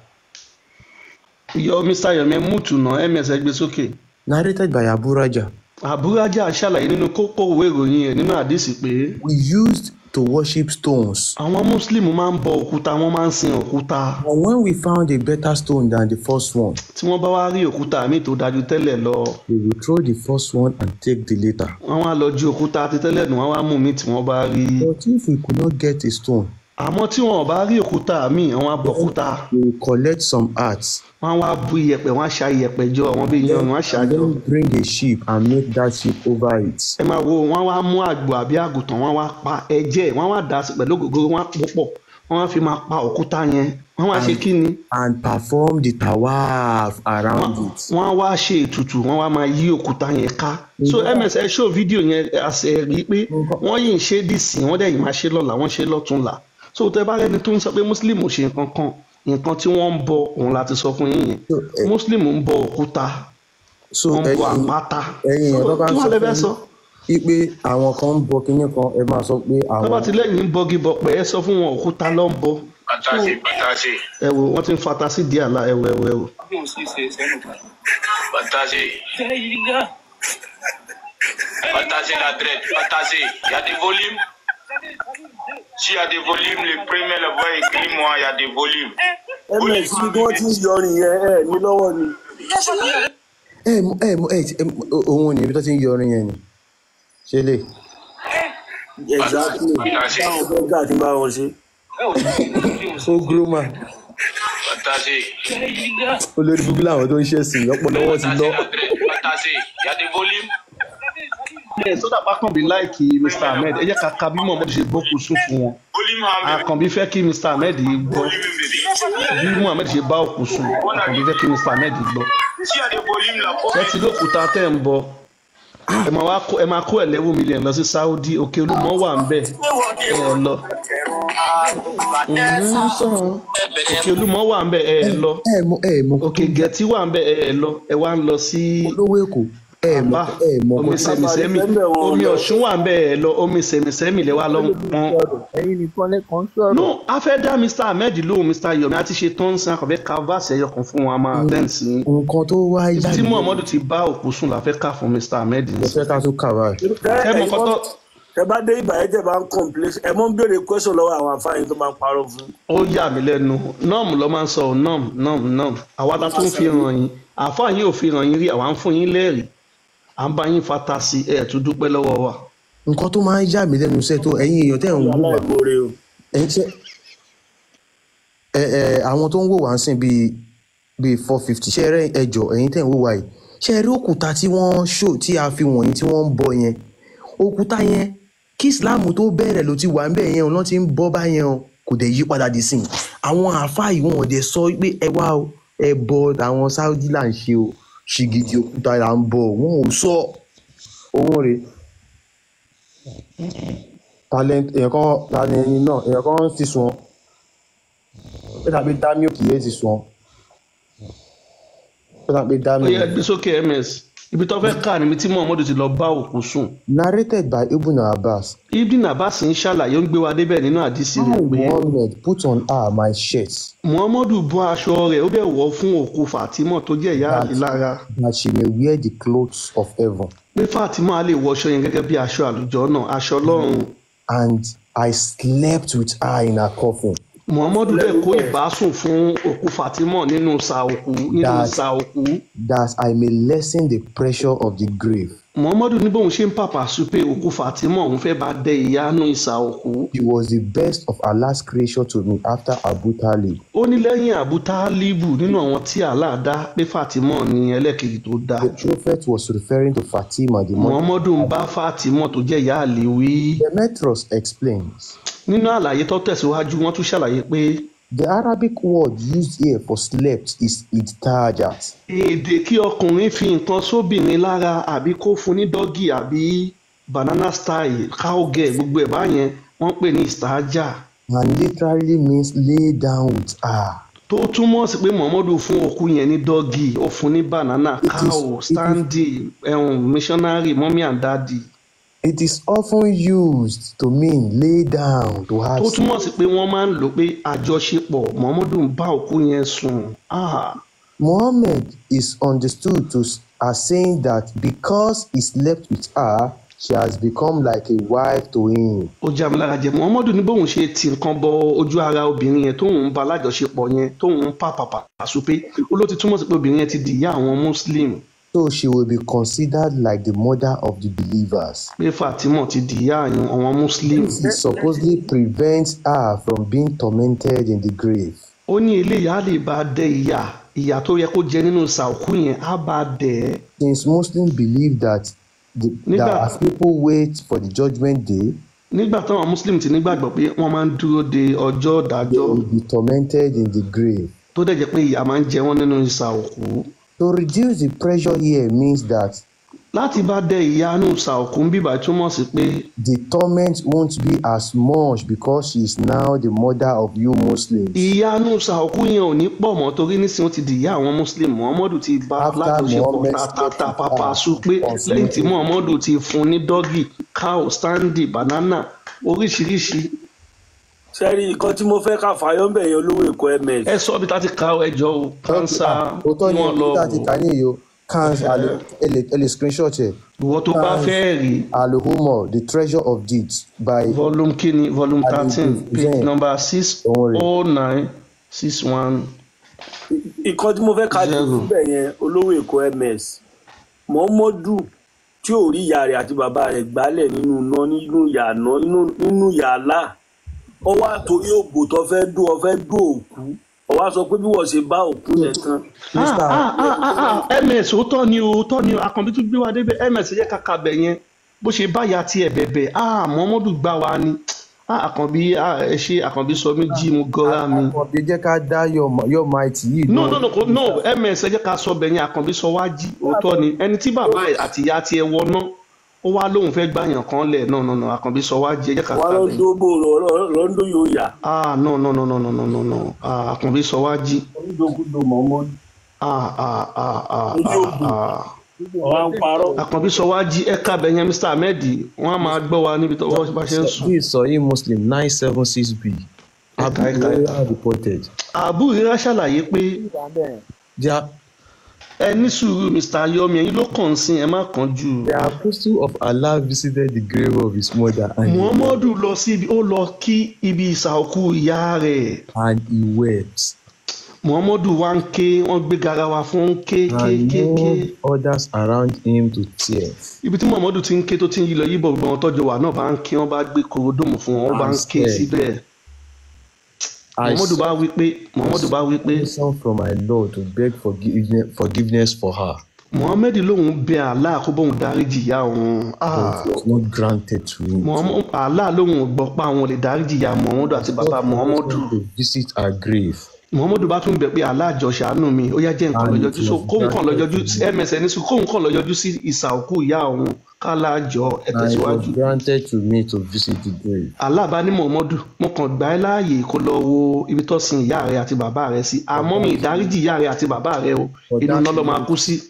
Yọ Mr. Yomi múùtù náà, ms ẹ gbé sókè. Narrated by Abu Raja. Àbúrájà ṣàlàyé nínú kókó ìwé ìròyìn ẹ̀ nínú àdìsí pé we used to worship stones. Àwọn muslim máa ń bọ òkúta, wọ́n máa ń sin òkúta. But when we found a better stone than the first one, tí wọ́n bá wá rí òkúta míì tó dájú tẹ́lẹ̀ lọ, we will throw the first one and take the later. Wọ́n wá lọ ju òkúta ti tẹ́lẹ̀ nù, wọ́n wá mú mi tí wọ́n bá rí. But if we could not get a stone, Àmọ́ tí wọn ò bá rí òkúta míì, àwọn abọ̀kúta. They will collect some earth. Wọ́n á wá bu iyẹ̀pẹ̀, wọ́n á ṣa iyẹ̀pẹ̀ jọ, àwọn bíi yan, wọ́n á ṣa And jọ. then bring a sheep and make that sheep over it. Ẹ máa wo, wọ́n á wá mú àgbò àbí àgùntàn, wọ́n á wá pa ẹ̀jẹ̀, wọ́n á wá dà á sí pẹ̀lú ògógóró, wọ́n á pò pọ̀, wọ́n á fi máa pa òkúta yẹn. Wọ́n wá ṣe And kí ni? and perform the tawaf around it. Wọ́n á wá ṣe ètùtù, wọ́n wá máa yí òkúta yẹn ká. So ms, ẹ ṣó fídíò yẹn, àṣẹ rí i pé wọ́n yìí ń ṣe dìsìn, wọ́n dẹ̀ yìí máa ṣe lọ́la, wọ́n ṣe lọ́túnla. So tẹ bá rẹni tó ń sọ pé muslim ò ṣe nǹkan kan, nǹkan tí wọ́n ń bọ òun láti sọ fún yín yẹn. Muslim ń bọ òkúta, So wọ́n ń bọ ẹ̀yin àpáta. ẹ̀yin So èèyàn tó bá kí ń wàá sọ lẹ fún fẹ́ yín sọ? wípé àwọn kan ń bọ kinní kan, ẹ máa sọ pé Tó bá àwọn ti lẹ́yìn ń bọgi bọ̀pẹ̀, ẹ sọ fún wọn òkúta ló ń bọ. So Batasi, Batasi, ẹ wo, wọ́n ti ń fata sí díẹ̀ àlá, ẹ wo, ẹ wo, ẹ wo. Batasi. Batasi la traite, Batasi. Il y a des volumes. S'il y a des volumes, le premier le voit écrit, moi, il y a des volumes. Ms, ibi tí wọ́n ti ń yọrin yẹn, ẹ ní lọ́wọ́ ni. Ẹ mọ ẹ mọ ẹ ẹ òun ni ibi tó ti ń yọrin yẹn ni ṣe lè. Exactly, Batasi, táwọn bẹ́gà ti bá wọn ṣe. Ó gúrúmà Batasi, olórí búbú làwọn tó ń ṣẹ̀sìn ọpọlọ wọn ti Batasi lọ. la traite, Batasi. Il y a des volumes. Ẹ sódà Pákànbí láìkì Mr Ahmed, ẹ jẹ́ ká ka bí Muhammad ṣe bókun sùn fún wọn. Volume hundred. Àkànbí fẹ́ kí Mr Ahmed gbọ́ Volume bébé. bí Muhammad ṣe bá òkú sùn. Àkànbí fẹ́ kí Mr Ahmed gbọ́. S'il y a des volumes, la Ṣé ti lókùúta tẹ́ ń bọ, ẹ máa wá kó, ẹ máa kó 11 million lọ sí Saudi, Òkè Olúmọ wà ń bẹ̀, ẹ lọ. Òkè Olúmọ wà ń bẹ̀, ẹ lọ. Ẹ mọ ẹ mọ Òkè Gẹ̀tì wà ń bẹ̀, ẹ lọ. Ẹ wá ń lọ sí olówó Èkó, ẹ mọ àbá ẹ mọ omi kó tó sẹ̀mìsẹ́mì, Àbàdì wọn omi lọ. Ọ̀ṣun wà ń bẹ̀, ẹ lọ. Omi sẹ̀mìsẹ́mì lẹ wá lọ pọn. Ẹ̀yin nìkan lẹ́kàn sọ̀rọ̀. No, a fẹ́ dá Mr Ahmed lóhùn. Mr Yomi a ti ṣe tán sin, akọ̀fẹ́ ka verse ẹyọ kan fún wọn, a máa attend sí i. Nǹkan tó wá Ibi yà tí mí lẹ́nu Muhammadu ti bá òkú sùn la fẹ́ kà fún Mr Ahmed mo nísìn. fẹ́ ká tún kà báyìí. Tẹ Ẹ mọ ẹ̀yin nǹkan mọ́ tó tẹ bá dé ìbàyẹ̀ tẹ bá ń complain, ẹ mọ́ ń béèrè question lọ́wọ́ àwọn àfáàyàn tó máa ń parọ́ fún. Ó yà mí lẹ́nu, nọ́ọ̀mù ló máa ń sọ nọ́ọ̀mù nọ́ọ̀mù nọ́ọ̀mù. Àwa ta tún fi hàn yín, àáfàá yín ò fi hàn yín rí, àwa ń fún yín lẹ́rìí, à ń bá yín fata sí ẹ̀ tún dúpẹ́ lọ́wọ́ wa. Nǹkan tó máa ń yà mí lẹ́nu iṣẹ́ tó ẹ̀yin èèyàn tẹ́ ń wò wá, Aláìmoore o. ẹ̀yin ṣe ẹ ẹ àwọn tó ń wò wá ń sìn bíi 450 ṣe rẹ, ẹjọ ẹ̀yin tẹ́ ń wò wá yìí, ṣe rí òkúta tí wọ́n ṣò tí a fi wọ̀nyí tí wọ́n ń bọ yẹn, òkúta yẹn kí Islam tó bẹ̀rẹ̀ ló ti wà ń bẹ̀ yẹn o, lọ́n ti ń bọ́ báyẹn o, kò dẹ̀ yí padà dì sìn. Àwọn àáfàá yìí wọn ò dẹ̀ sọ pé ẹ wá o, ẹ bọ àwọn Saudi là ń ṣe o, ṣìgìdì òkúta là ń bọ, wọn ò sọ òun rèé. Talent èèyàn kan talent ẹni náà, èèyàn kan ti sùn ọ́, ó dàbí dami òkè yẹn ti sùn ọ́, ó dàbí Ó dami. yẹ gbé sókè ms, ibi tó fẹ́ kà níbi tí Muhammadu ti lọ bá òkú sùn. Narrated by Ibn Abbas. Ibn Abbas ń ṣàlàyé, ó ń gbé wa débẹ̀ nínú àdìsí rẹ̀ I pé Muhammad put on her my shirt Muhammadu bọ́ aṣọ rẹ̀, ó dẹ̀ wọ̀ fún òkú Fatima tó jẹ́ ìyá that àlè lára, that she may wear the clothes of heaven. Pé Fatima á lè wọṣọ yẹn gẹ́gẹ́ bí aṣọ àlùjọ náà, aṣọ Ọlọ́run. And I slept with her in her coffin. Muhammadu dẹ̀ kó ìbásùn fún òkú Fatima nínú ìsà òkú, nínú That ìsà òkú. that I may lessen the pressure of the grave. Muhammadu ní bóun ṣe ń pàpà sí pé òkú Fatima, òun fẹ́ bá dẹ ìyanu ìsà òkú. He was the best of Allah's creation to me after Abu Talib. Ó ní lẹ́yìn Abu Tálíbù, nínú àwọn tí Allah dá, pé Fatima ní ẹlẹ́kejì tó dáa The jù. Prophet was referring to Fatima, the mother. Muhammadu ń bá Fatima tó jẹ́ ìyá àlè wí. Demetrius explains. Nínú àlàyé tó tẹ̀síwájú, wọ́n tún ṣàlàyé pé The Arabic word used here for slept is idtajat. Èdè kí ọkùnrin fi nǹkan sóbìnrin lára, àbí kó fún ní doggy àbí banana style, cowgirl, gbogbo ẹ̀ báyẹn wọ́n pè ní ìsájà. And literally means lay down with her. Tó túmọ̀ sí pé Muhammadu fún òkú yẹn ní doggy, ó fún ní banana, It is cow, it is standy, ẹ̀hún, missionary, mommy and daddy. It is often used to mean lay down to have Tó sex. túmọ̀ sí pé wọ́n máa ń lò pé àjọṣepọ̀, Muhammadu ń bá òkú yẹn sùn. Ah. Muhammad is understood to as saying that because he slept with her, she has become like a wife to him. Ó já mi lára jẹ. Muhammadu ní bóun ṣe ti nǹkan bọ ojú ara obìnrin yẹn tóun ń bá lájọṣepọ̀ yẹn, tóun ń pàpàpà súpé, ó ló ti túmọ̀ sí pé obìnrin yẹn ti di ìyá àwọn Muslim. So she will be considered like the mother of the believers. Pé Fatima ti dìyá àwọn Muslim. This is supposedly prevents her from being tormented in the grave. Ó ní eléyìí á lè bá a dẹ ìyà, ìyà tó yẹ kó jẹ nínú sàókù yẹn á bá a dẹ̀ ẹ́. Since Muslims believe that Nígbà as people wait for the judgment day, nígbà táwọn Muslim ti nígbàgbọ́ pé wọ́n máa ń dúró de ọjọ́ they ìdájọ́ will be tormented in the grave. tó dẹ̀ jẹ́ pé ìyà máa ń jẹ wọ́n nínú ìsà òkú. To reduce the pressure here means that Láti bá dẹ ìyà inú ìsà òkú ń bíbà túmọ̀ sí pé the torment won't be as much because she is now the mother of you Muslims. ìyà inú ìsà òkú yẹn ò ní pọ̀ mọ́ torí nísìnyí ó ti dìyà àwọn Muslim. Muhammadu ti bá After lájọṣepọ̀ Muhammad tatata spoke to pàpà her sùn pé lẹ́yìn tí concerning Muhammadu ti fún ní dọ́gì, cow, sandy, banana oríṣiríṣi. Sẹ́rí nǹkan tí mo fẹ́ ká fàyọ́ ń bẹ̀ yẹn, olówó Èkó ms. Ẹ sọ bí tá ti ka ẹjọ́ o, Okay, kánsá òótọ́ ni wọn lọ òótọ́ wò àti ó. kàní yìí o. Kans ẹ lè screenshot ẹ. Ìwọ tó bá Kans fẹ́ rí Al-Humor, The Treasure of Deeds by volume kíni, volume Ali 13, page Hussein. number six Òun rè. oh nine six one Nǹkan tí mo fẹ́ ká jù zero. síbẹ̀ yẹn, olówó Èkó ms, Muhammadu tí ò rí ìyá rẹ̀ àti bàbá rẹ̀ gbálẹ̀ nínú iná, nínú ìyà àná, nínú ìyà àlá, ó wá torí ògbò tó fẹ́ dún, ọ fẹ́ dún òkú, ó wá sọ pé bí wọ́n ṣe bá òkú yẹn tán. Mr. Ms, òótọ́ ni o, òótọ́ ni o. Àkànbí tún gbé wa débẹ̀. Ms, jẹ́ kàkà bẹ̀ yẹn bó ṣe báyà tiẹ̀ bẹ̀bẹ̀. Muhammadu gbá wa ni. Àkànbí, ẹ ṣe Àkànbí sọ mí jí mo gọra mi. Àkànbí, jẹ́ ká dá your mighty yìí No, lóhùn. no, no, kò no. Ms, ẹ jẹ́ ká sọ bẹ̀ yẹn. Àkànbí sọ wá jí, òótọ́ ni. Ẹni tí bàbá ẹ̀ àti ìyá tiẹ̀ wọná, ó wá lóun fẹ́ gbàyàn kan lẹ̀. No, no, no, Àkànbí sọ wá jí, ẹ jẹ́ ká Wá kà ló bẹ̀ yẹn. dó bò lọ́ńdó yóò yà. No, no, no, no, no, no, no, no. Àkànbí sọ wá jí. Onídokúdo Muhammadu. Ojú ògbò ọ̀wá ń parọ́. Àkànbí sọ wá jí, ẹ ká bẹ̀ yẹn. Mr Ahmed, wọ́n á máa gbọ́ wa níbi tó wọ́n bá ṣe ń sùn. This is Sahih Muslim 976b. Ẹ̀ka Abu ẹ̀ka ẹ̀ka. Hurairah reported. Abu Hurairah ṣàlàyé pé There, ẹ ní sùúrù, Mr Yomi, ẹ̀yin ló kàn sí, ẹ má kánjú. The apostle of Allah visited the grave of his mother and he wept. Muhammadu lọ síbi, ó lọ kí ibi ìsà òkú ìyá rẹ̀. And he wept. Muhammadu wá ń ké, wọ́n gbé garawa fún un, ké ké And ké ké. moved others around him to tears. Ibi tí Muhammadu ti ń ké tó ti ń yí lọ yíbọ̀, gbogbo àwọn tọ́jú wa náà bá ń ké, wọ́n bá gbé korodóòmù fún wọn, wọ́n bá And ń ké said, síbẹ̀. I Muhammadu bá sought wí pé Muhammadu bá wí pé permission from my Lord to beg forgiveness for her, Muhammad lòun bẹ Allah kó bóun dáríjì ìyá òun. but it was not granted to him. Muhammad, Allah lòun ò gbọ́ pa àwọn lè dáríjì ìyá Muhammadu àti He bàbá sought Muhammadu. permission to visit her grave, Muhammadu bá tún bẹ̀ pé Allah jọ̀ọ́ ṣàánú mi, ó yá jẹ́ nǹkan lọ and it yọjú, so was kóun kàn lọ granted yọjú to him. msn sùn, kóun kàn lọ yọjú sí ìsà òkú ìyá òun, kálá jọ ẹ And it was tẹ̀síwájú. granted to me to visit the grave. Allah bá ní Muhammadu, mo kàn gbà ẹ́ láàyè kó lọ wo ibi tó sin ìyá rẹ àti bàbá rẹ sí, For àmọ́ mi that, ìdáríjì ìyá rẹ àti bàbá rẹ o, for inú that iná ló máa kú makes, sí.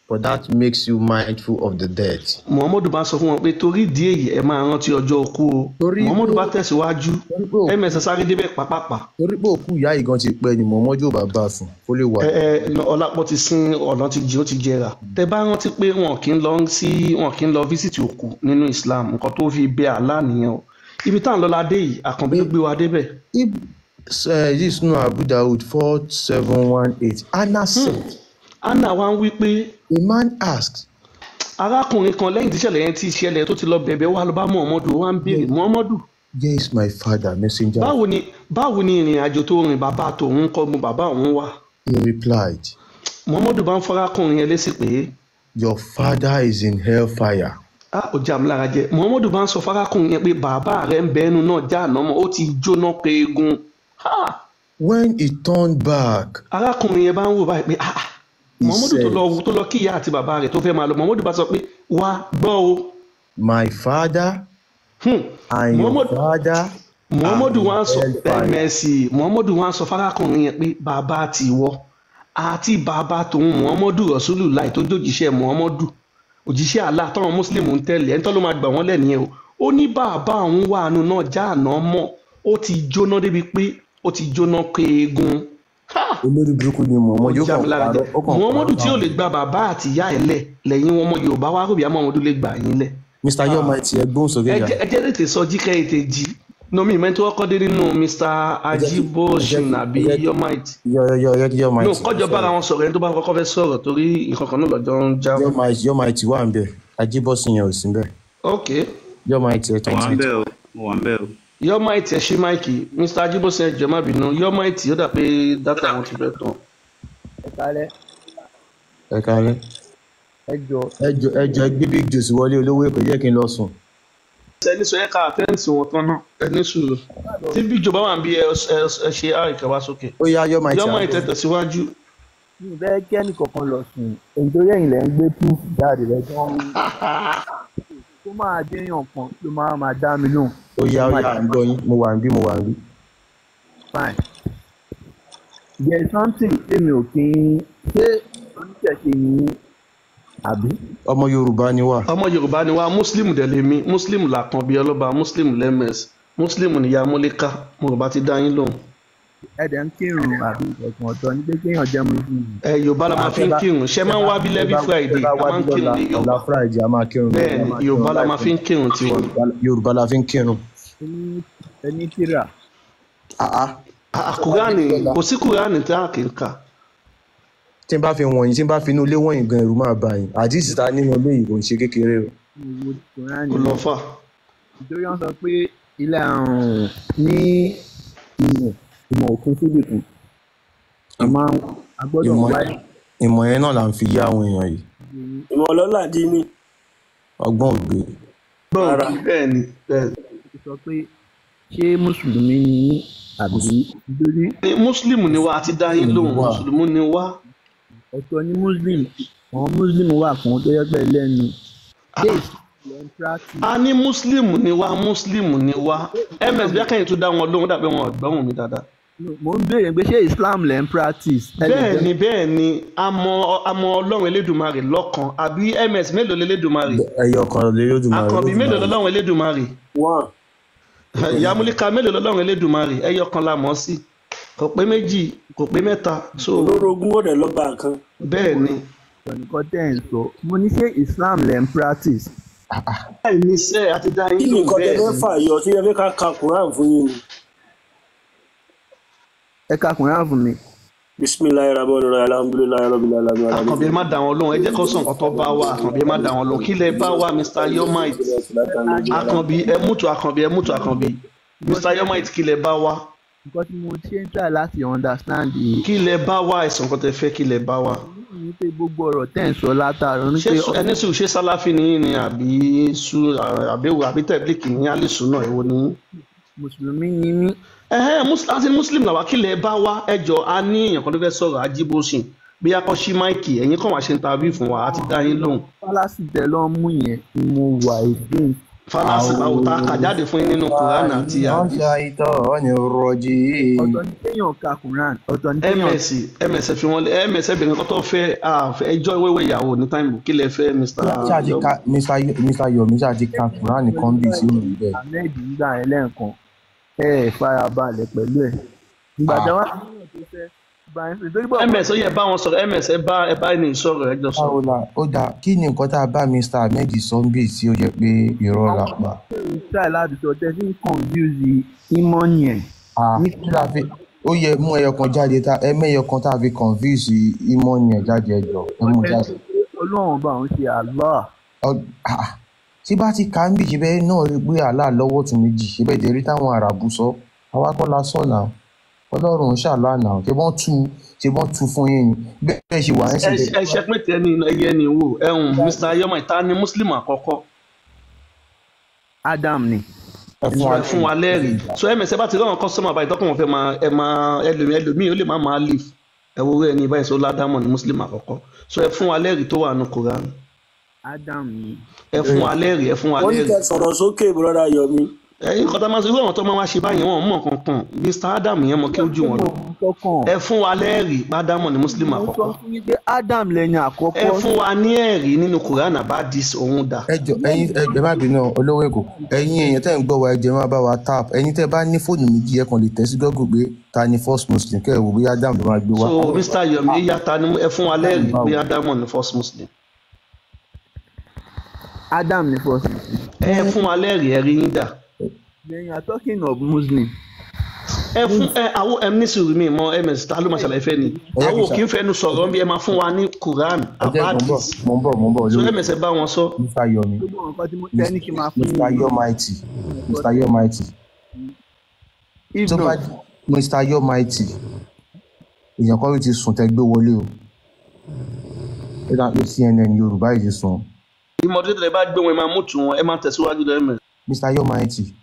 for that makes you mindful of the death. Muhammadu bá sọ fún wọn pé torí ìdí èyí ẹ máa rántí ọjọ́ òkú o. Torí Muhammadu pé bá tẹ̀síwájú, torí pé òkú ms sáré débẹ̀ pàápàá. torí pé òkú ìyá yìí gan ti pẹ́ ni Muhammadu ò bá bá a sùn kó lè wà. Ẹ ẹ Ọlápọ̀ ti sin ọ̀nà ti jìn, ó ti jẹrà. Tẹ bá rántí pé wọn kì í lọ sí, wọn kì í lọ físìtì òkú nínú Islam, nǹkan tó fi bẹ Allah nìyẹn o. Ibi tá à ń lọ la dé yìí, Àkànbí ló gbé wa débẹ̀. If this no Abu Dawud 4718. Anna said, Anna wa ń wí pé a man asked, arákùnrin kan lẹ́yìn tíṣẹ̀lẹ̀ yẹn ti ṣẹlẹ̀ tó ti lọ bẹ̀bẹ̀ wá lọ bá Muhammadu, wá ń béèrè, Muhammadu, Here is my father, messenger of báwo ni ìrìn àjò tó rìn, bàbá tòun kọ́ mu bàbá òun wá. He replied, Muhammadu bá ń fọ́rákùnrin yẹn lésì pé Your father is in hellfire. A ò já mi lára jẹ. Muhammadu bá ń sọ fárákùnrin yẹn pé bàbá rẹ ń bẹnu náà já àná mọ́, ó ti jóná pé egun. When he turned back, Arákùnrin yẹn bá ń wò báyìí pé he Muhammadu tó said, lọ, tó lọ kí ìyá àti bàbá rẹ̀ tó fẹ́ máa lọ, Muhammadu bá sọ pé wá gbọ́ o. My father and your father are Muhammadu in wá ń sọ hellfire. Mẹsì, Muhammadu wá ń sọ fárákùnrin yẹn pé bàbá tiwọ àti bàbá tòun Muhammadu Rasulullah tó jòjìṣẹ́ Muhammadu, òjíṣẹ́ Allah táwọn Muslim ń tẹ̀lé, ẹni tó ló máa gbà wọ́n lẹ̀ nìyẹn o. Ó ní bàbá òun wà nù náà já àná mọ́, ó ti jóná débi pé ó ti jóná kéegun. Olórí burúkú ni Muhammadu, ó Ó já kàn mi lára jẹ. parọ́, ó kàn Muhammadu parọ́ tí ò báwọn. lè gba bàbá àti ìyá ẹ̀ lẹ̀ lẹ́yìn wọn, ọmọ Yorùbá wá rò bí Muhammadu lè gbà yín lẹ̀. Mr. Yomighty, ẹ gbóhùn sókè Ẹ jà. jẹ́, ẹ jẹ́ tètè sọ jí kẹ́ ètè jí. No, mi ìmọ̀ tó kọ́kọ́ dé nínú Mr. Ajibosin àbí Yomite. Yomite. No, kọjọ bára wọn sọ̀rọ̀, ẹni tó bá kọ́kọ́ fẹ́ sọ̀rọ̀ torí nǹkan kan náà lọ́jọ́ ń já. Yomite wà ń bẹ̀, Ajibosin yẹn ò sí ń bẹ̀. Ok. Yomite ẹ̀ Mo wà ń bẹ̀ o, mo wà ń bẹ̀ o. Yomite ẹ ṣí máìkì, Mr. Ajibosin ẹ jọ̀ọ́ má bínú, Yomite ó dà pé dátà wọn ti fẹ́ tán. Ẹ kálẹ́. Ẹ kálẹ́. Ẹ jọ. Ẹ jọ ẹ jọ, ẹ gbé Big Juice wọlé, olówó èkó, jẹ́ kí n lọ sùn. Ẹni sọ yẹ ká àtẹ́ǹtì wọn tán náà, ẹni sùúrù tí bí ìjọba wà ń bí ẹ ṣe àìkà wá sókè. Ó yá, Yomite. Yomite ẹ tẹ̀síwájú. Mi ò fẹ́ kí ẹnì kankan lọ sùn, nítorí ẹ̀yin lẹ́ ń gbé proof jáde lẹ́jọ́ ń kó máa déyàn kan ló máa máa dá mi lóhùn. Ó yá, ó yá, à ń gbọ́ yín, mo wà ń bí, mo wà ń bí. Fine. There is something tèmi ò kí ń ṣé oníṣẹ̀ṣe ni àbí? Ọmọ Yorùbá ni wá. Ọmọ Yorùbá ni wá, Muslim dẹ̀ lèmi, Muslim làkànbí ọlọ́ba, Muslim lẹ́mẹ̀s, Muslim nìyá Mólíkà, mo rò bá ti dá yín lóhùn. Ẹ dẹ̀ ń kírun àbí ìkọ̀kan ọ̀tọ̀ ní pé kéèyàn jẹ́ Muslim. Ẹ Yorùbá la máa fi ń kírun, ṣé máa ń wá bí lẹ́bí Friday, a máa ń kírun ní Yorùbá. Ọ̀la Friday a máa kírun. Bẹ́ẹ̀ ni, Yorùbá la máa fi ń kírun tiwa. Yorùbá la fi ń kírun. Ẹni tíra. Kùránì, kò sí Kùránì tí a kì í kà. Tí n bá fi wọ̀nyí, tí n bá fi inú ilé wọ̀nyí gan, ẹ̀rù máa bà yín. Àdìsí ta nínú ilé yìí kò ń ṣe kékeré o. Kò lọ fà. Nítorí wọ́n sọ pé ilé àrùn ní ìmọ̀ òkun síbì kan. A máa a gbọ́dọ̀ wá. Ìmọ̀ yẹn náà là ń fi yá àwọn èèyàn yìí. Ìmọ̀ ọlọ́lá dín ní. Ọgbọ́n ògbé. Bẹ́ẹ̀ ni, bẹ́ẹ̀ ni. Sọ pé ṣé Mùsùlùmí ni yín àbí nítorí. Mùsùlùmí ni wá, àti dá yín lóhùn, Mùsùlùmí ni wá. Ọ̀tọ̀ ni Muslim, àwọn Muslim wà kan tó yẹ pé lẹ́nu. A ní Muslim ni wá, Muslim ni wá. Ms bí akẹ́yìn tó dá wọn lóhùn dàbí wọn ọ̀gbọ́n mi dáadáa. Mo ń béèrè pé ṣé Islam lẹ́ ń practice. Bẹ́ẹ̀ ni, bẹ́ẹ̀ ni, a mọ Ọlọ́run Elédùmarè lọ́kan, àbí ms mélòó l'Elédùmarè? Ẹyọ kan l'Elédùmarè. Àkànbí mélòó l'Ọlọ́run Elédùmarè? Ìyá Múlíkà mélòó l'Ọlọ́run Elédùmarè? Ẹyọ kan la mọ̀ sí, kò pé méjì, kò pé mẹ́ta. Olórogún ò dẹ̀ lọ́ba kan. Bẹ́ẹ̀ ni. Nǹkan tẹ́ ẹ̀ ń sọ, mo ní ṣé Islam lẹ́ ń practice. Bẹ́ẹ̀ ni sẹ́, àti dá yín Kí ni lóhùn nǹkan tẹ bẹ́ẹ̀ fẹ́ ni. fà yọ tí ẹ fẹ́ ká ka Quran fún yín ni? Ẹ ka Quran fún mi. Bisimilayi rahman rahim, alhamdulilayi rabbil alamin. Àkànbí ẹ má dá wọn lóhùn, ẹ jẹ́ kó sọ nǹkan tó bá wà. Àkànbí ẹ má dá wọn lóhùn, kí lẹ bá wà Mr. Yomite? Àkànbí ẹ mútu, Àkànbí ẹ mútu, Àkànbí Mr. Yomite, kí lẹ bá wà? Nǹkan tí mo ṣe ń try láti understand. Kí lẹ bá wà, ẹ̀sùn kan tẹ fẹ́, kí lẹ bá wà? Ní pé gbogbo ọ̀rọ̀ tẹ́ ń sọ látàárọ̀ ní Ṣé pé ẹni sùn, ṣé Sálàfí ni yín ni àbí su àbí àbí tẹ̀blíkì ní Alisu náà, èwo ni yín? Mùsùlùmí ni mí. Àti Muslim làwa, kí lẹ bá wá? Ẹjọ́ a ní èèyàn kan tó fẹ́ sọ̀rọ̀, Ajíbósìn, bí a kọ́ sí máìkì, ẹ̀yin kàn wá ṣe interview fún wa, àti dá yín lóhùn. Fálásì tẹ ló ń mú yẹn ni mo wà against. Fálásì báwo tá a kà jáde fún yín nínú Quran àti àdìs. Ọ̀tọ̀ ni kéèyàn ka Quran, ọ̀tọ̀ ni kéèyàn. ms ms fi wọn lé, ms ẹbìnrin kan tó fẹ́ ẹjọ́ wẹ́wẹ́ ìyàwó ní táìmù, kí lẹ fẹ́ Mr. Ṣáà ti ka Mr. Yomi, ṣáà ti ka Quran kan bí sí òun bẹ́ẹ̀. Ahmed ń gbà ẹ lẹ́ẹ̀kan, ẹ ẹ farabalẹ̀ pẹ̀lú ẹ̀. Ìgbà tí wọ́n ms ó yẹ bá wọn sọ̀rọ̀, ms ẹ bá ẹni sọ̀rọ̀, ẹ jọ sọ̀rọ̀. Báwo la ó dáa, kí ni nǹkan tá a bá Mr. Ahmed sọ ń bì tí ó jẹ́ pé irọ́ la pa? Try láti sọ tẹ́ fi ń confuse ìmọ̀ni ẹ̀. Kí la fi ó yẹ mú ẹyọ kan jáde, tá ẹ mẹ́yọ kan tá a fi confuse ìmọ̀ni ẹ̀ jáde, ẹjọ́ ẹ mú jáde. Ọlọ́run bá òun ṣe Allah. Tí bá ti kà ń bì, ṣe bẹ́ẹ̀ náà rí pé Allah lọ́wọ́ tún méjì, ṣe bẹ́ẹ̀ dẹ̀ rí táwọn àràbù sọ, àwa kọ́ la sọ náà, Ọlọ́run ń ṣàlànà náà, ṣe bọ́n tu fún yín ni bẹ́ẹ̀ ṣe wà ń sìn. Ẹ ṣe pé tẹ ní ẹyẹ ni wò ẹhùn Mr. Yomi, ta ni Muslim àkọ́kọ́? Adam ni. Ẹ fún wa lẹ́rìí. So ms ẹ bá ti rọrùn kọ́sọ́mà báyìí tọkùn wọn fẹ́ máa ẹ máa ẹlòmíì ó lè má máa leave ẹ wo orí ẹni báyìí sọ ládàmọ̀ ni Muslim àkọ́kọ́. So ẹ fún wa lẹ́rìí tó wà nù Quran. Adam ni. Ẹ fún wa lẹ́rìí, ẹ fún wa Wọ́n ní lẹ́rìí. kẹ́ sọ̀rọ̀ sókè, brother Yomi. Ẹ̀yin kan tá máa ń sọ irú àwọn tó máa wá ṣe báyìí, wọn mọ̀ kankan. Mr. Adam yẹn mọ kí ó jù wọn lọ. Ẹ fún wa lẹ́rìí Ádámọ̀ ni Muslim Mo sọ àkọ́kọ́. fún yín pé Adam lẹni àkọ́kọ́. Ẹ fún wa ní ẹ̀rí nínú Quran àbádìs òun dà. Ẹ jọ, ẹ̀yin ẹ má bínú olówó Èkó, ẹ̀yin èèyàn tẹ́ ń gbọ́ wa, ẹ jẹ́ má bá wa tap. Ẹ̀yin tẹ́ bá ní fóònù méjì, ẹ kàn lè tẹ̀ sí Google pé ta ni first Muslim, kẹ́ ẹ wò bóyá Adam ló máa gbé wá. So Mr. Yomi, yàtà ni ẹ fún wa lẹ́rìí pé Ádámọ̀ ni first Muslim. Adam ni first Muslim. Ẹ fún wa lẹ́rìí, ẹ̀rí yín dà. Then you are talking of Muslim. Ẹ fún ẹ àwọn ẹ ní sùúrù, mi mọ ms ta ló máa ṣàlàyé fẹ́ ni. Ẹ jẹ́ kí Àwọn n ò kí ń fẹnu sọ̀rọ̀ bí ẹ máa fún wa ní Quran Ẹ jẹ́ mò ń bọ̀, abadis. mò ń bọ̀, mò ń bọ̀ So lórí ms ẹ bá wọn sọ. Mr. Yomi. Gbogbo nǹkan tí mo tẹ́ ní kí n máa fún Mr. yín. Yomighty, Mr. Yomighty. If Tó bá not, Mr. Yomighty, èèyàn kan ló ti sùn tẹ́ gbé wọlé o. Ó dà pé CNN Yorùbá yìí ti sùn. Ìmọ̀tò tẹ̀lé bá gbé wọn, ẹ máa mú tù wọn, ẹ máa tẹ̀síwájú lọ ms. Mr. Yomighty,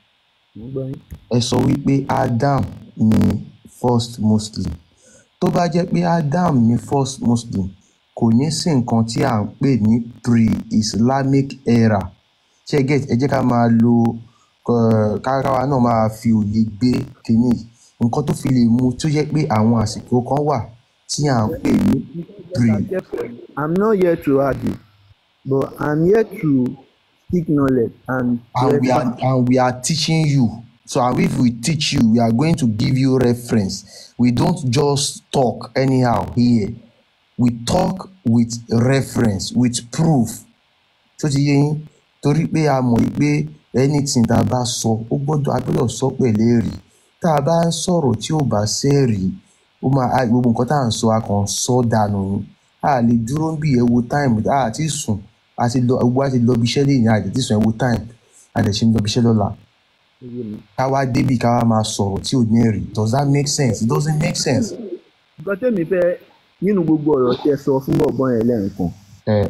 mo ń gbọ́ yín. ẹ sọ wípé Adam ni first Muslim. Tó bá jẹ́ pé Adam ni first Muslim, kò ní sí nǹkan tí à ń pè ní pre-Islamic era. Ṣé ẹ get? Ẹ jẹ́ ká máa lo káráwa náà máa fi òye gbé kínní yìí. Nǹkan tó fi lè mú tó jẹ́ pé àwọn àsìkò kan wà tí à ń pè ní pre. I'm not here to argue, but I'm here to seek knowledge and to And we are expand. and we are teaching you. So and if we teach you, we are going to give you reference. We don't just talk anyhow here. We talk with reference, with proof. Tó ti yé yín? Torí pé a mọ̀ pé anything tá a bá sọ, ó gbọ́dọ̀ a gbọ́dọ̀ sọ pẹ̀lú ẹ̀rí. Tá a bá ń sọ̀rọ̀ tí ò bá sẹ́rìí, ó máa gbogbo nǹkan tá à ń sọ, a kàn ń sọ dànù ni. A lè dúró ń bì, ẹ wo time, a ti sùn, a ti lọ, gbogbo wa ti lọ ibi iṣẹ́ lẹ́yìn, a ti sùn, ẹ wo time, a dẹ̀ ṣe ń lọ ibi iṣẹ́ lọ́la. Ká wá débì ká wá máa sọ̀rọ̀ tí ò ní ẹ̀rí. Does that make sense? It doesn't make sense. Nǹkan tẹ́mi fẹ́ nínú gbogbo ọ̀rọ̀ tí ẹ sọ fún bọ̀bọ́n yẹn lẹ́ẹ̀kan, Ẹ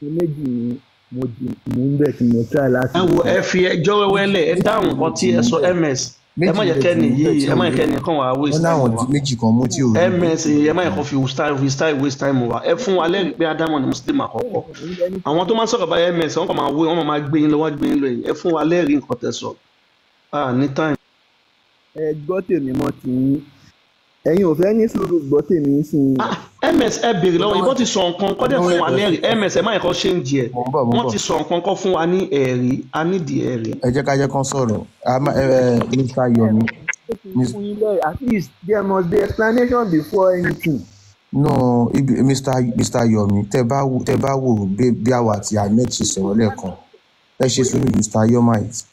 ṣe méjì ni mo di mò ń bẹ̀ tí mo try láti Ẹ wo, ẹ fi ẹjọ́ wẹ́wẹ́ lẹ̀, ẹ dáhùn nǹkan tí ẹ sọ ms. Ẹ Méjì má jẹ́ lè kẹ́ni dì mú bẹ́ẹ̀ yìí tí ẹ ò má jẹ́ rí. kẹ́ni kàn wá Wọ́n waste time láwọn wa. méjì kan mú tí ò rí. Ms ẹ má yẹ kó fi waste time wa. Ẹ fún wa lẹ́rìí pé Ádámù ni Muslim àkọ́kọ́. Àwọn tó máa ń sọ̀rọ̀ báyìí ms, wọ́n kàn máa wé, wọ́n máa gbé yín lọ, wọ́n gbé yín lọ yìí. Ẹ fún wa lẹ́rìí nǹkan tẹ́ sọ. Ah, ní time. Ẹ gbọ́ tèmi mọ́ ti yín, ẹ̀yin ò fẹ́ ní sùúrù gbọ́ tèmi sí i. Ms ẹ béèrè lọ́wọ́ yìí, wọ́n ti sọ nǹkan kọ́ dẹ̀ fún wa lẹ́rìí. Ms ẹ má yẹ kó change ẹ̀. Mò ń bọ̀, mò ń Wọ́n bọ̀. ti sọ nǹkan kọ́ fún wa ní ẹ̀rí, a nídìí ẹ̀rí. Ẹ jẹ́ ká jẹ́ kán sọ̀rọ̀. Ẹ Mr. Yomi. Fún yín lẹ́rìí, at least there must be explanation before anything. No, ibi Mr. Yomi, tẹ́ bá wò bí àwa àti Ahmed ṣe sọ̀rọ̀ lẹ́ẹ̀kan. Ẹ ṣe sùúrù, Mr. Yomite.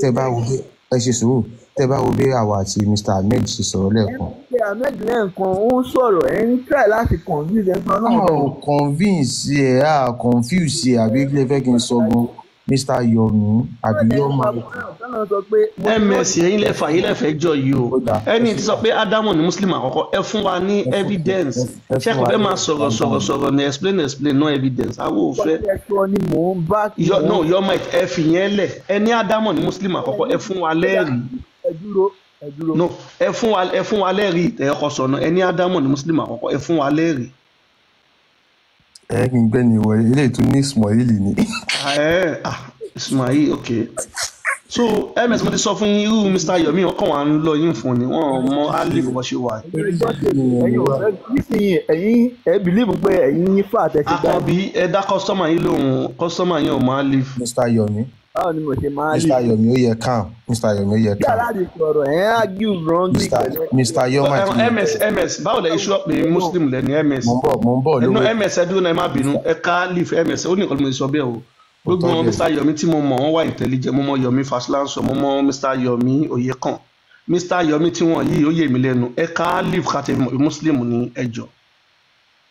Tẹ́ bá wo bí ẹ ṣe sùúrù, tẹ́ bá wo bí àwa àti Mr. Ahmed ṣe sọ̀rọ̀ lẹ́ẹ̀kan. Ṣé Ahmed lẹ́ẹ̀kan ó ń sọ̀rọ̀, ẹ̀ ń try láti convince ẹ̀ kan A náà. ò convince ẹ, a confuse ẹ, àbí kí lẹ fẹ́ kí n sọ gan, Mr. Yomi àbí Yomite. Tọ́lá sọ pé mo ti Ms ẹ̀yin lẹ́fà yìí lẹ́fẹ̀ẹ́ jọ yìí o. Ẹni tí sọ pé Ádámù ni Muslim àkọ́kọ́, ẹ fún wa ní evidence. Ẹ Ṣé fún kò wa fẹ́ ní máa sọ̀rọ̀ sọ̀rọ̀ sọ̀rọ̀ ní explain explain, no evidence, àwọn ò fẹ́. Ẹ sọ ni mò ń bá. Yọ no Yomite, ẹ fi yẹn lẹ̀. Ẹ ní Ádámù ni Muslim àkọ́kọ́, ẹ fún wa lẹ́rìí. Ẹ dúró, ẹ dúró. No, ẹ fún wa lẹ́rìí ẹ kọ sọ̀nà. Ẹ ní Ádámù ni Muslim àkọ́kọ́, ẹ fún wa lẹ́rìí. Ẹ kí n gbẹ́ ni wọlé, eléyìí tún ní Ismaili ni. Ah, Ismail, okay. So ms mo ti sọ fún yín, irú Mr. Yomi, wọn kàn wá ń lọ yín fún ni, wọn mọ alif bó ṣe wà. Ẹ̀yin ò fẹ́ nísìnyí, ẹ̀yin ẹ believe pé ẹ̀yin ní fà tẹ̀sí gbá. Àkànbí, ẹ dá customer yín lóhùn, customer yín ò mọ alif. Mr. Yomi. Báwo ni mo ṣe máa Mr. Yomi, ó yẹ calm. Mr. Yomi, ó yẹ bí calm. aláàdì sọ̀rọ̀ ẹ̀ ń argue wrongly Mr. pẹ̀lú. Mr. Yomite. Ms báwo lẹ iṣu pé Muslim lẹ ní ms? Mò ń bọ̀, mò ń bọ̀ Ẹnu lórí. ms, ẹ dúró náà, ẹ má bínú, ẹ ká leaf ms, ó ní nǹkan tí mo sọ bẹ́ẹ̀ o. Gbogbo wọn, Mr. Yomi tí mo mọ̀, wọ́n wà intelligent. Mo mọ Yomi Fasilanso, mo mọ Mr. Yomi Oyekan. Mr. Yomi tí wọ́n yìí, ó yé mi lẹ́nu. Ẹ ká leaf ká tẹ Muslim ní ẹjọ́.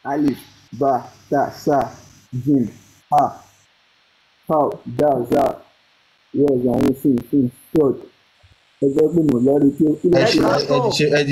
Alif, ba, ta, sa, jim, ha, how, dal, za, rez, àwọn sin, sin, sod. Ẹ gbọ́ pé mo lọ́ọ́ rí kí ó. Ẹ ṣe ẹ ṣe ẹ.